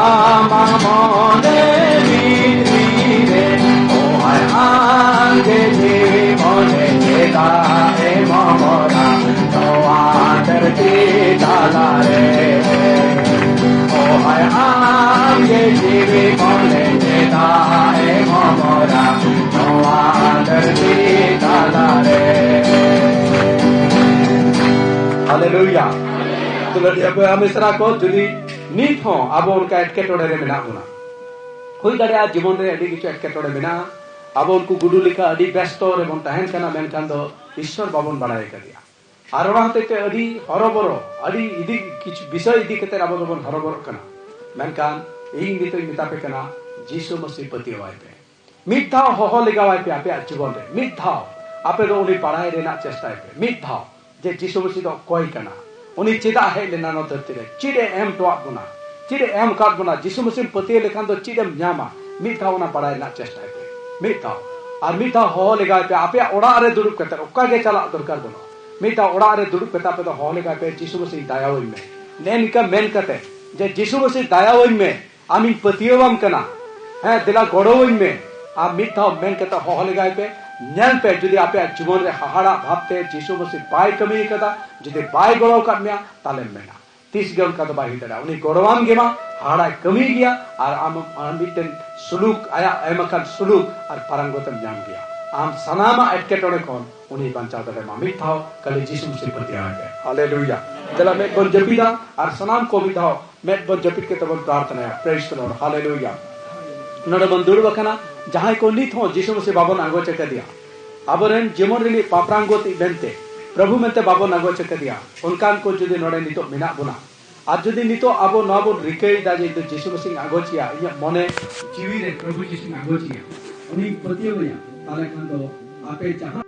ᱟᱢᱟᱜ ᱢᱚᱱᱮ ᱵᱷᱤᱛᱨᱤ ᱨᱮ ᱦᱚᱦᱚᱣᱟᱭ ᱟᱢ ᱜᱮ ᱡᱤᱣᱤ ᱢᱚᱱᱮ ᱪᱮᱫᱟᱜ ᱮᱢ ᱦᱚᱢᱚᱨᱟ ᱱᱚᱣᱟ ᱫᱷᱟᱹᱨᱛᱤ ᱛᱟᱞᱟᱨᱮ? ᱦᱚᱦᱚᱣᱟᱭ ᱟᱢ ᱜᱮ ᱡᱤᱣᱤ ᱢᱚᱱᱮ ᱪᱮᱫᱟᱜ ᱮᱢ ᱦᱚᱢᱚᱨᱟ ᱱᱚᱣᱟ ᱫᱷᱟᱹᱨᱛᱤ ᱛᱟᱞᱟᱨᱮ? ᱦᱟᱞᱮᱞᱩᱭᱟ᱾ ᱫᱩᱞᱟᱹᱲᱤᱭᱟᱹ ᱵᱚᱭᱦᱟ ᱢᱤᱥᱨᱟ ᱠᱚ, ᱡᱩᱫᱤ ᱱᱤᱛ ᱦᱚᱸ ᱟᱵᱚ ᱚᱱᱠᱟ ᱮᱴᱠᱮᱴᱚᱬᱮ ᱨᱮ ᱢᱮᱱᱟᱜ ᱵᱚᱱᱟ, ᱦᱩᱭ ᱫᱟᱲᱮᱭᱟᱜᱼᱟ ᱡᱤᱵᱚᱱ ᱨᱮ ᱟᱹᱰᱤ ᱠᱤᱪᱷᱩ ᱮᱴᱠᱮᱴᱚᱬᱮ ᱢᱮᱱᱟᱜᱼᱟ, ᱟᱵᱚ ᱩᱱᱠᱩ ᱜᱩᱰᱩ ᱞᱮᱠᱟ ᱟᱹᱰᱤ ᱵᱮᱥᱛᱚ ᱨᱮᱵᱚᱱ ᱛᱟᱦᱮᱱ ᱠᱟᱱᱟ, ᱢᱮᱱᱠᱷᱟᱱ ᱫᱚ ᱤᱥᱥᱚᱨ ᱵᱟᱵᱚᱱ ᱵᱟᱲᱟᱭ ᱟᱠᱟᱫᱮᱭᱟ᱾ ᱟᱨ ᱚᱱᱟ ᱦᱚᱛᱮᱡ ᱛᱮ ᱟᱹᱰᱤ ᱦᱚᱨᱚᱵᱚᱨᱚ, ᱟᱹᱰᱤ ᱤᱫᱤ ᱠᱤᱪᱷᱩ ᱵᱤᱥᱚᱭ ᱤᱫᱤ ᱠᱟᱛᱮ ᱟᱵᱚ ᱫᱚᱵᱚᱱ ᱦᱚᱨᱚᱵᱚᱨᱚᱜ ᱠᱟᱱᱟ᱾ ᱢᱮᱱᱠᱷᱟᱱ ᱤᱧ ᱱᱤᱛᱚᱜ ᱤᱧ ᱢᱮᱛᱟ ᱯᱮ ᱠᱟᱱᱟ, ᱡᱤᱥᱩ ᱢᱟᱹᱥᱤ ᱯᱟᱹᱛᱭᱟᱹᱣᱟᱭ ᱯᱮ᱾ ᱢᱤᱫ ᱫᱷᱟᱣ ᱦᱚᱦᱚ ᱞᱮᱜᱟᱣᱟᱭ ᱯᱮ ᱟᱯᱮᱭᱟᱜ ᱡᱤᱵᱚᱱ ᱨᱮ, ᱢᱤᱫ ᱫᱷᱟᱣ ᱟᱯᱮ ᱫᱚ ᱩᱱᱤ ᱵᱟᱲᱟᱭ ᱨᱮᱱᱟᱜ ᱪᱮᱥᱴᱟᱭ ᱯᱮ᱾ ᱢᱤᱫ ᱫᱷᱟᱣ ᱡᱮ ᱡᱤᱥᱩ ᱢᱟᱹᱥᱤ ᱫᱚ ᱚᱠᱚᱭ ᱠᱟᱱᱟ, ᱩᱱᱤ ᱪᱮᱫᱟᱜ ᱦᱮᱡ ᱞᱮᱱᱟ ᱱᱚᱣᱟ ᱫᱷᱟᱹᱨᱛᱤ ᱨᱮ, ᱪᱮᱫ ᱮ ᱮᱢ ᱦᱚᱴᱚᱣᱟᱫ ᱵᱚᱱᱟ, ᱪᱮᱫ ᱮ ᱮᱢ ᱟᱠᱟᱫ ᱵᱚᱱᱟ, ᱡᱤᱥᱩ ᱢᱟᱹᱥᱤᱢ ᱯᱟᱹᱛᱭᱟᱹᱣ ᱞᱮᱠᱷᱟᱱ ᱫᱚ ᱪᱮᱫ ᱮᱢ ᱧᱟᱢᱟ, ᱢᱤᱫ ᱫᱷᱟᱣ ᱚᱱᱟ ᱵᱟᱲᱟᱭ ᱨᱮᱱᱟᱜ ᱪᱮᱥᱴᱟᱭ ᱯᱮ᱾ ᱢᱤᱫ ᱫᱷᱟᱣ ᱟᱨ ᱢᱤᱫ ᱫᱷᱟᱣ ᱦᱚᱦᱚ ᱞᱮᱜᱟᱭ ᱯᱮ, ᱟᱯᱮᱭᱟᱜ ᱚᱲᱟᱜ ᱨᱮ ᱫᱩᱲᱩᱵ ᱠᱟᱛᱮ, ᱚᱠᱟ ᱜᱮ ᱪᱟᱞᱟᱜ ᱫᱚᱨᱠᱟᱨ ᱵᱟᱹᱱᱩᱜᱼᱟ᱾ ᱢᱤᱫ ᱫᱷᱟᱣ ᱚᱲᱟᱜ ᱨᱮ ᱫᱩᱲᱩᱵ ᱠᱟᱛᱮ ᱟᱯᱮ ᱫᱚ ᱦᱚᱦᱚ ᱞᱮᱜᱟᱭ ᱯᱮ, "ᱡᱤᱥᱩ ᱢᱟᱹᱥᱤ, ᱫᱟᱭᱟᱣᱟᱹᱧ ᱢᱮ᱾" ᱱᱮᱜᱼᱮ ᱱᱤᱝᱠᱟ ᱢᱮᱱ ᱠᱟᱛᱮ, ᱡᱮ, "ᱡᱤᱥᱩ ᱢᱟᱹᱥᱤ, ᱫᱟᱭᱟᱣᱟᱹᱧ ᱢᱮ, ᱟᱢᱤᱧ ᱯᱟᱹᱛᱭᱟᱹᱣᱟᱢ ᱠᱟᱱᱟ, ᱦᱮᱸ, ᱫᱮᱞᱟ ᱜᱚᱲᱚᱣᱟᱹᱧ ᱢᱮ᱾" ᱟᱨ ᱢᱤᱫ ᱫᱷᱟᱣ ᱢᱮᱱ ᱠᱟᱛᱮ ᱦᱚᱦᱚ ᱞᱮᱜᱟᱭ ᱯᱮ᱾ ᱧᱮᱞ ᱯᱮ, ᱡᱩᱫᱤ ᱟᱯᱮᱭᱟᱜ ᱡᱤᱵᱚᱱ ᱨᱮ ᱦᱟᱦᱟᱲᱟᱜ ᱵᱷᱟᱵᱛᱮ ᱡᱤᱥᱩ ᱢᱟᱹᱥᱤ ᱵᱟᱭ ᱠᱟᱹᱢᱤ ᱟᱠᱟᱫᱟ, ᱡᱩᱫᱤ ᱵᱟᱭ ᱜᱚᱲᱚ ᱟᱠᱟᱫ ᱢᱮᱭᱟ, ᱛᱟᱦᱞᱮᱢ ᱢᱮᱱᱟ, ᱛᱤᱥ ᱜᱮ ᱚᱱᱠᱟ ᱫᱚ ᱵᱟᱭ ᱦᱩᱭ ᱫᱟᱲᱮᱭᱟᱜᱼᱟ᱾ ᱩᱱᱤ ᱜᱚᱲᱚᱣᱟᱢ ᱜᱮ ᱢᱟ, ᱦᱟᱦᱟᱲᱟᱭ ᱠᱟᱹᱢᱤ ᱜᱮᱭᱟ, ᱟᱨ ᱟᱢ, ᱟᱢ ᱢᱤᱫᱴᱮᱱ ᱥᱩᱞᱩᱠ, ᱟᱭᱟᱜ ᱮᱢ ᱟᱠᱟᱱ ᱥᱩᱞᱩᱠ ᱟᱨ ᱯᱟᱨᱟᱝᱜᱚᱛᱮᱢ ᱧᱟᱢ ᱜᱮᱭᱟ᱾ ᱟᱢ ᱥᱟᱱᱟᱢᱟᱜ ᱮᱴᱠᱮᱴᱚᱬᱮ ᱠᱷᱚᱱ ᱩᱱᱤ ᱵᱟᱧᱪᱟᱣ ᱫᱟᱲᱮᱭᱟᱢᱟ᱾ ᱢᱤᱫ ᱫᱷᱟᱣ ᱠᱷᱟᱹᱞᱤ ᱡᱤᱥᱩ ᱢᱟᱹᱥᱤ ᱯᱟᱹᱛᱭᱟᱹᱣ ᱟᱭ ᱯᱮ᱾ ᱦᱟᱞᱮᱞᱩᱭᱟ᱾ ᱫᱮᱞᱟ ᱢᱮᱫ ᱵᱚᱱ ᱡᱟᱹᱯᱤᱫᱟ ᱟᱨ ᱥᱟᱱᱟᱢ ᱠᱚ ᱢᱤᱫ ᱫᱷᱟᱣ ᱢᱮᱫ ᱵᱚᱱ ᱡᱟᱹᱯᱤᱫ ᱠᱟᱛᱮ ᱵᱚᱱ ᱯᱨᱟᱨᱛᱷᱱᱟᱭᱟ᱾ Praise the Lord. ᱦᱟᱞᱮᱞᱩᱭᱟ᱾ ᱱᱚᱰᱮ ᱵᱚᱱ ᱫᱩᱲᱩᱵ ᱟᱠᱟᱱᱟ, ᱡᱟᱦᱟᱸᱭ ᱠᱚ ᱱᱤᱛ ᱦᱚᱸ ᱡᱤᱥᱩ ᱢᱟᱹᱥᱤ ᱵᱟᱵᱚᱱ ᱟᱸᱜᱚᱪ ᱟᱠᱟᱫᱮᱭᱟ, ᱟᱵᱚᱨᱮᱱ ᱡᱮᱢᱚᱱ ᱨᱤᱱᱤᱡ ᱯᱟᱯᱨᱟᱝᱜᱚᱛᱤᱡ ᱢᱮᱱᱛᱮ, ᱯᱨᱚᱵᱷᱩ ᱢᱮᱱᱛᱮ ᱵᱟᱵᱚᱱ ᱟᱸᱜᱚᱪ ᱟᱠᱟᱫᱮᱭᱟ, ᱚᱱᱠᱟᱱ ᱠᱚ ᱡᱩᱫᱤ ᱱᱚᱰᱮ ᱱᱤᱛᱚᱜ ᱢᱮᱱᱟᱜ ᱵᱚᱱᱟ, ᱟᱨ ᱡᱩᱫᱤ ᱱᱤᱛᱚᱜ ᱟᱵᱚ ᱱᱚᱣᱟ ᱵᱚᱱ ᱨᱤᱠᱟᱹᱭᱮᱫᱟ ᱡᱮ ᱤᱧ ᱫᱚ ᱡᱤᱥᱩ ᱢᱟᱹᱥᱤᱧ ᱟᱸᱜᱚᱪᱮᱭᱟ, ᱤᱧᱟᱹᱜ ᱢᱚᱱᱮ ᱡᱤᱣᱤ ᱨᱮ ᱯᱨᱚᱵᱷᱩ ᱡᱤᱥᱩᱧ ᱟᱸᱜᱚᱪᱮᱭᱟ, ᱩᱱᱤᱧ ᱯᱟᱹᱛᱭᱟᱹᱣᱟᱭᱟ, ᱛᱟᱦᱞᱮ ᱠᱷᱟᱱ ᱫᱚ ᱟᱯᱮ ᱡᱟᱦᱟᱸ